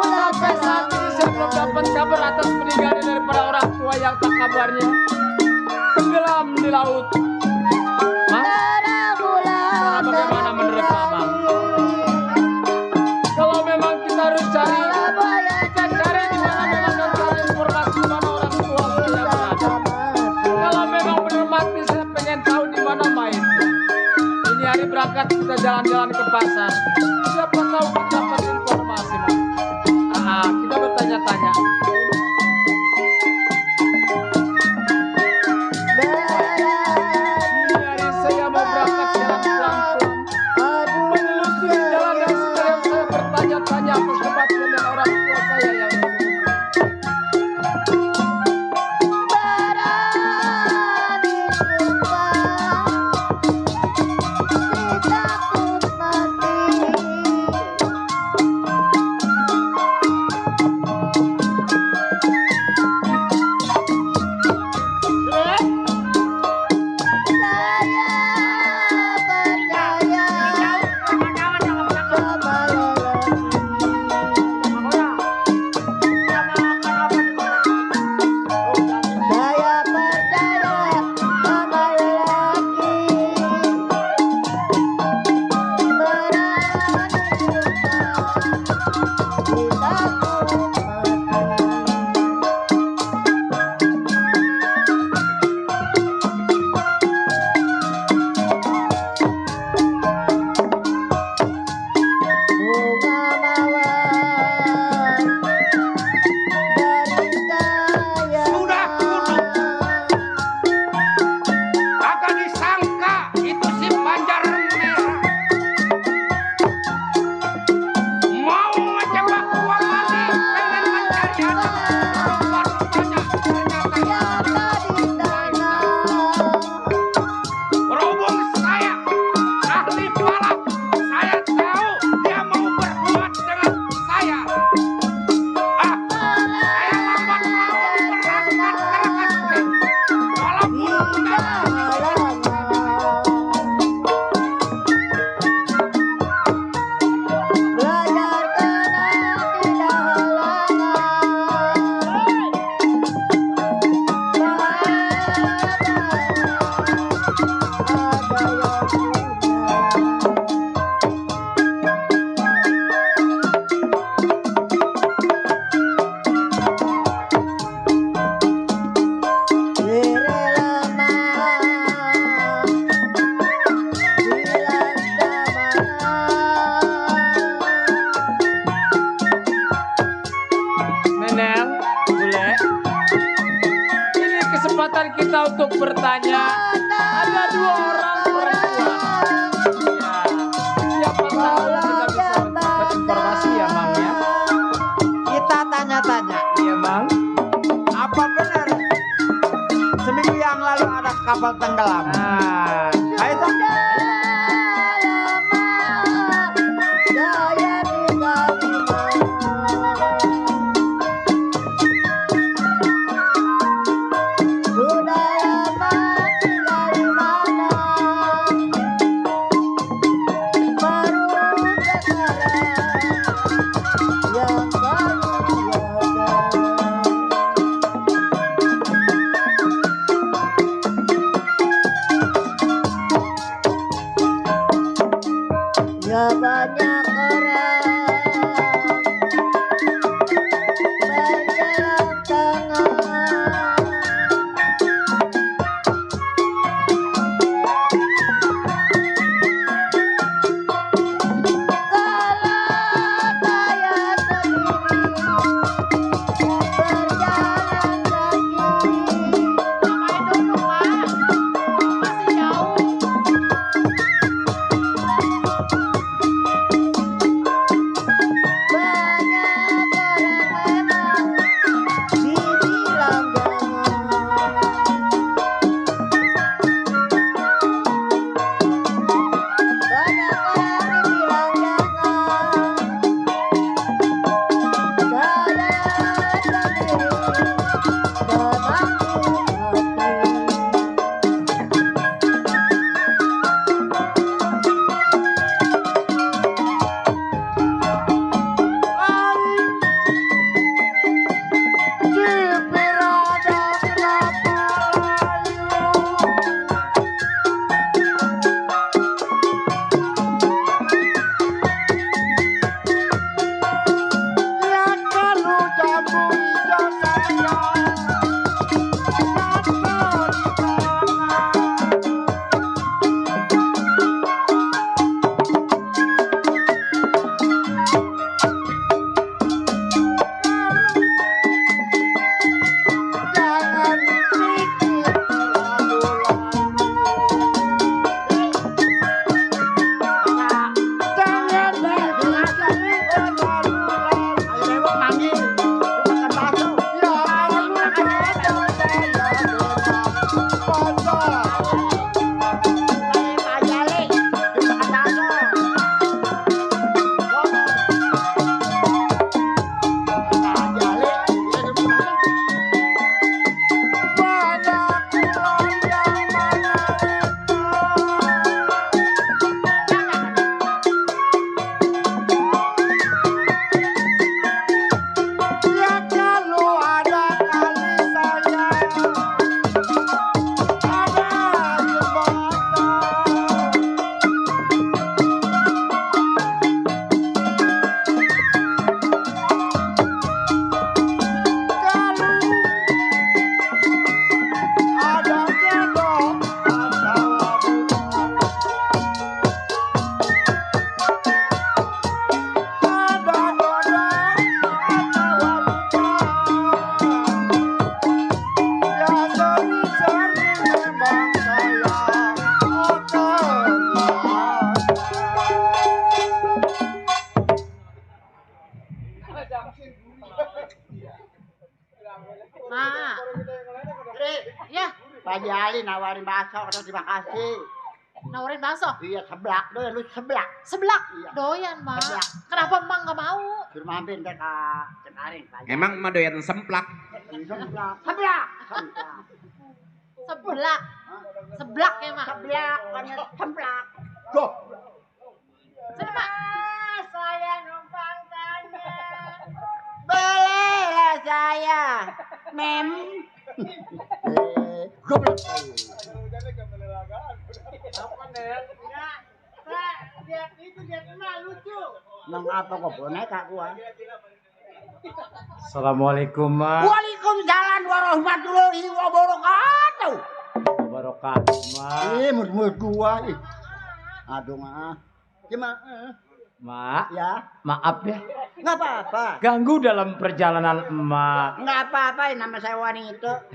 Sampai saat ini saya belum dapat kabar atas meninggalnya daripada orang tua yang tak kabarnya tenggelam di laut. Mang, cara bagaimana menurut Mamang? Kalau memang kita harus cari, kita cari di mana memang dan cari informasi di mana orang tua saya berada. Kalau memang benar mati, saya pengen tahu di mana mayatnya. Ini hari berangkat kita jalan-jalan ke pasar. Siapa tahu kita dapat informasi, Mang. Kita bertanya-tanya. Ini hari saya mau berangkat jalan pelan-pelan. Menelusuri jalan dan sekalian saya bertanya-tanya atas kematian dan orang tua saya yang Sudah kudu. Kagak disangka itu si Banjar Merah mau ngejebak gua lagi, pengen mencari anak perempuan banyak. Berhubung saya ahli balap, saya tahu dia mau berbuat dengan saya. Saya lambat laun berangkat ke Rakasting. Walaupun Nenel, Bule, ini kesempatan kita untuk bertanya. Ada 2 orang perempuan. Ya, siapa tahu kita bisa mendapat informasi ya, Mang ya. Kita tanya-tanya. Iya, Mang. Apa benar seminggu yang lalu ada kapal tenggelam? Nah, Ayo Tom. Ya, Pak Ali nawarin bakso, kata terima kasih. nawarin bakso. Iya, seblak doyan lu seblak. Seblak. Iya. Doyan, Mak. Seblak. Kenapa Mak nggak mau? Suruh mampir ntar Kak Cekarin. Pak Ali. Emang mah doyan semplak. Seblak. Seblak. Seblak. Seblak ya, Mak. Seblak, bukannya semblak. Loh, Sini, Mak. Saya numpang tanya. Bolehlah saya. Mem. Goblok. Nang apa kok boneka gua? Assalamualaikum, Ma. Waalaikumsalam warahmatullahi wabarakatuh. Wabarakatuh, Ma. Mulut gua. Aduh mah. Gimana? Ma, Ya, maaf ya. nggak apa-apa. Ganggu dalam perjalanan emak. Nggak apa-apa, nama saya wanita.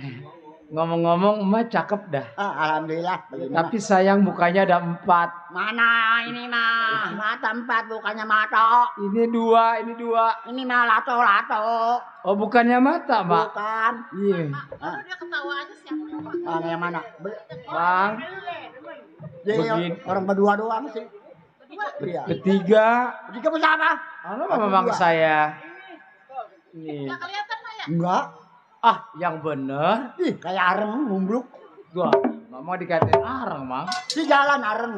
Ngomong-ngomong, emak cakep dah. Alhamdulillah. Bagaimana? Tapi sayang mukanya ada 4. Mana ini mah? Mata 4 bukannya mata. Ini 2, ini 2. Ini mah lato-lato. Oh, bukannya mata, Mak. Bukan. Iya. Ah, Dia ketawa aja siapa? yang mana? Bang, Jadi Begini. orang berdua doang sih. Iya. ketiga. Tiga besar apa? Halo, Mamang saya. Nih. Nggak kelihatan, Mak ya? Enggak. Ah, yang bener. Ih, kayak areng mumbluk. Gua, Mama dikatain arang, Mang. Di jalan areng.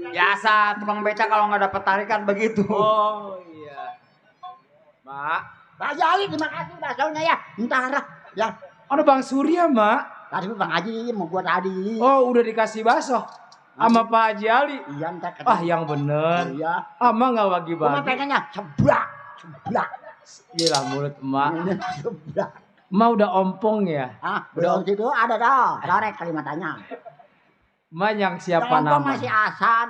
Biasa tukang beca kalau nggak dapat tarikan begitu. Oh, iya. Mak, Pak Jali, terima kasih baksonya ya. Ntar ya. ada Bang Surya, Mak. Tadi Bang Haji mau gua tadi. Oh, udah dikasih bakso sama Pak Haji Ali. Iya, ntar ketemu. Ah, yang bener. Iya. Ama nggak Gua mah bagi-bagi. pengennya seblak. Seblak. Gila mulut emak. Seblak. Emak udah ompong ya. Ah, belum situ ada dah. Direct kalimatannya. Emak yang siapa Yang nama? masih asan.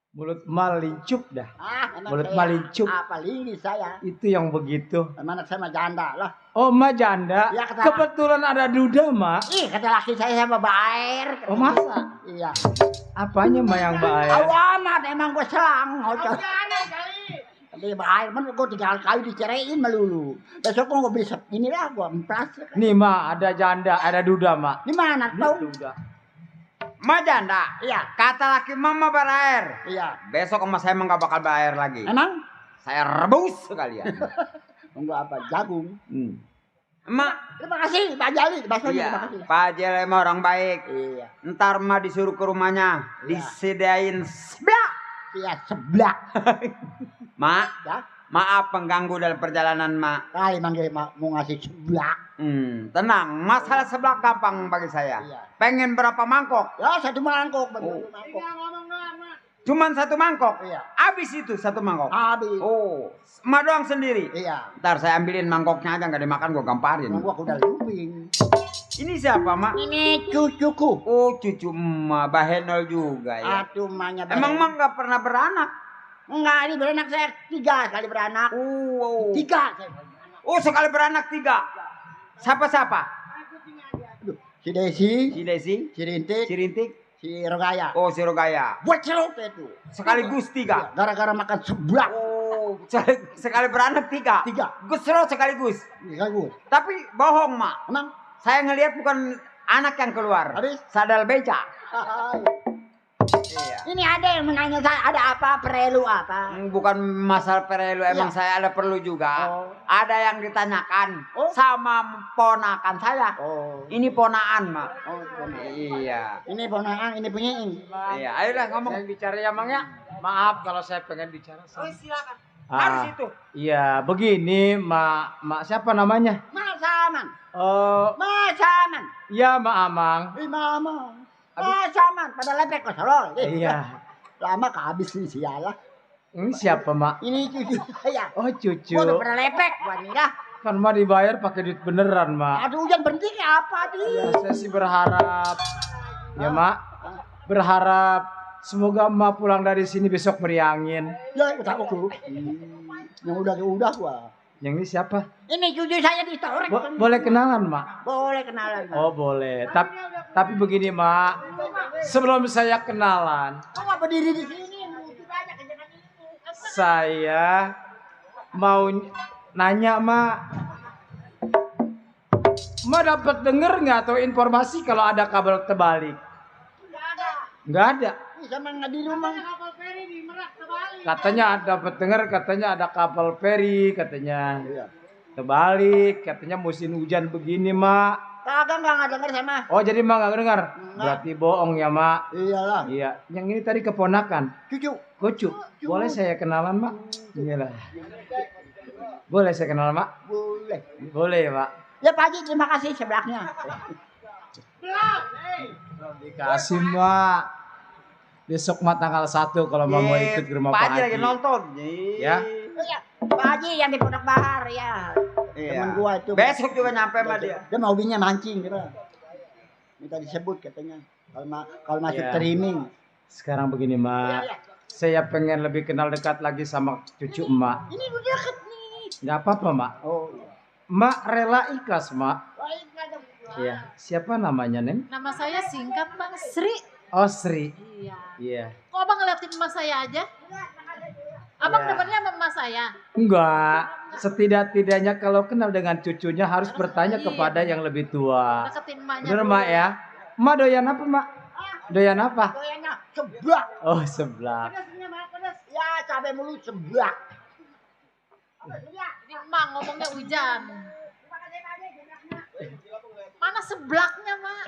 Mulut emak lincup dah. Ah, anak Mulut saya. malincup. Apa lagi saya? Itu yang begitu. Anak saya mah janda lah. Oh, emak janda. Ya, kata- Kebetulan ada duda, Mak. Ih, kata laki saya sama Baer. Oh, masa? Iya. Apanya Mak yang baik? Awamat emang gue selang. Ngocok. Tapi Baer kan gue 3 kali diceraiin melulu. Besok gue bisa inilah gue emplas. Nih, Mak, ada janda, ada duda, Mak. Di mana tahu? Duda. Ma janda. Iya. Kata laki mama berair. Iya. Besok emas saya emang gak bakal berair lagi. Emang? Saya rebus sekalian. Enggak apa, jagung. Emak. Terima kasih Pak Jali, baksonya terima Iya. kasih. Pak Jel emang orang baik. Iya. Ntar emak disuruh ke rumahnya. Iya. Disediain seblak. Iya, seblak. Mak. Ya. Maaf pengganggu dalam perjalanan mak. Kali manggil mau ngasih seblak. Tenang. Masalah seblak gampang bagi saya. Iya. Pengen berapa mangkok? Ya, 1 mangkok. Oh. Mangkok. Cuman 1 mangkok. Iya. Habis itu 1 mangkok. Habis. Oh, emak doang sendiri. Iya. Ntar saya ambilin mangkoknya aja nggak dimakan gua gamparin. Gua udah luping. Ini siapa mak? Ini cucuku. Oh cucu emak Bahenol juga ya. Aduh, mahnya Emang emak nggak pernah beranak? enggak, ini beranak saya 3 kali beranak. Oh, 3 saya. oh sekali beranak 3. Siapa? Aduh, si Desi, Si Desi, si Rintik, si Rintik, si Rogaya. oh si Rogaya. Buat celok itu. Sekaligus 3. Gara-gara makan seblak. Oh, sekali beranak 3. 3. Gusro sekaligus. Bagus. Tapi bohong mak. Emang Saya ngelihat bukan anak yang keluar. Habis? Sadal beca. hai. Iya. Ini ada yang menanya saya ada apa, perlu apa? Bukan masalah perelu, emang Iya. saya ada perlu juga. Oh. Ada yang ditanyakan Oh. sama ponakan saya. Oh. Ini ponaan, Mak. Oh, benar. Iya. Ini ponaan, ini punya ini. Iya, ayolah ngomong. Saya bicara ya, Mang ya. Maaf kalau saya pengen bicara sama. Silakan. Ah, Harus itu. Iya, begini, Mak siapa namanya? Masaman. Oh, Masaman. iya, Mak Amang. Mama. Masaman pada lepek kosolol. Iya. Lama kehabis nih sialah. Ini siapa, Mak? Ini cucu saya. Oh, cucu. Gua udah pernah lepek wanita. Kan Mak dibayar pakai duit beneran, Mak. Aduh, hujan berhenti kayak apa Ya, nih? saya sih berharap. Ya, Mak. Berharap semoga Mak pulang dari sini besok meriangin. Ya, udah aku. Yang udah gua. Yang ini siapa? Ini cucu saya ditorek. Boleh kenalan, Mak? Boleh kenalan. Oh, boleh. Tapi begini, Mak. Sebelum saya kenalan, Kok nggak berdiri di sini? Lucu banyak jangan ini. saya mau Nanya, Mak. Mak dapat denger nggak atau informasi kalau ada kabel terbalik? Nggak ada. Sama nggak di rumah. Katanya dapat dengar katanya ada kapal feri katanya. Terbalik, katanya musim hujan begini, Mak. Kagak nggak denger sama. Oh, jadi Mak nggak dengar? Berarti bohong ya, Mak. Iyalah. Iya, yang ini tadi keponakan. Cucu. Cucu. Boleh saya kenalan, Mak? Iyalah. Boleh saya kenalan, Mak? Boleh. Boleh, Pak. Ya Pak Haji, terima kasih sebelahnya. Dikasih, Mak. Besok Mak tanggal 1 kalau mau ikut ke rumah Pak Haji. lagi nonton. Ya. Pak Haji yang di Pondok Bahar ya. Temen gua itu. Besok juga nyampe sama dia. Dia mau hobinya mancing gitu. Minta disebut katanya. Kalau masuk Iya. streaming. Sekarang begini, Mak. Saya pengen lebih kenal dekat lagi sama cucu Emak. Ini udah deket nih. Nggak apa-apa, Mak. Oh. Mak rela ikhlas, Mak. Iya. Siapa namanya, Neng? Nama saya singkat Bang Sri. Oh, Sri. Iya. Iya. Kok abang ngeliatin emak saya aja? Abang demennya sama emak saya. Enggak. Setidak-tidaknya kalau kenal dengan cucunya harus bertanya kepada yang lebih tua. Deketin emaknya. Bener, dulu. Mak ya? Mak doyan apa, Mak? Doyan apa? Doyannya seblak. Oh, sebelah. Ya cabai mulut seblak. Ini emak ngomongnya hujan. Mana seblaknya, Mak?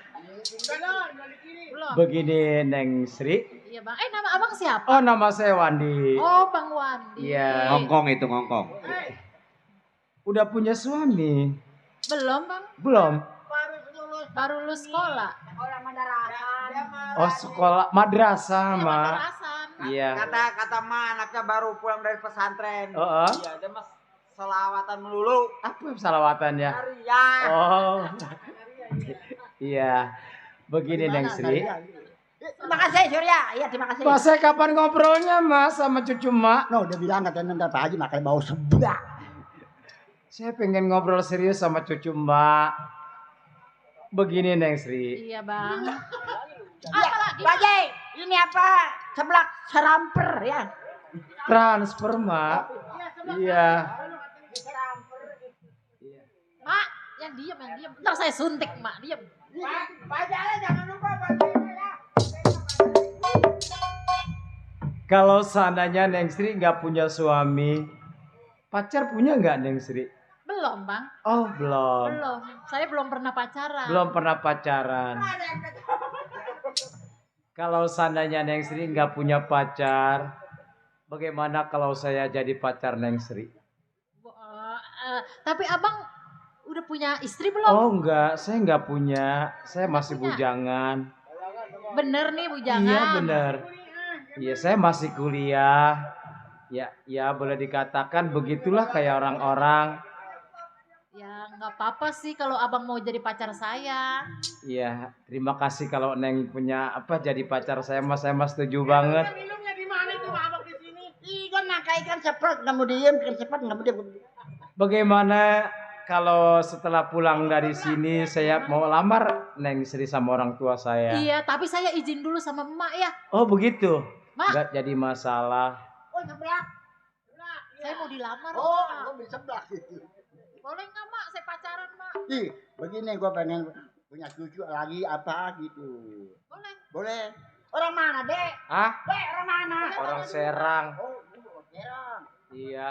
Belum. Begini, Neng Sri. Iya, Bang. Nama abang siapa? Oh, nama saya Wandi. Oh, Bang Wandi. Iya. Ngongkong itu ngongkong. Udah punya suami? Belum, Bang. Belum. Baru lulus sekolah. Oh, sekolah madrasah, Mak. Madrasan. Iya. Kata Ma anaknya baru pulang dari pesantren. Oh, oh. Iya, dia mas selawatan melulu. Apa salawatannya? Harian. Oh. Iya. Begini, Neng Sri. Terima kasih Surya. Iya terima kasih. Mas, saya kapan ngobrolnya, Mas, sama cucu Mak? No, udah bilang katanya ntar Pak Haji makan bau seblak. Saya pengen ngobrol serius sama cucu Mbak. Begini, Neng Sri. Iya, Bang. Apa lagi? Pak Haji, ini apa? Seblak seramper ya. Transfer, Mak. Iya. Mak, yang diem. Ntar saya suntik, Mak. Diem. Kalau seandainya Neng Sri nggak punya suami, pacar punya nggak, Neng Sri? Belum, Bang. Oh, belum. Belum. Saya belum pernah pacaran. Belum pernah pacaran. Kalau seandainya Neng Sri nggak punya pacar, bagaimana kalau saya jadi pacar Neng Sri? Tapi abang udah punya istri belum? Oh, enggak, saya nggak punya. Saya masih punya? bujangan. Bener nih, bujangan. Iya, bener. Iya, saya masih kuliah. Ya boleh dikatakan begitulah kayak orang-orang. Ya nggak apa-apa sih kalau abang mau jadi pacar saya. Iya, terima kasih kalau Neng punya jadi pacar saya mas setuju banget. Minumnya di mana itu abang di sini? Ikan nakai ikan cepet nggak mau diem, ikan cepet nggak mau diem. Bagaimana kalau setelah pulang dari sini saya mau lamar Neng Sri sama orang tua saya? Iya, tapi saya izin dulu sama emak ya. Oh begitu, Mak. nggak jadi masalah. Oh seblak. Saya mau dilamar. Oh, Mak. aku bisa seblak gitu. Boleh nggak, Mak? Saya pacaran, Mak. Ih, begini gue pengen punya cucu lagi apa gitu. Boleh. Boleh. Orang mana, Dek? Ah? Dek, orang mana? Orang Serang. Oh, Serang. Iya.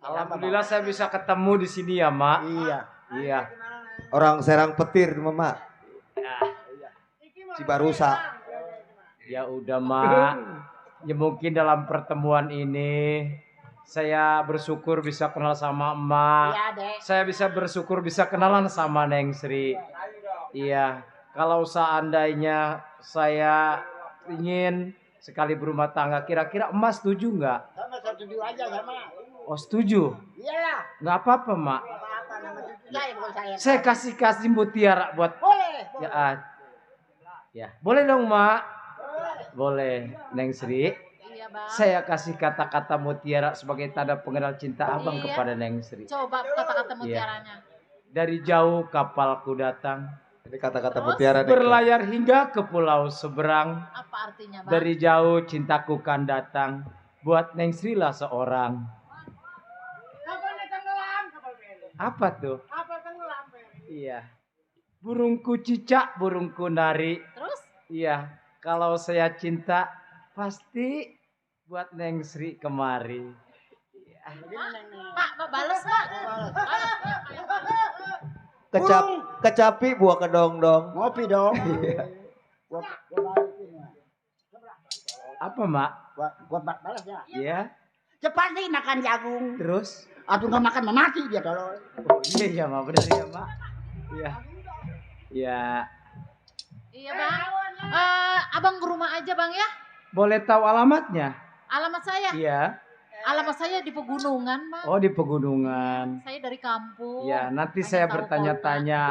Alhamdulillah saya bisa ketemu di sini ya, Mak. Iya. Iya. Orang Serang Petir, Mama. Cibarusa. Ya udah, Mak. Ya mungkin dalam pertemuan ini saya bersyukur bisa kenal sama emak. Iya, Dek. Saya bisa bersyukur bisa kenalan sama Neng Sri. Iya. Kalau seandainya saya ingin sekali berumah tangga, kira-kira emas setuju nggak? Sama setuju aja sama. Oh setuju. Iya lah. Nggak apa-apa, Mak. Apa nama cucu saya bukan saya. Saya kasih mutiara buat. Boleh. Ya, boleh dong, Mak. Boleh, Neng Sri. Iya, Bang. Saya kasih kata-kata mutiara sebagai tanda pengenal cinta abang Iya. kepada Neng Sri. Coba kata-kata mutiaranya. Dari jauh kapalku datang, Ini kata-kata Terus? mutiara nih. berlayar hingga ke pulau seberang. Apa artinya, Bang? Dari jauh cintaku kan datang, buat Neng Sri lah seorang. Kapan datang gelam? Apa tuh? Iya. Burungku cicak, burungku nari. Terus? Iya. Kalau saya cinta pasti buat Neng Sri kemari. Mak, balas mak. Kecapi buah kedong-dong. Ngopi dong. Gua balikin ya. Apa mak? Gua balas ya. Iya. Cepat nih makan jagung. Terus? Atau nggak makan mati dia tolong. Oh iya mak, bener ya mak. Iya. Iya. Iya bang. Abang ke rumah aja bang ya. Boleh tahu alamatnya? Alamat saya. Iya. Alamat saya di pegunungan bang. Oh di pegunungan. Saya dari kampung. Ya nanti Hanya saya tahu bertanya-tanya.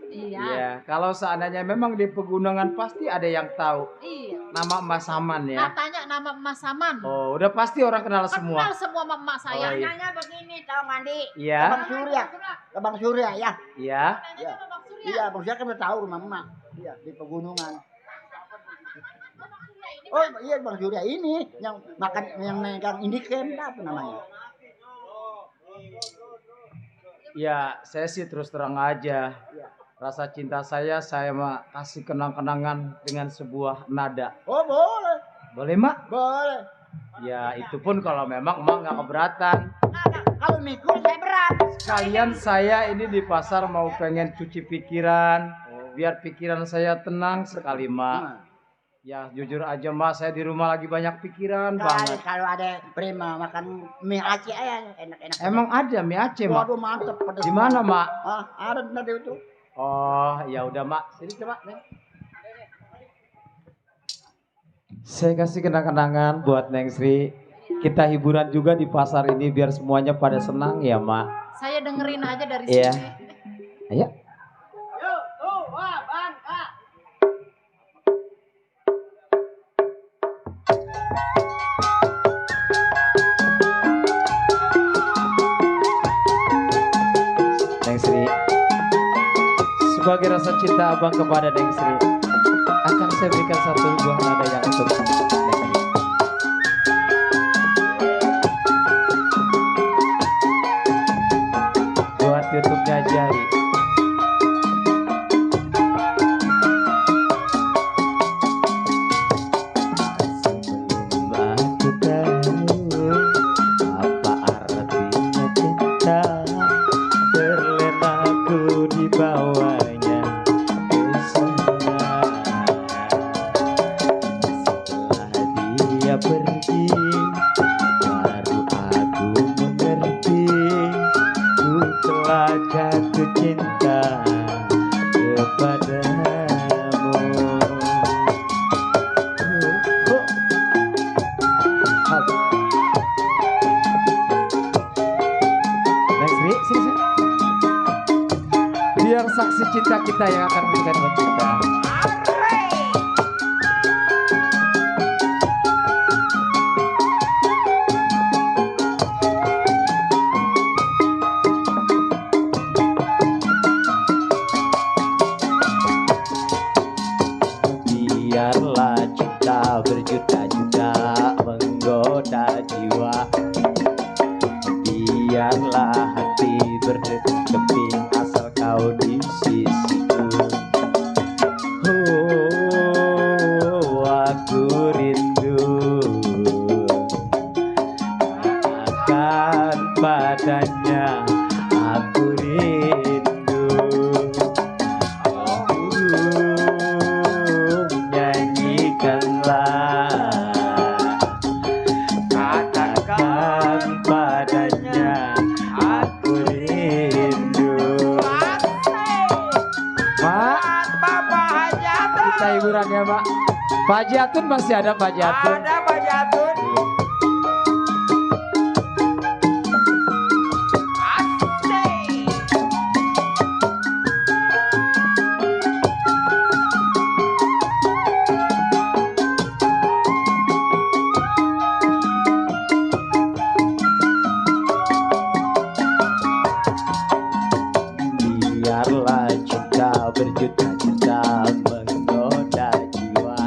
Iya. Iya. Kalau seandainya memang di pegunungan pasti ada yang tahu. Iya. Nama Mas Saman ya. Nah, tanya nama Mas Saman. Oh udah pasti orang kenal semua. Kenal semua emak saya. Oh, iya. Nanya begini tahu Mandi. Iya. Bang Surya. Ke Bang Surya ya. Iya. Iya. Iya, Bang Surya kan udah tahu rumah emak. Iya, di pegunungan. Oh iya Bang Surya ini yang makan yang megang Indicam apa namanya? Ya saya sih terus terang aja. Rasa cinta saya mah kasih kenang-kenangan dengan sebuah nada. Oh boleh. Boleh mak? Boleh. Ya itu pun kalau memang emak nggak keberatan. Kalau mikul saya berat. Sekalian saya ini di pasar mau pengen cuci pikiran. Biar pikiran saya tenang sekali mak. Ya jujur aja mak, saya di rumah lagi banyak pikiran banget. Kalau ada prima makan mie Aceh aja enak-enak. Emang ada mie Aceh mak? Waduh mantep pedes. Di mana mak? Ah, ada tadi itu. Oh ya udah mak, sini coba Neng. Saya kasih kenang-kenangan buat Neng Sri. Kita hiburan juga di pasar ini biar semuanya pada senang ya mak. Saya dengerin aja dari Iya. sini. Ayo. Neng Sri, sebagai rasa cinta abang kepada Neng Sri, akan saya berikan satu buah nada yang untuk Neng Sri. Buat YouTube-nya jari. Sebelum aku tahu apa artinya cinta, terlena aku di bawahnya ke sana. Setelah dia pergi, baru aku mengerti, ku telah jatuh cinta kepadamu. Neng Sri, sini. Biar saksi cinta kita yang akan memberikan buat kita. Biarlah cinta berjuta-juta menggoda jiwa. Biarlah hati berdekeping asal kau di sisiku. Oh, aku rindu akan padanya. Aku rindu nyanyikanlah, katakan padanya aku rindu. Mak, kita hiburan ya Mak. Pak Haji Atun masih ada Pak Haji Atun? Ada Pak Jatun. Biarlah cinta berjuta-juta menggoda jiwa.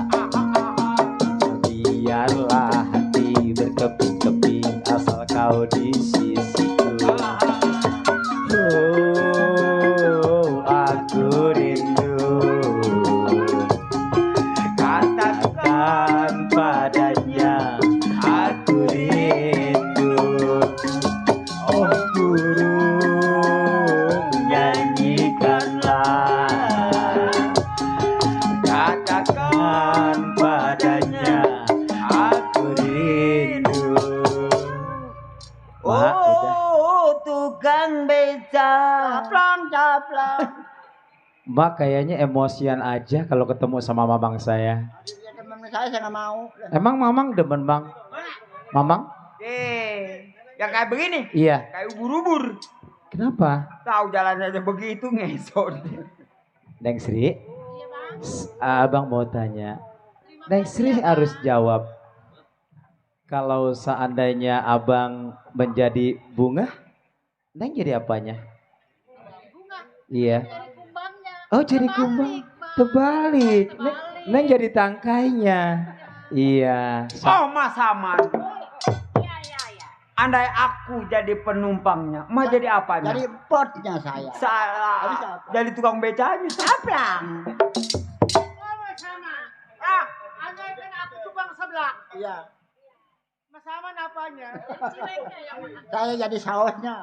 Biarlah hati berkeping-keping asal kau di sisiku. caplang. Mbak kayaknya emosian aja kalau ketemu sama mamang saya. Ya, teman saya nggak mau. Emang mamang demen bang? Mamang? Yang kayak begini, Iya. kayak ubur-ubur. Kenapa? Tahu jalannya aja begitu ngesot. Neng Sri? Abang mau tanya. Neng Sri harus jawab. Kalau seandainya abang menjadi bunga, Neng jadi apanya? Bunga. Iya. Jadi kumbangnya. Oh jadi kumbang. Terbalik. Neng jadi tangkainya. Iya. Oh Mas Saman. Andai aku jadi penumpangnya, mau jadi apanya? Jadi potnya saya. Salah. Jadi tukang becanya. Caplang. Ah, anda kan aku tukang sebelah. Iya. Mas Aman apanya? Saya jadi sausnya.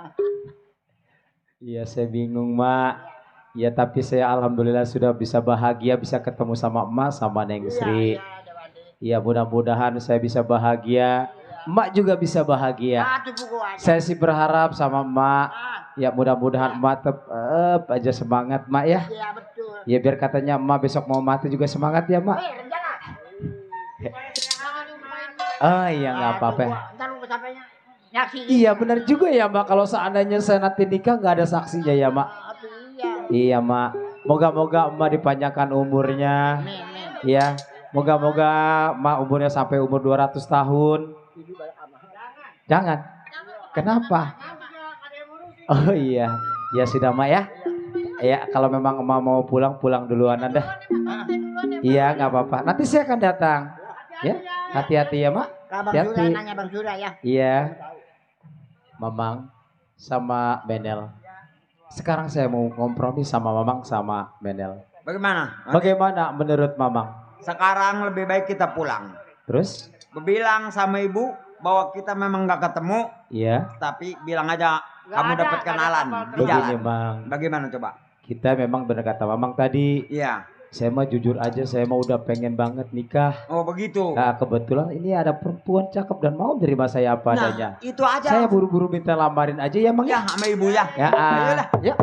Iya saya bingung mak. Ya tapi saya alhamdulillah sudah bisa bahagia bisa ketemu sama emak sama Neng Sri. Iya mudah-mudahan saya bisa bahagia. Emak juga bisa bahagia. Saya sih berharap sama emak. Ya mudah-mudahan emak tetap aja semangat emak ya. Iya betul. Ya biar katanya emak besok mau mati juga semangat ya emak. Oh iya nggak apa-apa. Ntar lu sampainya nyaksiin. Iya benar juga ya mak. Kalau seandainya saya nanti nikah nggak ada saksinya ya mak. Iya mak. Moga-moga emak dipanjangkan umurnya. Iya. Moga-moga emak umurnya sampai umur 200 tahun. Jangan. Kenapa? Oh iya. Ya sudah mak ya. Ya kalau memang emak mau pulang pulang duluan anda. Iya nggak apa-apa. Nanti saya akan datang. Ya, hati-hati ya mak. Bang Hati-hati. Surya nanya Bang Surya ya. Iya. Mamang sama Benel. Sekarang saya mau kompromi sama Mamang sama Benel. Bagaimana? Bagaimana menurut Mamang? Sekarang lebih baik kita pulang. Terus? Bilang sama ibu bahwa kita memang nggak ketemu. Iya. Tapi bilang aja kamu dapat kenalan di Begini jalan. Bang. Bagaimana coba? Kita memang benar kata Mamang tadi. Iya. Saya mah jujur aja, saya mah udah pengen banget nikah. Oh begitu. Nah kebetulan ini ada perempuan cakep dan mau menerima saya apa adanya. Itu aja. Saya buru-buru minta lamarin aja ya Mang Ya sama ibu ya. Ya. Ayolah. Ya.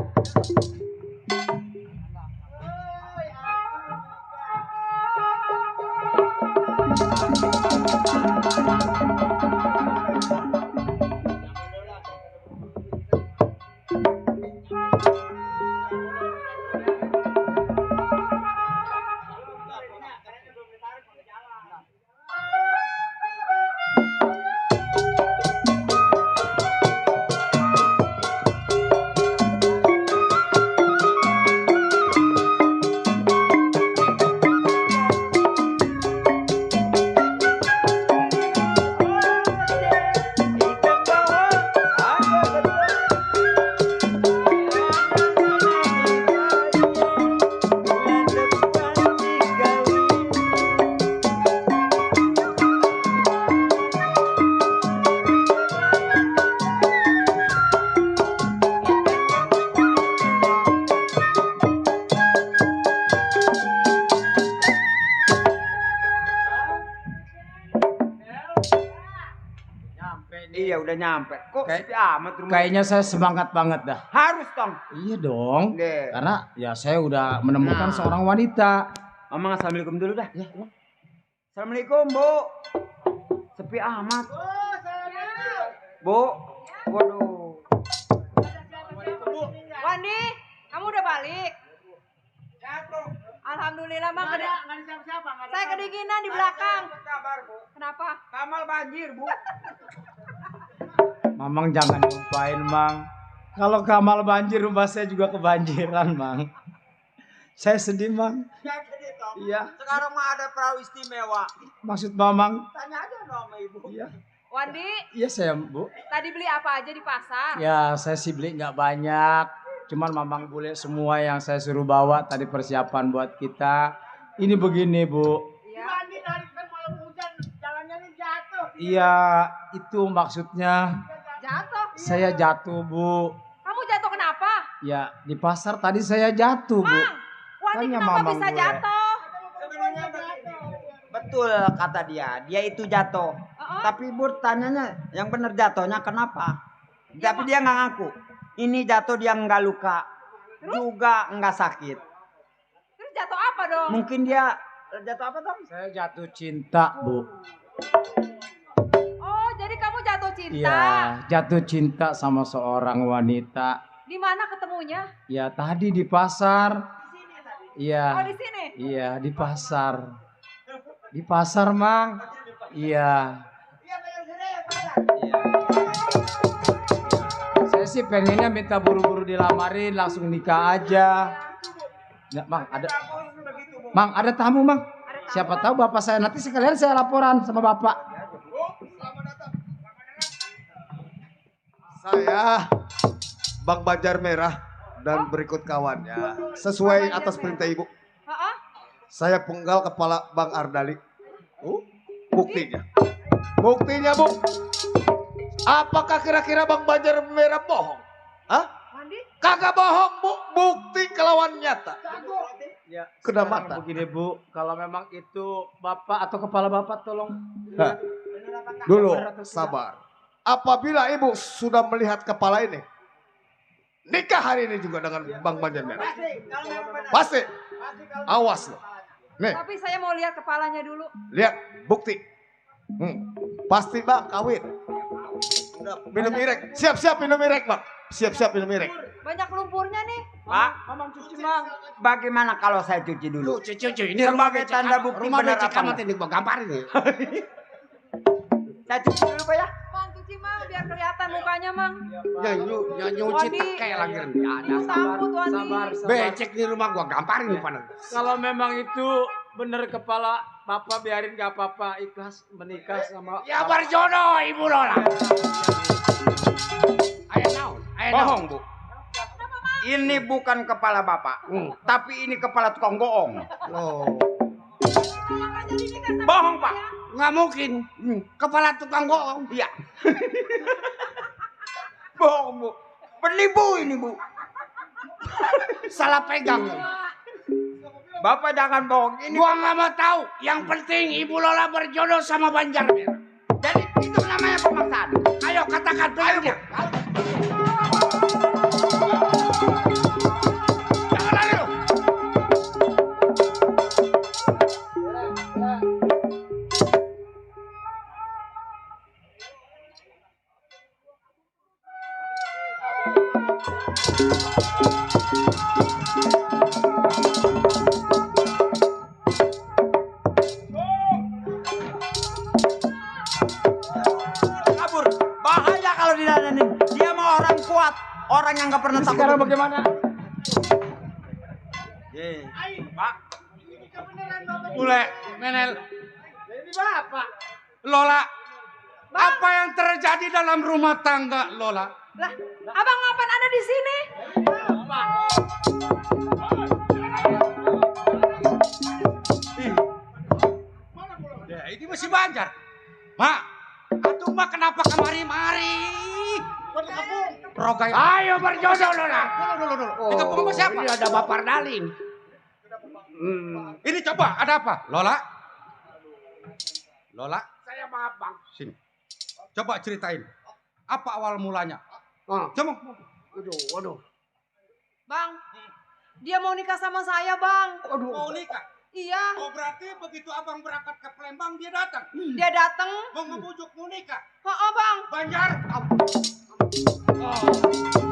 Iya udah nyampe. Kok sepi amat rumah? Kayaknya saya semangat banget dah. Harus dong. Iya dong. Deh. Karena ya saya udah menemukan seorang wanita. Mama assalamualaikum dulu dah. Ya. Assalamualaikum Bu. Sepi amat. Bu. Waduh. Wandi, kamu udah balik? Alhamdulillah mak. Saya kedinginan di belakang. Kenapa? Kamal banjir Bu. Mamang jangan lupain Mang. Kalau Kamal banjir rumah saya juga kebanjiran Mang. Saya sedih Mang. Iya. Sekarang mah ada perahu istimewa. Maksud Mamang? Tanya aja sama ibu. Iya. Wandi, Iya saya Bu. tadi beli apa aja di pasar? Ya saya sih beli nggak banyak. Cuman Mamang boleh semua yang saya suruh bawa tadi persiapan buat kita. Ini begini Bu. Wandi dari kan malam hujan, jalannya ini jatuh. Iya itu maksudnya. Jatuh. Saya jatuh Bu. Kamu jatuh kenapa? Ya di pasar tadi saya jatuh Bu. Wandi Tanya kenapa Mamang bisa gue. jatuh? Betul kata dia. Dia itu jatuh. Tapi Bu tanyanya yang bener jatuhnya kenapa? Tapi dia nggak ngaku. Ini jatuh dia nggak luka. juga enggak sakit. Terus jatuh apa dong? Mungkin dia jatuh apa dong? Saya jatuh cinta, Bu. Oh, jadi kamu jatuh cinta. Iya, jatuh cinta sama seorang wanita. Di mana ketemunya? Ya, tadi di pasar. Iya. Oh, di sini. Iya, di pasar. Di pasar, Mang. Iya. Iya. Saya sih pengennya minta buru-buru dilamarin, langsung nikah aja. Nggak, Mang, ada tamu, Mang. Siapa tahu bapak saya nanti sekalian saya laporan sama bapak. Saya Bang Banjar Merah dan berikut kawannya sesuai atas perintah Ibu. Saya penggal kepala Bang Ardali. Buktinya. Buktinya, Bu. Apakah kira-kira Bang Banjar Merah bohong? Hah? Kagak bohong, Bu. Bukti kelawan nyata. Ya, kena sekarang mata. Begini, Bu, kalau memang itu bapak atau kepala bapak tolong. Hah? Dulu, sabar. Apabila Ibu sudah melihat kepala ini, nikah hari ini juga dengan Bang Banjar Merah. Pasti. Awas loh. Nih, Tapi saya mau lihat kepalanya dulu. lihat bukti. Pasti Bang kawin. Udah, minum irek. Siap-siap minum irek, Bang. Siap-siap minum irek. Banyak lumpurnya nih. Pak, Mamang cuci, Mang. bagaimana kalau saya cuci dulu? Cuci. Ini rumah Sebagai becek tanda amat. bukti Rumah benar becek apa amat ini gua gamparin nih. Saya cuci dulu, Pak ya. Mang, cuci Mang, biar kelihatan mukanya Mang. Nyuci Wandi. teke lagi Ren. Ada. Sambut Wandi. Sabar. Becek di rumah gua gamparin nih panen. Kalau memang itu bener kepala bapak biarin gak apa-apa, ikhlas menikah sama Ya bapak. berjodoh Ibu Lola. Ayo naon? Bohong, Bu. Ini bukan kepala Bapak, tapi ini kepala tukang bohong. Loh. Bohong, Pak. Nggak mungkin. Kepala tukang bohong. Iya. Bohong, Bu. Penipu ini, Bu. Salah pegang. Bapak jangan bohong. Ini Gua nggak mau tahu. Yang penting Ibu Lola berjodoh sama Banjar Merah. jadi itu namanya pemaksaan. Ayo katakan pegannya. Jangan lari lu. Kabur. Bahaya kalau didandanin. Dia mau orang kuat, orang yang nggak pernah takut. Sekarang bagaimana? Pak, Bule, Menel, Ini bapak. Lola. Apa yang terjadi dalam rumah tangga Lola? Lah, abang ngapain ada di sini? Ya, ini masih Banjar. Mak, atuh mah kenapa kemari-mari? Rogai. Ayo berjodoh Lola. Dulu. Kita sama siapa? Ini ada Bapak Darling. Ini coba ada apa? Lola? Saya maaf Bang. Sini. Coba ceritain. Apa awal mulanya? Coba. Waduh. Bang, dia mau nikah sama saya, Bang. Mau nikah? Iya, Oh berarti begitu abang berangkat ke Palembang dia datang. dia datang. Mau ngebujuk mau nikah. Oh, Bang. Banjar.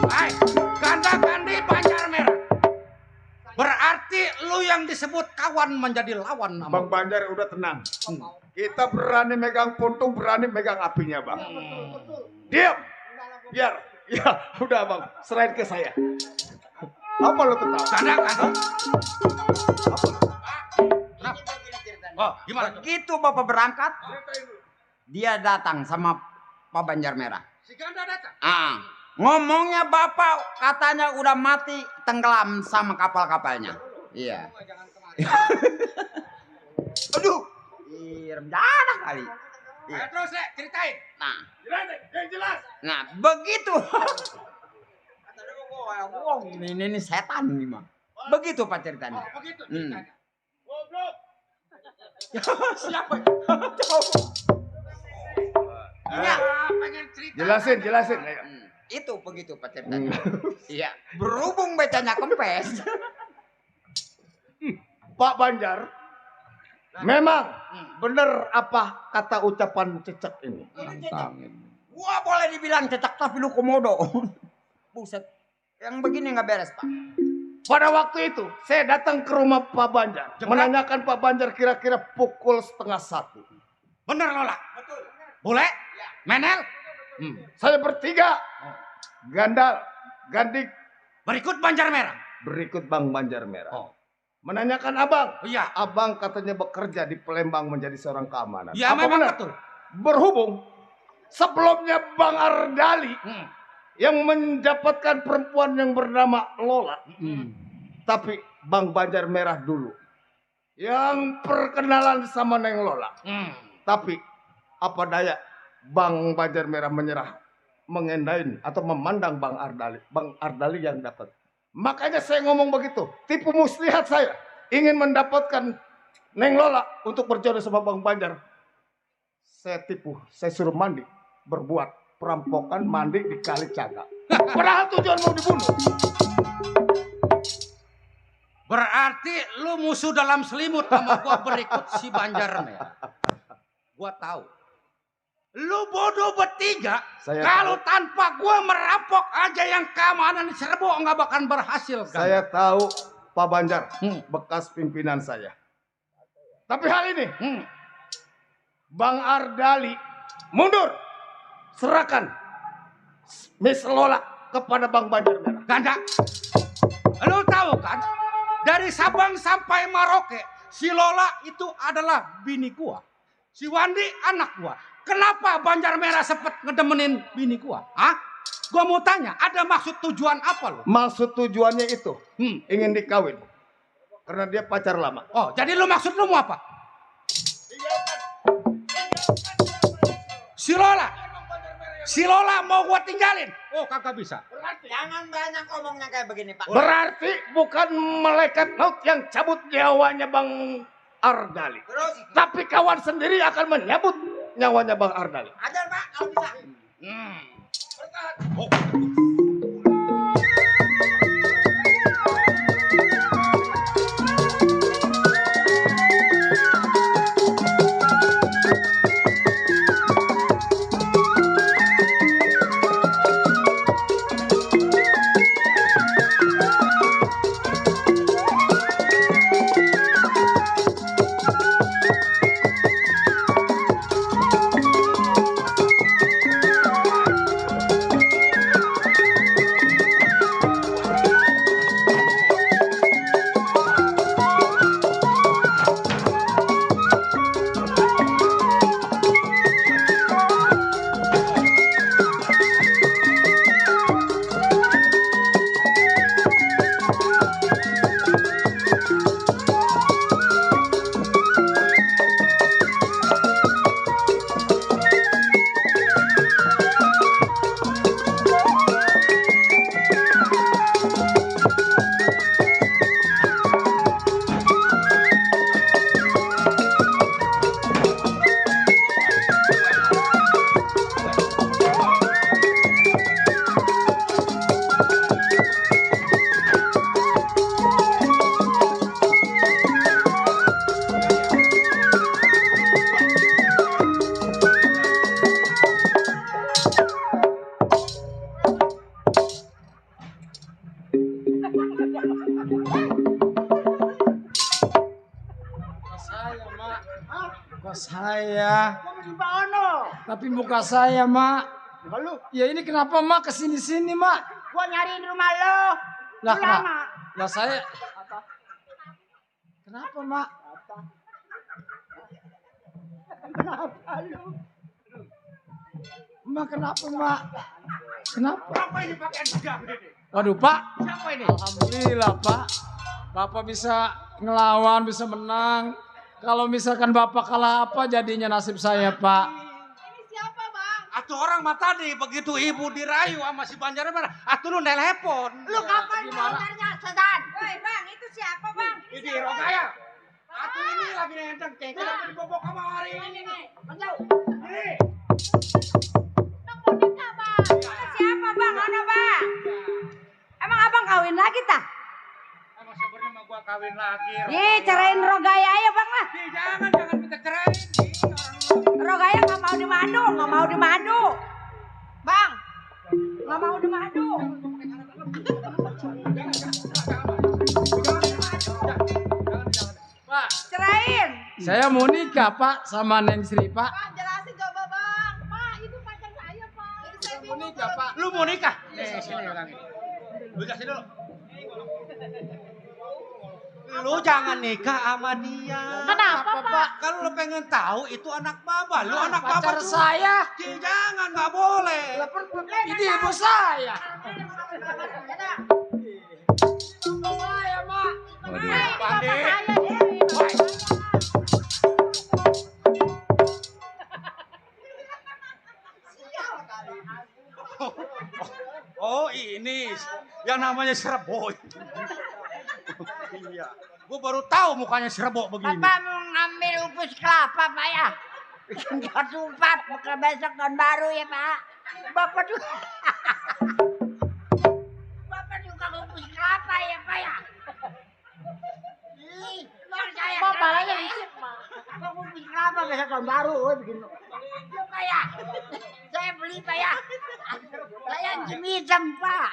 Hai, ganda-gandi Banjar Merah. Berarti lu yang disebut kawan menjadi lawan sama Bang Banjar udah tenang. Kita berani megang puntung, berani megang apinya, Bang. Diam. Biar. Ya, udah Bang. Serahin ke saya. Apa lo ketawa? Ganda-ganda. Oh, gimana? begitu Bapak berangkat, dia datang sama Pak Banjar Merah. Si Ganda datang. Ngomongnya Bapak katanya udah mati tenggelam sama kapal-kapalnya. Iya. Aduh. Rencana kali. Ayo terus Le, ceritain. Nah, Yang jelas. nah begitu. Ini setan nih mah. Begitu Pak ceritanya. Begitu ceritanya. Siapa? Iya, pengen cerita. Jelasin. Ayo. Itu begitu Pak ceritanya. Iya. Berhubung becanya kempes. pes. Pak Banjar, memang benar apa kata ucapan Cecek ini? Gua boleh dibilang cecak tapi lu komodo. Buset. Yang begini nggak beres, Pak. Pada waktu itu, saya datang ke rumah Pak Banjar. Menanyakan Pak Banjar kira-kira pukul 12:30. Bener Lola? Betul. Boleh? Menel? Saya bertiga. Gandal, Gandik, Berikut Banjar Merah. berikut Bang Banjar Merah. Oh. Menanyakan abang. Iya. Abang katanya bekerja di Palembang menjadi seorang keamanan. Ya Apa memang benar? betul. Berhubung sebelumnya Bang Ardali yang mendapatkan perempuan yang bernama Lola. Tapi Bang Banjar Merah dulu yang perkenalan sama Neng Lola. Tapi apa daya Bang Banjar Merah menyerah, mengendain atau memandang Bang Ardali. Bang Ardali yang dapat. Makanya saya ngomong begitu. Tipu muslihat saya ingin mendapatkan Neng Lola untuk berjodoh sama Bang Banjar. Saya tipu, saya suruh mandi, berbuat perampokan mandi di Kali Caga. Padahal tujuan mau dibunuh. Berarti lu musuh dalam selimut sama gua berikut si Banjar Merah. Gua tahu. Lu bodoh bertiga. Kalau tanpa gua merampok aja yang keamanan di Serbo nggak bakal berhasil. Kan? Saya tahu Pak Banjar, bekas pimpinan saya. Tapi hal ini, Bang Ardali mundur, serahkan Miss Lola kepada Bang Banjar Merah. Ganda, lu tahu kan? Dari Sabang sampai Maroke, si Lola itu adalah bini gua. Si Wandi anak gua. Kenapa Banjar Merah sempet ngedemenin bini gua? Hah? Gua mau tanya, ada maksud tujuan apa lo? Maksud tujuannya itu, ingin dikawin. Karena dia pacar lama. Oh, jadi lu maksud lu mau apa? Si Lola mau gua tinggalin? Oh, kagak bisa. Jangan banyak ngomongnya kayak begini, Pak. Berarti bukan malaikat maut yang cabut nyawanya Bang Ardali. Tapi kawan sendiri akan menyabut nyawanya Bang Ardali. Ajar, Pak, kalau bisa. Saya. Tapi muka saya, Mak. Ya ini kenapa, Mak, kesini-sini, Mak? Gua nyariin rumah lo. Lah, lama. lah saya. Kenapa, Mak? Kenapa lu? Mak, kenapa, Mak? Kenapa? Apa ini pakaian budak ini? Waduh, Pak. Siapa ini? Alhamdulillah, Pak. Bapak bisa ngelawan, bisa menang. Kalau misalkan Bapak kalah apa jadinya nasib saya, Pak? Ini siapa, Bang? Atuh orang mah tadi begitu ibu dirayu sama si Banjar Merah, atuh lu telepon. Lu kapan belajarnya, setan? Woi Bang, itu siapa Bang? Ini Rokaya. Atuh ini lagi nendang cengkel di bobok kamari. Menjauh. Ini. Nang boneka, Bang. Siapa Bang? Ono Bang? Emang abang kawin lagi tah? kawin lagi. Cerain Rogaya ya bang lah. Jangan minta cerai. Rogaya nggak mau dimadu, nggak mau dimadu. Bang, nggak mau dimadu. Pak, Cerain. saya mau nikah Pak sama Neng Sri Pak. Pak, jelasin coba bang. Pak, itu pacar saya Pak. Saya Mau nikah Pak. Lu mau nikah? Nih, sini orang ini. Lu kasih dulu. Lu jangan nikah sama dia. Kenapa Pak? Kalau lu pengen tahu itu anak baba, lu anak baba Pacar juga. saya. Jangan, nggak boleh. Ini ibu saya. Pandi. Oh ini yang namanya Sereboy. Iya, gua baru tahu mukanya Serebo begini. Bapak mau ngambil upus kelapa Pak ya? Bikin ketupat, bukan besok tahun baru ya Pak. Bapak juga. Bapak juga upus kelapa ya Pak ya? Ih, luar saya. Pak, palanya licin Pak. Bapak upus kelapa besok tahun baru, bikin. Ya Pak ya, saya beli Pak ya. Saya cemicem Pak.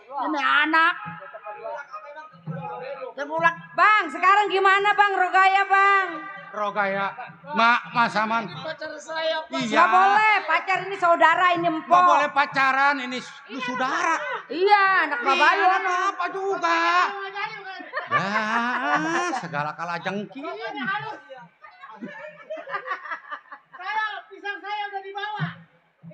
Ini anak. Sebulan. Bang, sekarang gimana bang Rogaya bang? Rogaya, Mas Aman. Pacar saya Pak. Iya. Gak boleh, pacar ini saudara, ini empok. Gak boleh pacaran, ini lu saudara. Iya, anak babayu. Apa juga? Ya, segala kala jengking. Saya, pisang saya udah dibawa.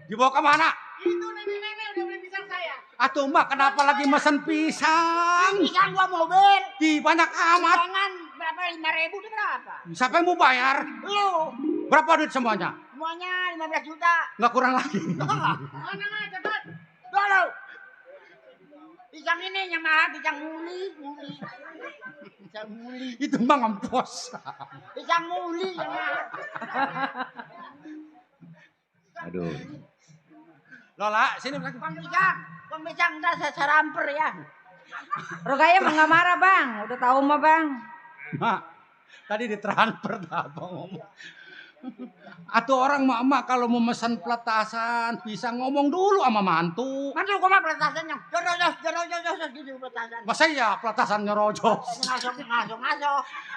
Dibawa kemana? Itu nenek-nenek udah beli pisang saya. Atuh mbak, kenapa lagi mesen pisang? Pisang gua mobil. Di banyak amat. Jangan berapa 5.000 itu berapa? Siapa yang mau bayar? Lu. Berapa duit semuanya? Semuanya 15 juta. Nggak kurang lagi. Mana cepat. Dulu. Pisang ini yang mahal, pisang muli. Pisang muli. Itu mbak ngempos. Pisang muli yang mahal. Aduh. Lola, sini lagi. Bang pisang udah saya saramper ya. Rogaya mah nggak marah bang, udah tahu mah bang. Mak, tadi ditransfer apa ngomong. Atau orang mak kalau mau pesan peletasan bisa ngomong dulu sama mantu. Mantu gua mah peletasannya. Joros gitu peletasan. Masa ya peletasan nyerojos. Ngaso.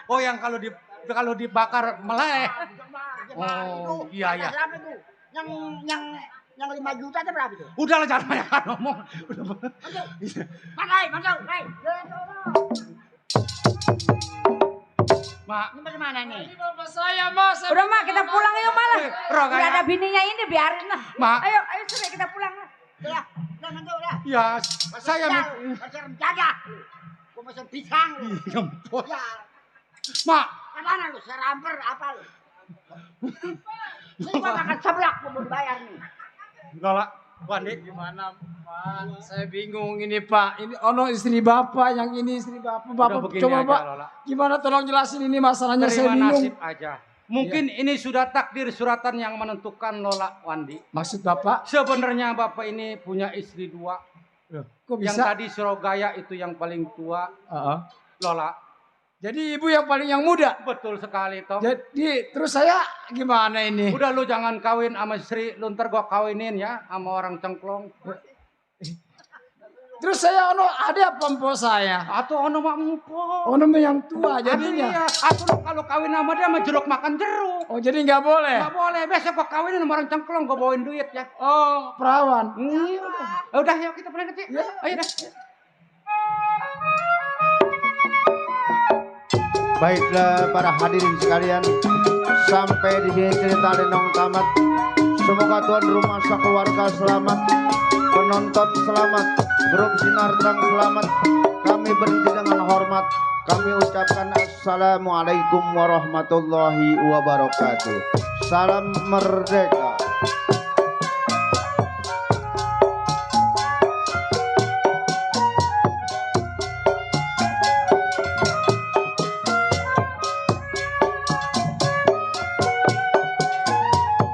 Oh yang kalau dibakar meleleh. Oh iya. Yang 5 juta itu berapa itu? Udahlah jangan banyak ngomong. Mantu. Mak, Ini bagaimana nih? Ini bapak saya Mas. Udah mak kita pulang yuk malah. Rogaya. Udah ada bininya ini biarin lah. Mak. Ayo sudah kita pulang lah. Udah, mantu udah. ya saya Pasar jaga. Gua pesen pisang. ngempos. Ya, Mak, mana lu saramper apa lu? Ini gua makan seblak gua mau bayar nih. Lola, Wandi. Gimana Pak? Saya bingung ini Pak. Ini ono istri Bapak, yang ini istri Bapak. Bapak Udah begini coba aja, Pak. Lola. Gimana tolong jelasin ini masalahnya, saya Terima bingung. nasib aja. Mungkin ini sudah takdir suratan yang menentukan Lola Wandi. Maksud Bapak? Sebenarnya Bapak ini punya istri 2. Kok Yang bisa? tadi Surogaya itu yang paling tua, Heeh. Lola. Jadi ibu yang paling yang muda. Betul sekali toh. Jadi terus saya gimana ini? Udah lu jangan kawin sama Sri, lu ntar gua kawinin ya sama orang cengklong. Terus saya ono ada pempo saya. Atau ono mak empo. Ono yang tua jadinya. Iya. Atau lu kalau kawin sama dia sama jeruk makan jeruk. Oh jadi nggak boleh. Nggak boleh. Besok gua kawinin sama orang cengklong, gua bawain duit ya. Oh perawan. Iya. Udah yuk kita berangkat sih. Ayo dah. Baiklah para hadirin sekalian, sampai di sini cerita Lenong tamat. Semoga tuan rumah sekeluarga selamat, penonton selamat, grup Sinar Terang selamat. Kami berhenti dengan hormat. Kami ucapkan assalamualaikum warahmatullahi wabarakatuh. Salam merdeka.